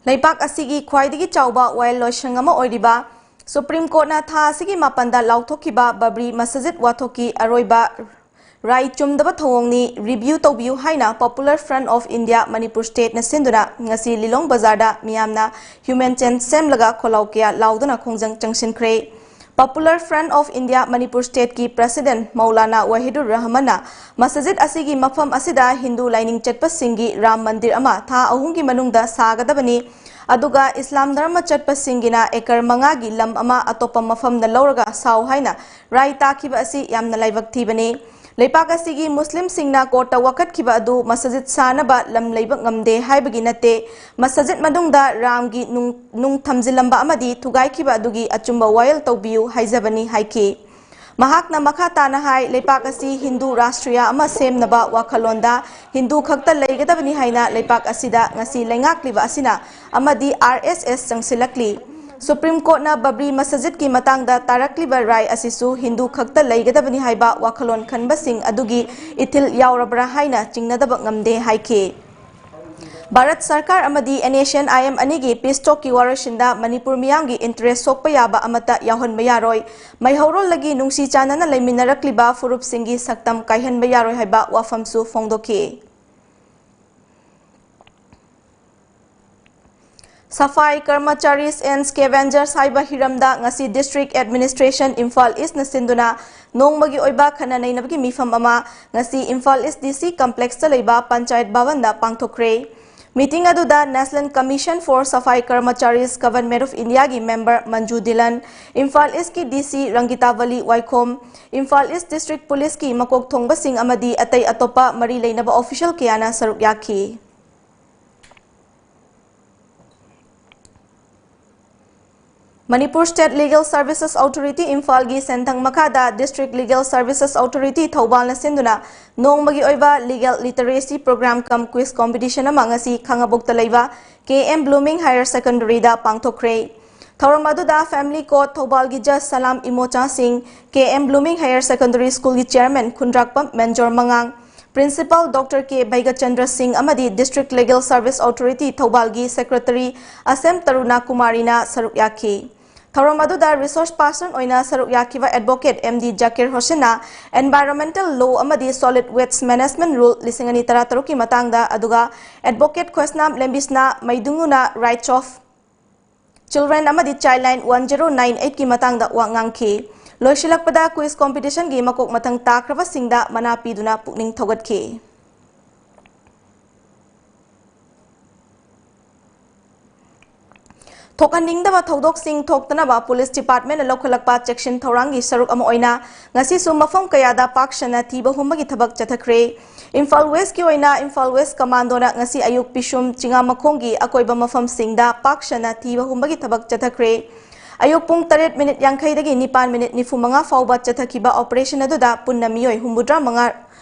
ꯂꯩꯕꯥꯛ ꯑꯁꯤꯒꯤ ꯈ꯭ꯋꯥꯏꯗꯒꯤ ꯆꯥꯎꯕ ꯋꯥꯌꯦꯜ ꯂꯣꯏꯁꯪ ꯑꯃ ꯑꯣꯏꯔꯤꯕ ꯁꯨꯄ꯭ꯔꯤꯝ ꯀꯣꯔꯠꯅ ꯊꯥ ꯑꯁꯤꯒꯤ ꯃꯥꯄꯟꯗ ꯂꯥꯎꯊꯣꯛꯈꯤꯕ ꯕꯕ꯭ꯔꯤ ꯃꯁꯖꯤꯗ ꯋꯥꯊꯣꯛꯀꯤ ꯑꯔꯣꯏꯕ ꯔꯥꯏ ꯆꯨꯝꯗꯕ ꯊꯧꯑꯣꯡꯅꯤ, ꯔꯤꯚ꯭ꯌꯨ ꯇꯧꯕꯤꯌꯨ ꯍꯥꯏꯅ Popular Front of India Manipur Stateꯅ ꯁꯤꯟꯗꯨꯅ ꯉꯁꯤ ꯂꯤꯂꯣꯡ ꯕꯖꯥꯔꯗ ꯃꯤꯌꯥꯝꯅ ꯍ꯭ꯌꯨꯃꯦꯟ ꯆꯦꯟ ꯁꯦꯝꯂꯒ ꯈꯣꯜꯂꯥꯎ ꯀꯌꯥ ꯂꯥꯎꯗꯨꯅ ꯈꯣꯡꯖꯪ ꯆꯪꯁꯤꯟꯈ꯭ꯔꯦ꯫ Popular Front of India Manipur Stateꯀꯤ President Maulana Wahidur ꯔꯍꯃꯟꯅ masjid ꯑꯁꯤꯒꯤ ꯃꯐꯝ ꯑꯁꯤꯗ ꯍꯤꯟꯗꯨ ꯂꯥꯏꯅꯤꯡ ꯆꯠꯄꯁꯤꯡꯒꯤ ꯔꯥꯝ ꯃꯟꯗꯤꯔ ꯑꯃ ꯊꯥ ꯑꯍꯨꯝꯒꯤ ꯃꯅꯨꯡꯗ ꯁꯥꯒꯗꯕꯅꯤ, ꯑꯗꯨꯒ ꯏꯁꯂꯥꯝ ꯙꯔꯃ ꯆꯠꯄꯁꯤꯡꯒꯤꯅ ꯑꯦꯀꯔ ꯃꯉꯥꯒꯤ ꯂꯝ ꯑꯃ ꯑꯇꯣꯞꯄ ꯃꯐꯝꯗ ꯂꯧꯔꯒ ꯁꯥꯎ ꯍꯥꯏꯅ ꯔꯥꯏ ꯇꯥꯈꯤꯕ ꯑꯁꯤ ꯌꯥꯝꯅ ꯂꯥꯏꯕꯛ ꯊꯤꯕꯅꯤ꯫ ꯂꯩꯄꯥꯛ ꯑꯁꯤꯒꯤ ꯃꯨꯁꯂꯤꯝꯁꯤꯡꯅ ꯀꯣꯔꯠꯇ ꯋꯥꯀꯠꯈꯤꯕ ꯑꯗꯨ ꯃꯁꯖꯤꯗ ꯁꯥꯅꯕ ꯂꯝ ꯂꯩꯕ ꯉꯝꯗꯦ ꯍꯥꯏꯕꯒꯤ ꯅꯠꯇꯦ꯫ ꯃꯁꯖꯤꯗ ꯃꯅꯨꯡꯗ ꯔꯥꯝꯒꯤ ꯅꯨꯡ, ꯅꯨꯡ ꯊꯝꯖꯤꯜꯂꯝꯕ ꯑꯃꯗꯤ ꯊꯨꯒꯥꯏꯈꯤꯕ ꯑꯗꯨꯒꯤ ꯑꯆꯨꯝꯕ ꯋꯥꯌꯦꯜ ꯇꯧꯕꯤꯌꯨ ꯍꯥꯏꯖꯕꯅꯤ ꯍꯥꯏꯈꯤ꯫ ꯃꯍꯥꯛꯅ ꯃꯈꯥ ꯇꯥꯅ ꯍꯥꯏ, ꯂꯩꯄꯥꯛ ꯑꯁꯤ ꯍꯤꯟꯗꯨ ꯔꯥꯁꯇ꯭ꯔꯤꯌꯥ ꯑꯃ ꯁꯦꯝꯅꯕ ꯋꯥꯈꯜꯂꯣꯟꯗ ꯍꯤꯟꯗꯨ ꯈꯛꯇ ꯂꯩꯒꯗꯕꯅꯤ ꯍꯥꯏꯅ ꯂꯩꯄꯥꯛ ꯑꯁꯤꯗ ꯉꯁꯤ ꯂꯩꯉꯥꯛꯂꯤꯕ ꯑꯁꯤꯅ ꯑꯃꯗꯤ ꯑꯥꯔ ꯑꯦꯁ ꯑꯦꯁ ꯆꯪꯁꯤꯜꯂꯛꯂꯤ꯫ ꯁꯨꯄ꯭ꯔꯤꯝ ꯀꯣꯔꯠꯅ ꯕꯕ꯭ꯔꯤ ꯃꯁꯖꯤꯗꯀꯤ ꯃꯇꯥꯡꯗ ꯇꯥꯔꯛꯂꯤꯕ ꯔꯥꯏ ꯑꯁꯤꯁꯨ ꯍꯤꯟꯗꯨ ꯈꯛꯇ ꯂꯩꯒꯗꯕꯅꯤ ꯍꯥꯏꯕ ꯋꯥꯈꯜꯂꯣꯟ ꯈꯟꯕꯁꯤꯡ ꯑꯗꯨꯒꯤ ꯏꯊꯤꯜ ꯌꯥꯎꯔꯕ꯭ꯔꯥ ꯍꯥꯏꯅ ꯆꯤꯡꯅꯗꯕ ꯉꯝꯗꯦ ꯍꯥꯏꯈꯤ꯫ ꯚꯥꯔꯠ ꯁꯔꯀꯥꯔ ꯑꯃꯗꯤ N S and I I M peace ꯇꯣꯛꯀꯤ ꯋꯥꯔꯣꯏꯁꯤꯟꯗ ꯃꯅꯤꯄꯨꯔ ꯃꯤꯌꯥꯝꯒꯤ ꯏꯟꯇꯔꯦꯁ ꯁꯣꯛꯄ ꯌꯥꯕ ꯑꯃꯠꯇ ꯌꯥꯎꯍꯟꯕ ꯌꯥꯔꯣꯏ꯫ ꯃꯩꯍꯧꯔꯣꯜꯗꯒꯤ ꯅꯨꯡꯁꯤ ꯆꯥꯟꯅꯅ ꯂꯩꯃꯤꯟꯅꯔꯛꯂꯤꯕ ꯐꯨꯔꯨꯞꯁꯤꯡꯒꯤ ꯁꯛꯇꯝ ꯀꯥꯏꯍꯟꯕ ꯌꯥꯔꯣꯏ ꯍꯥꯏꯕ ꯋꯥꯐꯝꯁꯨ ꯐꯣꯡꯗꯣꯛꯈꯤ꯫ Safai Karmacharis and Scavengers ꯍꯥꯏꯕ ꯍꯤꯔꯝꯗ ꯉꯁꯤ District Administration ꯏꯝꯐꯥꯜ ꯏꯁꯅ ꯁꯤꯟꯗꯨꯅ ꯅꯣꯡꯃꯒꯤ ꯑꯣꯏꯕ ꯈꯟꯅ ꯅꯩꯅꯕꯒꯤ ꯃꯤꯐꯝ ꯑꯃ ꯉꯁꯤ ꯏꯝꯐꯥꯜ ꯏꯁ ꯗꯤ ꯁꯤ ꯀꯝꯄ꯭ꯂꯦꯛꯁꯇ ꯂꯩꯕ ꯄꯟꯆꯥꯌꯠ ꯚꯕꯟꯗ ꯄꯥꯡꯊꯣꯛꯈ꯭ꯔꯦ꯫ ꯃꯤꯇꯤꯡ ꯑꯗꯨꯗ National Commission for Safai Karmacharis, Government of Indiaꯒꯤ ꯃꯦꯝꯕꯔ ꯃꯟꯖꯨ ꯗꯤꯂꯟ, ꯏꯝꯐꯥꯜ ꯏꯁꯀꯤ ꯗꯤ ꯁꯤ ꯔꯪꯒꯤꯇꯥ ꯕꯂꯤ ꯋꯥꯏꯈꯣꯝ, ꯏꯝꯐꯥꯜ ꯏꯁ ꯗꯤꯁꯇ꯭ꯔꯤꯛ ꯄꯨꯂꯤꯁꯀꯤ ꯃꯀꯣꯛ ꯊꯣꯡꯕꯁꯤꯡ ꯑꯃꯗꯤ ꯑꯇꯩ ꯑꯇꯣꯞꯄ ꯃꯔꯤ ꯂꯩꯅꯕ ꯑꯣꯐꯤꯁꯤꯌꯦꯜ ꯀꯌꯥꯅ ꯁꯔꯨꯛ ꯌꯥꯈꯤ꯫ Manipur State Legal Services Authority ꯏꯝꯐꯥꯜꯒꯤ ꯁꯦꯟꯊꯪ ꯃꯈꯥꯗ District Legal Services Authority ꯊꯧꯕꯥꯜꯅ ꯁꯤꯟꯗꯨꯅ ꯅꯣꯡꯃꯒꯤ ꯑꯣꯏꯕ Legal Literacy Program cum Quiz Competition ꯑꯃ ꯉꯁꯤ ꯈꯥꯡꯉꯕꯣꯛꯇ ꯂꯩꯕ ꯀꯦ ꯑꯦꯝ ꯕ꯭ꯂꯨꯃꯤꯡ ꯍꯥꯌꯔ ꯁꯦꯀꯦꯟꯗꯔꯤꯗ ꯄꯥꯡꯊꯣꯛꯈ꯭ꯔꯦ꯫ ꯊꯧꯔꯝ ꯑꯗꯨꯗ Family Court ꯊꯧꯕꯥꯜꯒꯤ ꯖꯖ Salam Imocha Singh, K M blooming higher secondary ꯁ꯭ꯀꯨꯜꯒꯤ ꯆꯤꯌꯔꯃꯦꯟ ꯈꯨꯟꯗ꯭ꯔꯥꯛꯄꯝ ꯃꯦꯟꯖꯣꯔ ꯃꯉꯥꯡ, principal doctor K Vaigachandra Singh ꯑꯃꯗꯤ District Legal Service Authority ꯊꯧꯕꯥꯜꯒꯤ ꯁꯦꯀ꯭ꯔꯦꯇꯔꯤ ꯑꯁꯦꯝ ꯇꯔꯨꯅꯥ ꯀꯨꯃꯥꯔꯤꯅ ꯁꯔꯨꯛ ꯌꯥꯈꯤ꯫ ꯊꯧꯔꯝ ꯑꯗꯨꯗ ꯔꯤꯁꯣꯔꯁ ꯄꯥꯔꯁꯟ ꯑꯣꯏꯅ ꯁꯔꯨꯛ ꯌꯥꯈꯤꯕ ꯑꯦꯗꯚꯣꯀꯦꯠ ꯑꯦꯝ ꯗꯤ ꯖꯀꯤꯔ ꯍꯣꯁꯦꯟꯅ Environmental Law ꯑꯃꯗꯤ Solid Waste Management Rule ꯂꯤꯁꯤꯡ ꯑꯅꯤ ꯇꯔꯥꯇꯔꯨꯛꯀꯤ ꯃꯇꯥꯡꯗ, ꯑꯗꯨꯒ ꯑꯦꯗꯚꯣꯀꯦꯠ ꯈꯣꯏꯁꯅꯥꯝ ꯂꯦꯝꯕꯤꯁꯅ ꯃꯩꯗꯨꯉꯨꯅ Rights of Children ꯑꯃꯗꯤ Childline one zero nine eight ꯀꯤ ꯃꯇꯥꯡꯗ ꯋꯥ ꯉꯥꯡꯈꯤ꯫ ꯂꯣꯏꯁꯤꯜꯂꯛꯄꯗ ꯀ꯭ꯋꯤꯖ ꯀꯣꯝꯄꯤꯇꯤꯁꯟꯒꯤ ꯃꯀꯣꯛ ꯃꯊꯪ ꯇꯥꯈ꯭ꯔꯕꯁꯤꯡꯗ ꯃꯅꯥ ꯄꯤꯗꯨꯅ ꯄꯨꯛꯅꯤꯡ ꯊꯧꯒꯠꯈꯤ꯫ ꯊꯣꯛꯍꯟꯅꯤꯡꯗꯕ ꯊꯧꯗꯣꯛꯁꯤꯡ ꯊꯣꯛꯇꯅꯕ ꯄꯨꯂꯤꯁ ꯗꯤꯄꯥꯔꯠꯃꯦꯟꯅ ꯂꯧꯈꯠꯂꯛꯄ ꯆꯦꯛꯁꯤꯟ ꯊꯧꯔꯥꯡꯒꯤ ꯁꯔꯨꯛ ꯑꯃ ꯑꯣꯏꯅ ꯉꯁꯤꯁꯨ ꯃꯐꯝ ꯀꯌꯥꯗ ꯄꯥꯛ ꯁꯟꯅ ꯊꯤꯕ ꯍꯨꯝꯕꯒꯤ ꯊꯕꯛ ꯆꯠꯊꯈ꯭ꯔꯦ꯫ ꯏꯝꯐꯥꯜ ꯋꯦꯁꯀꯤ ꯑꯣꯏꯅ ꯏꯝꯐꯥꯜ ꯋꯦꯁ ꯀꯃꯥꯟꯗꯣꯅ ꯉꯁꯤ ꯑꯌꯨꯛ ꯄꯤꯁꯨꯝ ꯆꯤꯉꯥꯃꯈꯣꯡꯒꯤ ꯑꯀꯣꯏꯕ ꯃꯐꯝꯁꯤꯡꯗ ꯄꯥꯛ ꯁꯟꯅ ꯊꯤꯕ ꯍꯨꯝꯕꯒꯤ ꯊꯕꯛ ꯆꯠꯊꯈ꯭ꯔꯦ꯫ ꯑꯌꯨꯛ ꯄꯨꯡ ꯇꯔꯦꯠ ꯃꯤꯅꯤꯠ ꯌꯥꯡꯈꯩꯗꯒꯤ ꯅꯤꯄꯥꯟ ꯃꯤꯅꯤꯠ ꯅꯤꯐꯨ ꯃꯉꯥ ꯐꯥꯎꯕ ꯆꯠꯊꯈꯤꯕ operation ꯑꯗꯨꯗ ꯄꯨꯟꯅ ꯃꯤꯑꯣꯏ ꯍꯨꯝꯐꯨꯇꯔꯥ ꯃꯉꯥ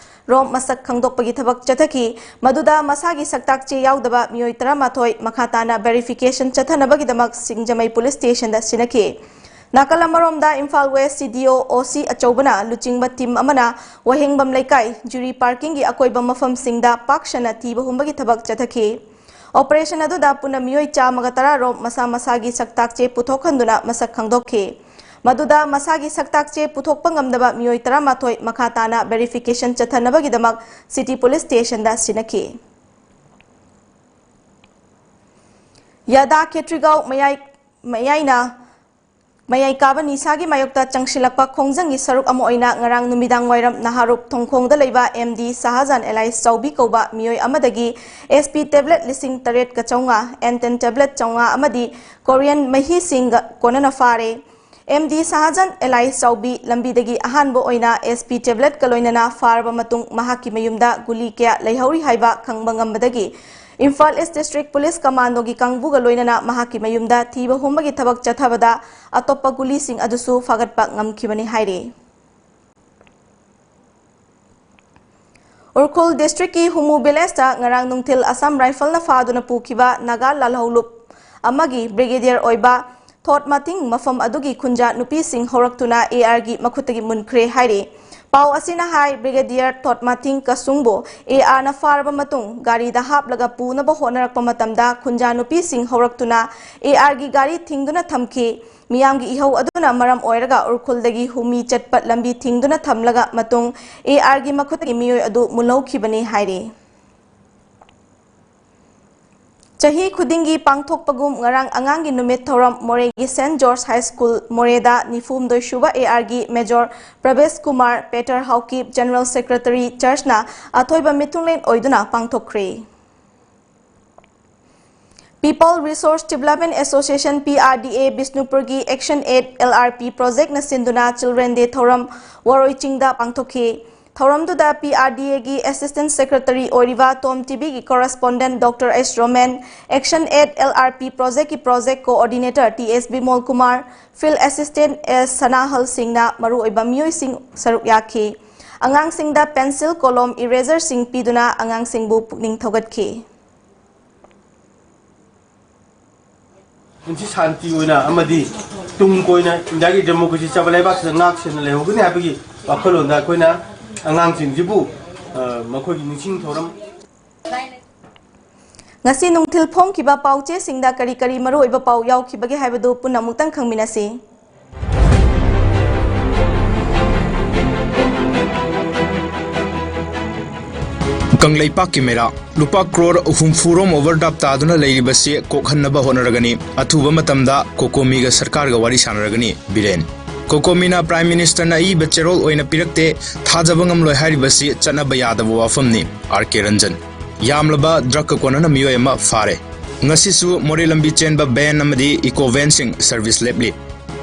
ꯔꯣꯝ ꯃꯁꯛ ꯈꯪꯗꯣꯛꯄꯒꯤ ꯊꯕꯛ ꯆꯠꯊꯈꯤ꯫ ꯃꯗꯨꯗ ꯃꯁꯥꯒꯤ ꯁꯛꯇꯥꯛ ꯆꯦ ꯌꯥꯎꯗꯕ ꯃꯤꯑꯣꯏ ꯇꯔꯥꯃꯥꯊꯣꯏ ꯃꯈꯥ ꯇꯥꯅ verification ꯆꯠꯊꯅꯕꯒꯤꯗꯃꯛ ꯁꯤꯡꯖꯃꯩ police stationꯗ ꯁꯤꯟꯅꯈꯤ꯫ ꯅꯥꯀꯜ ꯑꯃꯔꯣꯝꯗ ꯏꯝꯐꯥꯜ West CDO OC ꯑꯆꯧꯕꯅ ꯂꯨꯆꯤꯡꯕ team ꯑꯃꯅ ꯋꯥꯍꯦꯡꯕꯝ ꯂꯩꯀꯥꯏ, ꯖꯨꯔꯤ parkingꯒꯤ ꯑꯀꯣꯏꯕ ꯃꯐꯝꯁꯤꯡꯗ ꯄꯥꯛ ꯁꯟꯅ ꯊꯤꯕ ꯍꯨꯝꯕꯒꯤ ꯊꯕꯛ ꯆꯠꯊꯈꯤ꯫ Operation ꯑꯗꯨꯗ ꯄꯨꯟꯅ ꯃꯤꯑꯣꯏ ꯆꯥꯝꯃꯒ ꯇꯔꯥ ꯔꯣꯝ ꯃꯁꯥ ꯃꯁꯥꯒꯤ ꯁꯛꯇꯥꯛ ꯆꯦ ꯄꯨꯊꯣꯛꯍꯟꯗꯨꯅ ꯃꯁꯛ ꯈꯪꯗꯣꯛꯈꯤ꯫ ꯃꯗꯨꯗ ꯃꯁꯥꯒꯤ ꯁꯛꯇꯥꯛ ꯆꯦ ꯄꯨꯊꯣꯛꯄ ꯉꯝꯗꯕ ꯃꯤꯑꯣꯏ ꯇꯔꯥꯃꯥꯊꯣꯏ ꯃꯈꯥ ꯇꯥꯅ verification ꯆꯠꯊꯅꯕꯒꯤꯗꯃꯛ city police stationꯗ ꯁꯤꯟꯅꯈꯤ꯫ ꯌꯥꯗꯥ ꯈꯦꯇ꯭ꯔꯤꯒꯥꯎ ꯃꯌꯥꯏ, ꯃꯌꯥꯏꯅ ꯃꯌꯥꯏ ꯀꯥꯕ ꯅꯤꯁꯥꯒꯤ ꯃꯥꯌꯣꯛꯇ ꯆꯪꯁꯤꯜꯂꯛꯄ ꯈꯣꯡꯖꯪꯒꯤ ꯁꯔꯨꯛ ꯑꯃ ꯑꯣꯏꯅ ꯉꯔꯥꯡ ꯅꯨꯃꯤꯗꯥꯡ ꯋꯥꯏꯔꯝ ꯅꯍꯥꯔꯨꯞ ꯊꯣꯡꯈꯣꯡꯗ ꯂꯩꯕ MD ꯁꯍꯥꯖꯥꯟ ꯑꯦꯂꯥꯏꯁ ꯆꯥꯎꯕꯤ ꯀꯧꯕ ꯃꯤꯑꯣꯏ ꯑꯃꯗꯒꯤ SP tablet ꯂꯤꯁꯤꯡ ꯇꯔꯦꯠꯀ ꯆꯥꯝꯃꯉꯥ, Anten tablet ꯆꯥꯝꯃꯉꯥ ꯑꯃꯗꯤ Korean ꯃꯍꯤꯁꯤꯡꯒ ꯀꯣꯟꯅꯅ ꯐꯥꯔꯦ꯫ MD ꯁꯍꯥꯖꯥꯟ ꯑꯦꯂꯥꯏꯁ ꯆꯥꯎꯕꯤ ꯂꯝꯕꯤꯗꯒꯤ ꯑꯍꯥꯟꯕ ꯑꯣꯏꯅ SP tabletꯀ ꯂꯣꯏꯅꯅ ꯐꯥꯔꯕ ꯃꯇꯨꯡ ꯃꯍꯥꯛꯀꯤ ꯃꯌꯨꯝꯗ ꯒꯨꯂꯤ ꯀꯌꯥ ꯂꯩꯍꯧꯔꯤ ꯍꯥꯏꯕ ꯈꯪꯕ ꯉꯝꯕꯗꯒꯤ ꯏꯝꯐꯥꯜ East District Police Commandoꯒꯤ ꯀꯥꯡꯕꯨꯒ ꯂꯣꯏꯅꯅ ꯃꯍꯥꯛꯀꯤ ꯃꯌꯨꯝꯗ ꯊꯤꯕ ꯍꯨꯝꯕꯒꯤ ꯊꯕꯛ ꯆꯠꯊꯕꯗ ꯑꯇꯣꯞꯄ ꯒꯨꯂꯤꯁꯤꯡ ꯑꯗꯨꯁꯨ ꯐꯥꯒꯠꯄ ꯉꯝꯈꯤꯕꯅꯤ ꯍꯥꯏꯔꯤ꯫ ꯎꯈ꯭ꯔꯨꯜ districtꯀꯤ ꯍꯨꯃꯨ villageꯇ ꯉꯔꯥꯡ ꯅꯨꯡꯊꯤꯜ Assam Rifleꯅ ꯐꯥꯗꯨꯅ ꯄꯨꯈꯤꯕ ꯅꯥꯒꯥ ꯂꯥꯜꯍꯧꯂꯨꯞ ꯑꯃꯒꯤ brigadier ꯑꯣꯏꯕ ꯊꯣꯠꯃꯥꯊꯤꯡ ꯃꯐꯝ ꯑꯗꯨꯒꯤ ꯈꯨꯟꯖꯥ ꯅꯨꯄꯤꯁꯤꯡ ꯍꯧꯔꯛꯇꯨꯅ ARꯒꯤ ꯃꯈꯨꯠꯇꯒꯤ ꯃꯨꯟꯈ꯭ꯔꯦ ꯍꯥꯏꯔꯤ꯫ ꯄꯥꯎ ꯑꯁꯤꯅ ꯍꯥꯏ, Brigadier ꯊꯣꯠꯃꯥꯊꯤꯡ ꯀꯁꯨꯡꯕꯨ ARꯅ ꯐꯥꯔꯕ ꯃꯇꯨꯡ ꯒꯥꯔꯤꯗ ꯍꯥꯞꯂꯒ ꯄꯨꯅꯕ ꯍꯣꯠꯅꯔꯛꯄ ꯃꯇꯝꯗ ꯈꯨꯟꯖꯥ ꯅꯨꯄꯤꯁꯤꯡ ꯍꯧꯔꯛꯇꯨꯅ ARꯒꯤ ꯒꯥꯔꯤ ꯊꯤꯡꯗꯨꯅ ꯊꯝꯈꯤ꯫ ꯃꯤꯌꯥꯝꯒꯤ ꯏꯍꯧ ꯑꯗꯨꯅ ꯃꯔꯝ ꯑꯣꯏꯔꯒ ꯎꯈ꯭ꯔꯨꯜꯗꯒꯤ ꯍꯨꯃꯤ ꯆꯠꯄ ꯂꯝꯕꯤ ꯊꯤꯡꯗꯨꯅ ꯊꯝꯂꯒ ꯃꯇꯨꯡ ARꯒꯤ ꯃꯈꯨꯠꯇꯒꯤ ꯃꯤꯑꯣꯏ ꯑꯗꯨ ꯃꯨꯜꯍꯧꯈꯤꯕꯅꯤ ꯍꯥꯏꯔꯤ꯫ ꯆꯍꯤ ꯈꯨꯗꯤꯡꯒꯤ ꯄꯥꯡꯊꯣꯛꯄꯒꯨꯝ ꯉꯔꯥꯡ ꯑꯉꯥꯡꯒꯤ ꯅꯨꯃꯤꯠ ꯊꯧꯔꯝ ꯃꯣꯔꯦꯒꯤ Saint George High School ꯃꯣꯔꯦꯗ ꯅꯤꯐꯨꯍꯨꯝꯗꯣꯏ ꯁꯨꯕ ARꯒꯤ Major ꯄ꯭ꯔꯕꯦꯁ Kumar, Pater Haokip, General Secretary, Churchꯅ ꯑꯊꯣꯏꯕ ꯃꯤꯊꯨꯡꯂꯦꯟ ꯑꯣꯏꯗꯨꯅ ꯄꯥꯡꯊꯣꯛꯈ꯭ꯔꯦ꯫ People Resource Development Association, PRDA, ꯕꯤꯁꯅꯨꯄꯨꯔꯒꯤ Action eight LRP projectꯅ ꯁꯤꯟꯗꯨꯅ Children Day ꯊꯧꯔꯝ ꯋꯥꯔꯣꯏ ꯆꯤꯡꯗ ꯄꯥꯡꯊꯣꯛꯈꯤ꯫ ꯊꯧꯔꯝꯗꯨꯗ P R D Aꯒꯤ Assistant Secretary ꯑꯣꯏꯔꯤꯕ Tom TVꯒꯤ correspondent Doctor H Roman, Action eight L R P projectꯀꯤ project coordinator T S Bimol Kumar, Field Assistant S ꯁꯅꯥꯍꯜ ꯁꯤꯡꯅ ꯃꯔꯨꯑꯣꯏꯕ ꯃꯤꯑꯣꯏꯁꯤꯡ ꯁꯔꯨꯛ ꯌꯥꯈꯤ꯫ ꯑꯉꯥꯡꯁꯤꯡꯗ pencil, ꯀꯣꯂꯣꯝ, eraserꯁꯤꯡ ꯄꯤꯗꯨꯅ ꯑꯉꯥꯡꯁꯤꯡꯕꯨ ꯄꯨꯛꯅꯤꯡ ꯊꯧꯒꯠꯈꯤ꯫ ꯄꯨꯟꯁꯤ ꯁꯥꯟꯇꯤ ꯑꯣꯏꯅ ꯑꯃꯗꯤ ꯇꯨꯡ ꯀꯣꯏꯅ ꯏꯟꯗꯤꯌꯥꯒꯤ democracy ꯆꯠꯄ ꯂꯩꯕꯥꯛꯁꯤꯗ ꯉꯥꯛ ꯁꯦꯟꯅ ꯂꯩꯍꯧꯒꯅꯤ ꯍꯥꯏꯕꯒꯤ ꯋꯥꯈꯜꯂꯣꯟꯗ ꯑꯩꯈꯣꯏꯅ ꯑꯉꯥꯡꯁꯤꯡꯁꯤꯕꯨ, ꯑ, ꯃꯈꯣꯏꯒꯤ ꯅꯤꯡꯁꯤꯡ ꯊꯧꯔꯝ꯫ ꯉꯁꯤ ꯅꯨꯡꯊꯤꯜ ꯐꯣꯡꯈꯤꯕ ꯄꯥꯎꯆꯦꯁꯤꯡꯗ ꯀꯔꯤ ꯀꯔꯤ ꯃꯔꯨꯑꯣꯏꯕ ꯄꯥꯎ ꯌꯥꯎꯈꯤꯕꯒꯦ ꯍꯥꯏꯕꯗꯨ ꯄꯨꯟꯅ ꯑꯃꯨꯛꯇꯪ ꯈꯪꯃꯤꯟꯅꯁꯤ꯫ ꯀꯪꯂꯩꯄꯥꯛꯀꯤ ꯃꯩꯔꯥ ꯂꯨꯄꯥ ꯀ꯭ꯔꯣꯔ ꯍꯨꯝꯐꯨ ꯔꯣꯝ overdraft ꯇꯥꯗꯨꯅ ꯂꯩꯔꯤꯕꯁꯤ ꯀꯣꯛꯍꯟꯅꯕ ꯍꯣꯠꯅꯔꯒꯅꯤ꯫ ꯑꯊꯨꯕ ꯃꯇꯝꯗ ꯀꯣꯀꯣꯃꯤꯒ ꯁꯔꯀꯥꯔꯒ ꯋꯥꯔꯤ ꯁꯥꯟꯅꯔꯒꯅꯤ꯫ ꯕꯤꯔꯦꯟ꯫ ꯀꯣꯀꯣꯃꯤꯅ Prime Ministerꯅ ꯑꯏꯕ ꯆꯦꯔꯣꯜ ꯑꯣꯏꯅ ꯄꯤꯔꯛꯇꯦ, ꯊꯥꯖꯕ ꯉꯝꯂꯣꯏ ꯍꯥꯏꯔꯤꯕꯁꯤ ꯆꯠꯅꯕ ꯌꯥꯗꯕ ꯋꯥꯐꯝꯅꯤ꯫ R K Ranjan. ꯌꯥꯝꯂꯕ drugꯀ ꯀꯣꯟꯅꯅ ꯃꯤꯑꯣꯏ ꯑꯃ ꯐꯥꯔꯦ꯫ ꯉꯁꯤꯁꯨ ꯃꯣꯔꯦ ꯂꯝꯕꯤ ꯆꯦꯟꯕ van ꯑꯃꯗꯤ eco vanꯁꯤꯡ service ꯂꯦꯞꯂꯤ꯫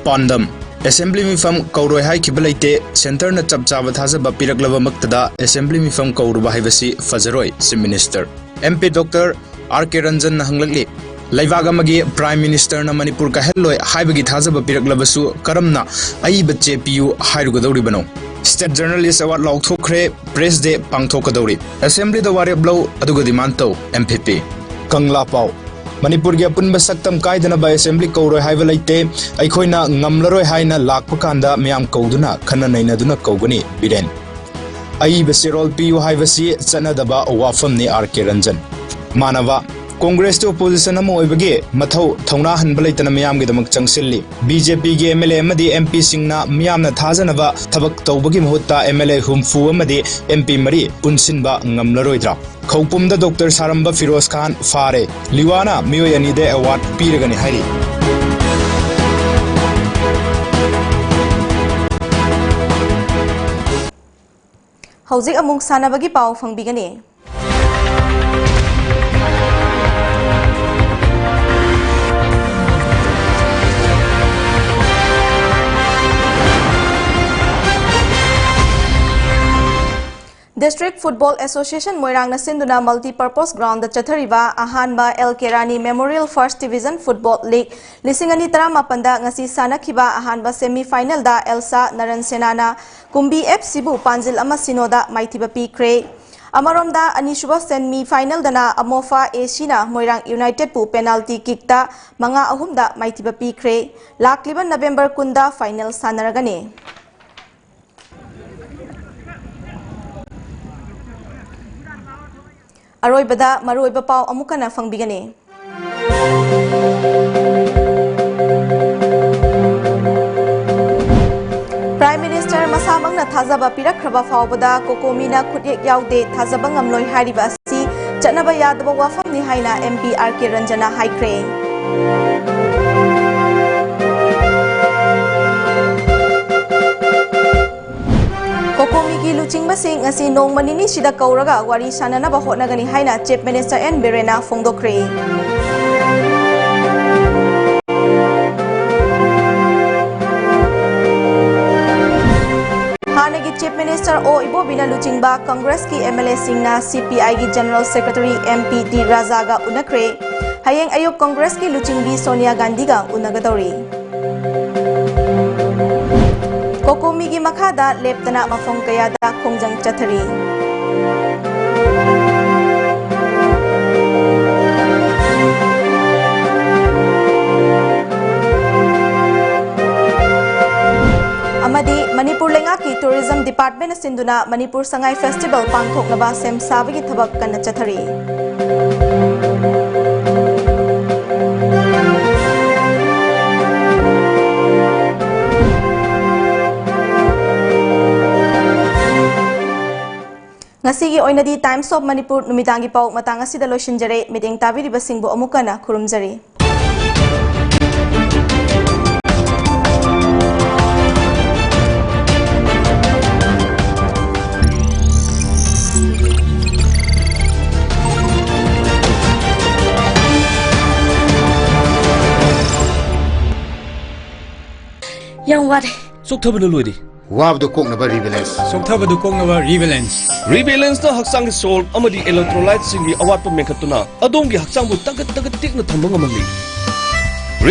ꯄꯥꯟꯗꯝ꯫ Assembly ꯃꯤꯐꯝ ꯀꯧꯔꯣꯏ ꯍꯥꯏꯈꯤꯕ ꯂꯩꯇꯦ, centreꯅ ꯆꯞ ꯆꯥꯕ ꯊꯥꯖꯕ ꯄꯤꯔꯛꯂꯕꯃꯛꯇꯗ Assembly ꯃꯤꯐꯝ ꯀꯧꯔꯨꯕ ꯍꯥꯏꯕꯁꯤ ꯐꯖꯔꯣꯏ, Chief Minister꯫ MP Doctor R K ꯔꯟꯖꯟꯅ ꯍꯪꯂꯛꯂꯤ, ꯂꯩꯕꯥꯛ ꯑꯃꯒꯤ Prime Ministerꯅ ꯃꯅꯤꯄꯨꯔ ꯀꯥꯏꯍꯜꯂꯣꯏ ꯍꯥꯏꯕꯒꯤ ꯊꯥꯖꯕ ꯄꯤꯔꯛꯂꯕꯁꯨ ꯀꯔꯝꯅ ꯑꯏꯕ ꯆꯦ ꯄꯤꯌꯨ ꯍꯥꯏꯔꯨꯒꯗꯧꯔꯤꯕꯅꯣ? State Journalist Award ꯂꯥꯎꯊꯣꯛꯈ꯭ꯔꯦ, Press Day ꯄꯥꯡꯊꯣꯛꯀꯗꯧꯔꯤ꯫ Assemblyꯗ ꯋꯥꯔꯦꯞ ꯂꯧ, ꯑꯗꯨꯒ demand ꯇꯧ, M P P꯫ ꯀꯪꯂꯥ ꯄꯥꯎ꯫ ꯃꯅꯤꯄꯨꯔꯒꯤ ꯑꯄꯨꯟꯕ ꯁꯛꯇꯝ ꯀꯥꯏꯗꯅꯕ Assembly ꯀꯧꯔꯣꯏ ꯍꯥꯏꯕ ꯂꯩꯇꯦ, ꯑꯩꯈꯣꯏꯅ ꯉꯝꯂꯔꯣꯏ ꯍꯥꯏꯅ ꯂꯥꯛꯄ ꯀꯥꯟꯗ ꯃꯌꯥꯝ ꯀꯧꯗꯨꯅ ꯈꯟꯅ ꯅꯩꯅꯗꯨꯅ ꯀꯧꯒꯅꯤ, ꯕꯤꯔꯦꯟ꯫ ꯑꯏꯕ ꯆꯦꯔꯣꯜ ꯄꯤꯌꯨ ꯍꯥꯏꯕꯁꯤ ꯆꯠꯅꯗꯕ ꯋꯥꯐꯝꯅꯤ, R K ꯔꯟꯖꯟ꯫ ꯃꯥꯟꯅꯕ꯫ Congressꯇ opposition ꯑꯃ ꯑꯣꯏꯕꯒꯤ ꯃꯊꯧ ꯊꯧꯅꯥ ꯍꯟꯕ ꯂꯩꯇꯅ ꯃꯤꯌꯥꯝꯒꯤꯗꯃꯛ ꯆꯪꯁꯤꯜꯂꯤ꯫ BJPꯒꯤ MLA ꯑꯃꯗꯤ MPꯁꯤꯡꯅ ꯃꯤꯌꯥꯝꯅ ꯊꯥꯖꯅꯕ ꯊꯕꯛ ꯇꯧꯕꯒꯤ ꯃꯍꯨꯠꯇ MLA ꯍꯨꯝꯐꯨ ꯑꯃꯗꯤ MP ꯃꯔꯤ ꯄꯨꯟꯁꯤꯟꯕ ꯉꯝꯂꯔꯣꯏꯗ꯭ꯔꯥ? ꯈꯧꯄꯨꯝꯗ Doctor ꯁꯥꯔꯝꯕ ꯐꯤꯔꯣꯖ ꯈꯥꯟ ꯐꯥꯔꯦ꯫ ꯂꯤꯋꯥꯅ ꯃꯤꯑꯣꯏ ꯑꯅꯤꯗ award ꯄꯤꯔꯒꯅꯤ ꯍꯥꯏꯔꯤ꯫ ꯍꯧꯖꯤꯛ ꯑꯃꯨꯛ ꯁꯥꯟꯅꯕꯒꯤ ꯄꯥꯎ ꯐꯪꯕꯤꯒꯅꯤ꯫ District Football Association ꯃꯣꯏꯔꯥꯡꯅ ꯁꯤꯟꯗꯨꯅ Multipurpose Groundꯗ ꯆꯠꯊꯔꯤꯕ ꯑꯍꯥꯟꯕ ꯑꯦꯜ ꯀꯦ ꯔꯥꯅꯤ Memorial First Division Football League ꯂꯤꯁꯤꯡ ꯑꯅꯤ ꯇꯔꯥꯃꯥꯄꯟꯗ ꯉꯁꯤ ꯁꯥꯟꯅꯈꯤꯕ ꯑꯍꯥꯟꯕ semi finalꯗ ꯑꯦꯜꯁꯥ ꯅꯔꯟ ꯁꯦꯅꯥꯅ ꯀꯨꯝꯕꯤ ꯑꯦꯐ ꯁꯤꯕꯨ ꯄꯥꯟꯖꯤꯜ ꯑꯃ ꯁꯤꯅꯣꯗ ꯃꯥꯏꯊꯤꯕ ꯄꯤꯈ꯭ꯔꯦ꯫ ꯑꯃꯔꯣꯝꯗ, ꯑꯅꯤꯁꯨꯕ semi finalꯗꯅ ꯑꯃꯣꯐꯥ ꯑꯦ ꯁꯤꯅ ꯃꯣꯏꯔꯥꯡ ꯌꯨꯅꯥꯏꯇꯦꯗꯄꯨ penalty kickꯇ ꯃꯉꯥ ꯑꯍꯨꯝꯗ ꯃꯥꯏꯊꯤꯕ ꯄꯤꯈ꯭ꯔꯦ꯫ ꯂꯥꯛꯂꯤꯕ November ꯀꯨꯟꯗ final ꯁꯥꯟꯅꯔꯒꯅꯤ꯫ ꯑꯔꯣꯏꯕꯗ ꯃꯔꯨꯑꯣꯏꯕ ꯄꯥꯎ ꯑꯃꯨꯛ ꯍꯟꯅ ꯐꯪꯕꯤꯒꯅꯤ꯫ Prime Minister ꯃꯁꯥꯃꯛꯅ ꯊꯥꯖꯕ ꯄꯤꯔꯛꯈ꯭ꯔꯕ ꯐꯥꯎꯕꯗ ꯀꯣꯀꯣꯃꯤꯅ ꯈꯨꯠꯌꯦꯛ ꯌꯥꯎꯗꯦ, ꯊꯥꯖꯕ ꯉꯝꯂꯣꯏ ꯍꯥꯏꯔꯤꯕ ꯑꯁꯤ ꯆꯠꯅꯕ ꯌꯥꯗꯕ ꯋꯥꯐꯝꯅꯤ ꯍꯥꯏꯅ M P R K ꯔꯟꯖꯅ ꯍꯥꯏꯈ꯭ꯔꯦ꯫ ꯀꯣꯀꯣꯃꯤꯒꯤ ꯂꯨꯆꯤꯡꯕꯁꯤꯡ ꯉꯁꯤ ꯅꯣꯡꯃ ꯅꯤꯅꯤꯁꯤꯗ ꯀꯧꯔꯒ ꯋꯥꯔꯤ ꯁꯥꯟꯅꯅꯕ ꯍꯣꯠꯅꯒꯅꯤ ꯍꯥꯏꯅ Chief Minister N ꯕꯤꯔꯦꯟꯅ ꯐꯣꯡꯗꯣꯛꯈ꯭ꯔꯦ꯫ ꯍꯥꯟꯅꯒꯤ Chief Minister ꯑꯣ ꯏꯕꯣꯕꯤꯅ ꯂꯨꯆꯤꯡꯕ Congressꯀꯤ M L Aꯁꯤꯡꯅ C P Iꯒꯤ General Secretary M P ꯗꯤ ꯔꯥꯖꯥꯒ ꯎꯅꯈ꯭ꯔꯦ꯫ ꯍꯌꯦꯡ ꯑꯌꯨꯛ Congressꯀꯤ ꯂꯨꯆꯤꯡꯕꯤ ꯁꯣꯅꯤꯌꯥ ꯒꯥꯟꯙꯤꯒ ꯎꯅꯒꯗꯧꯔꯤ꯫ ꯀꯣꯀꯣꯃꯤꯒꯤ ꯃꯈꯥꯗ ꯂꯦꯞꯇꯅ ꯃꯐꯝ ꯀꯌꯥꯗ ꯈꯣꯡꯖꯪ ꯆꯠꯊꯔꯤ꯫ ꯑꯃꯗꯤ ꯃꯅꯤꯄꯨꯔ ꯂꯩꯉꯥꯛꯀꯤ Tourism Department ꯁꯤꯟꯗꯨꯅ ꯃꯅꯤꯄꯨꯔ ꯁꯉꯥꯏ Festival ꯄꯥꯡꯊꯣꯛꯅꯕ ꯁꯦꯝ ꯁꯥꯕꯒꯤ ꯊꯕꯛ ꯀꯟꯅ ꯆꯠꯊꯔꯤ꯫ ꯉꯁꯤꯒꯤ ꯑꯣꯏꯅꯗꯤ Times of Manipur ꯅꯨꯃꯤꯗꯥꯡꯒꯤ ꯄꯥꯎ ꯃꯇꯥꯡ ꯑꯁꯤꯗ ꯂꯣꯏꯁꯤꯟꯖꯔꯦ꯫ ꯃꯤꯠꯌꯦꯡ ꯇꯥꯕꯤꯔꯤꯕꯁꯤꯡꯕꯨ ꯑꯃꯨꯛ ꯍꯟꯅ ꯈꯨꯔꯨꯝꯖꯔꯤ꯫ ꯌꯥꯝ ꯋꯥꯔꯦ꯫ ꯆꯣꯛꯊꯕꯅ ꯂꯣꯏꯔꯦ꯫ ꯋꯥꯕꯗꯨ ꯀꯣꯛꯅꯕ ꯔꯤꯕꯦꯂꯦꯟꯁ꯫ ꯆꯣꯛꯊꯕꯗꯨ ꯀꯣꯛꯅꯕ ꯔꯤꯕꯦꯂꯦꯟꯁ꯫ ꯔꯤꯕꯦꯂꯦꯟꯁꯅ ꯍꯛꯆꯥꯡꯒꯤ ꯁꯣꯜ ꯑꯃꯗꯤ ꯏꯂꯦꯛꯇ꯭ꯔꯣꯂꯥꯏꯠꯁꯤꯡꯒꯤ ꯑꯋꯥꯠꯄ ꯃꯦꯟꯈꯠꯇꯨꯅ ꯑꯗꯣꯝꯒꯤ ꯍꯛꯆꯥꯡꯕꯨ ꯇꯒꯠ ꯇꯒꯠ ꯇꯦꯛꯅ ꯊꯝꯕ ꯉꯝꯍꯜꯂꯤ꯫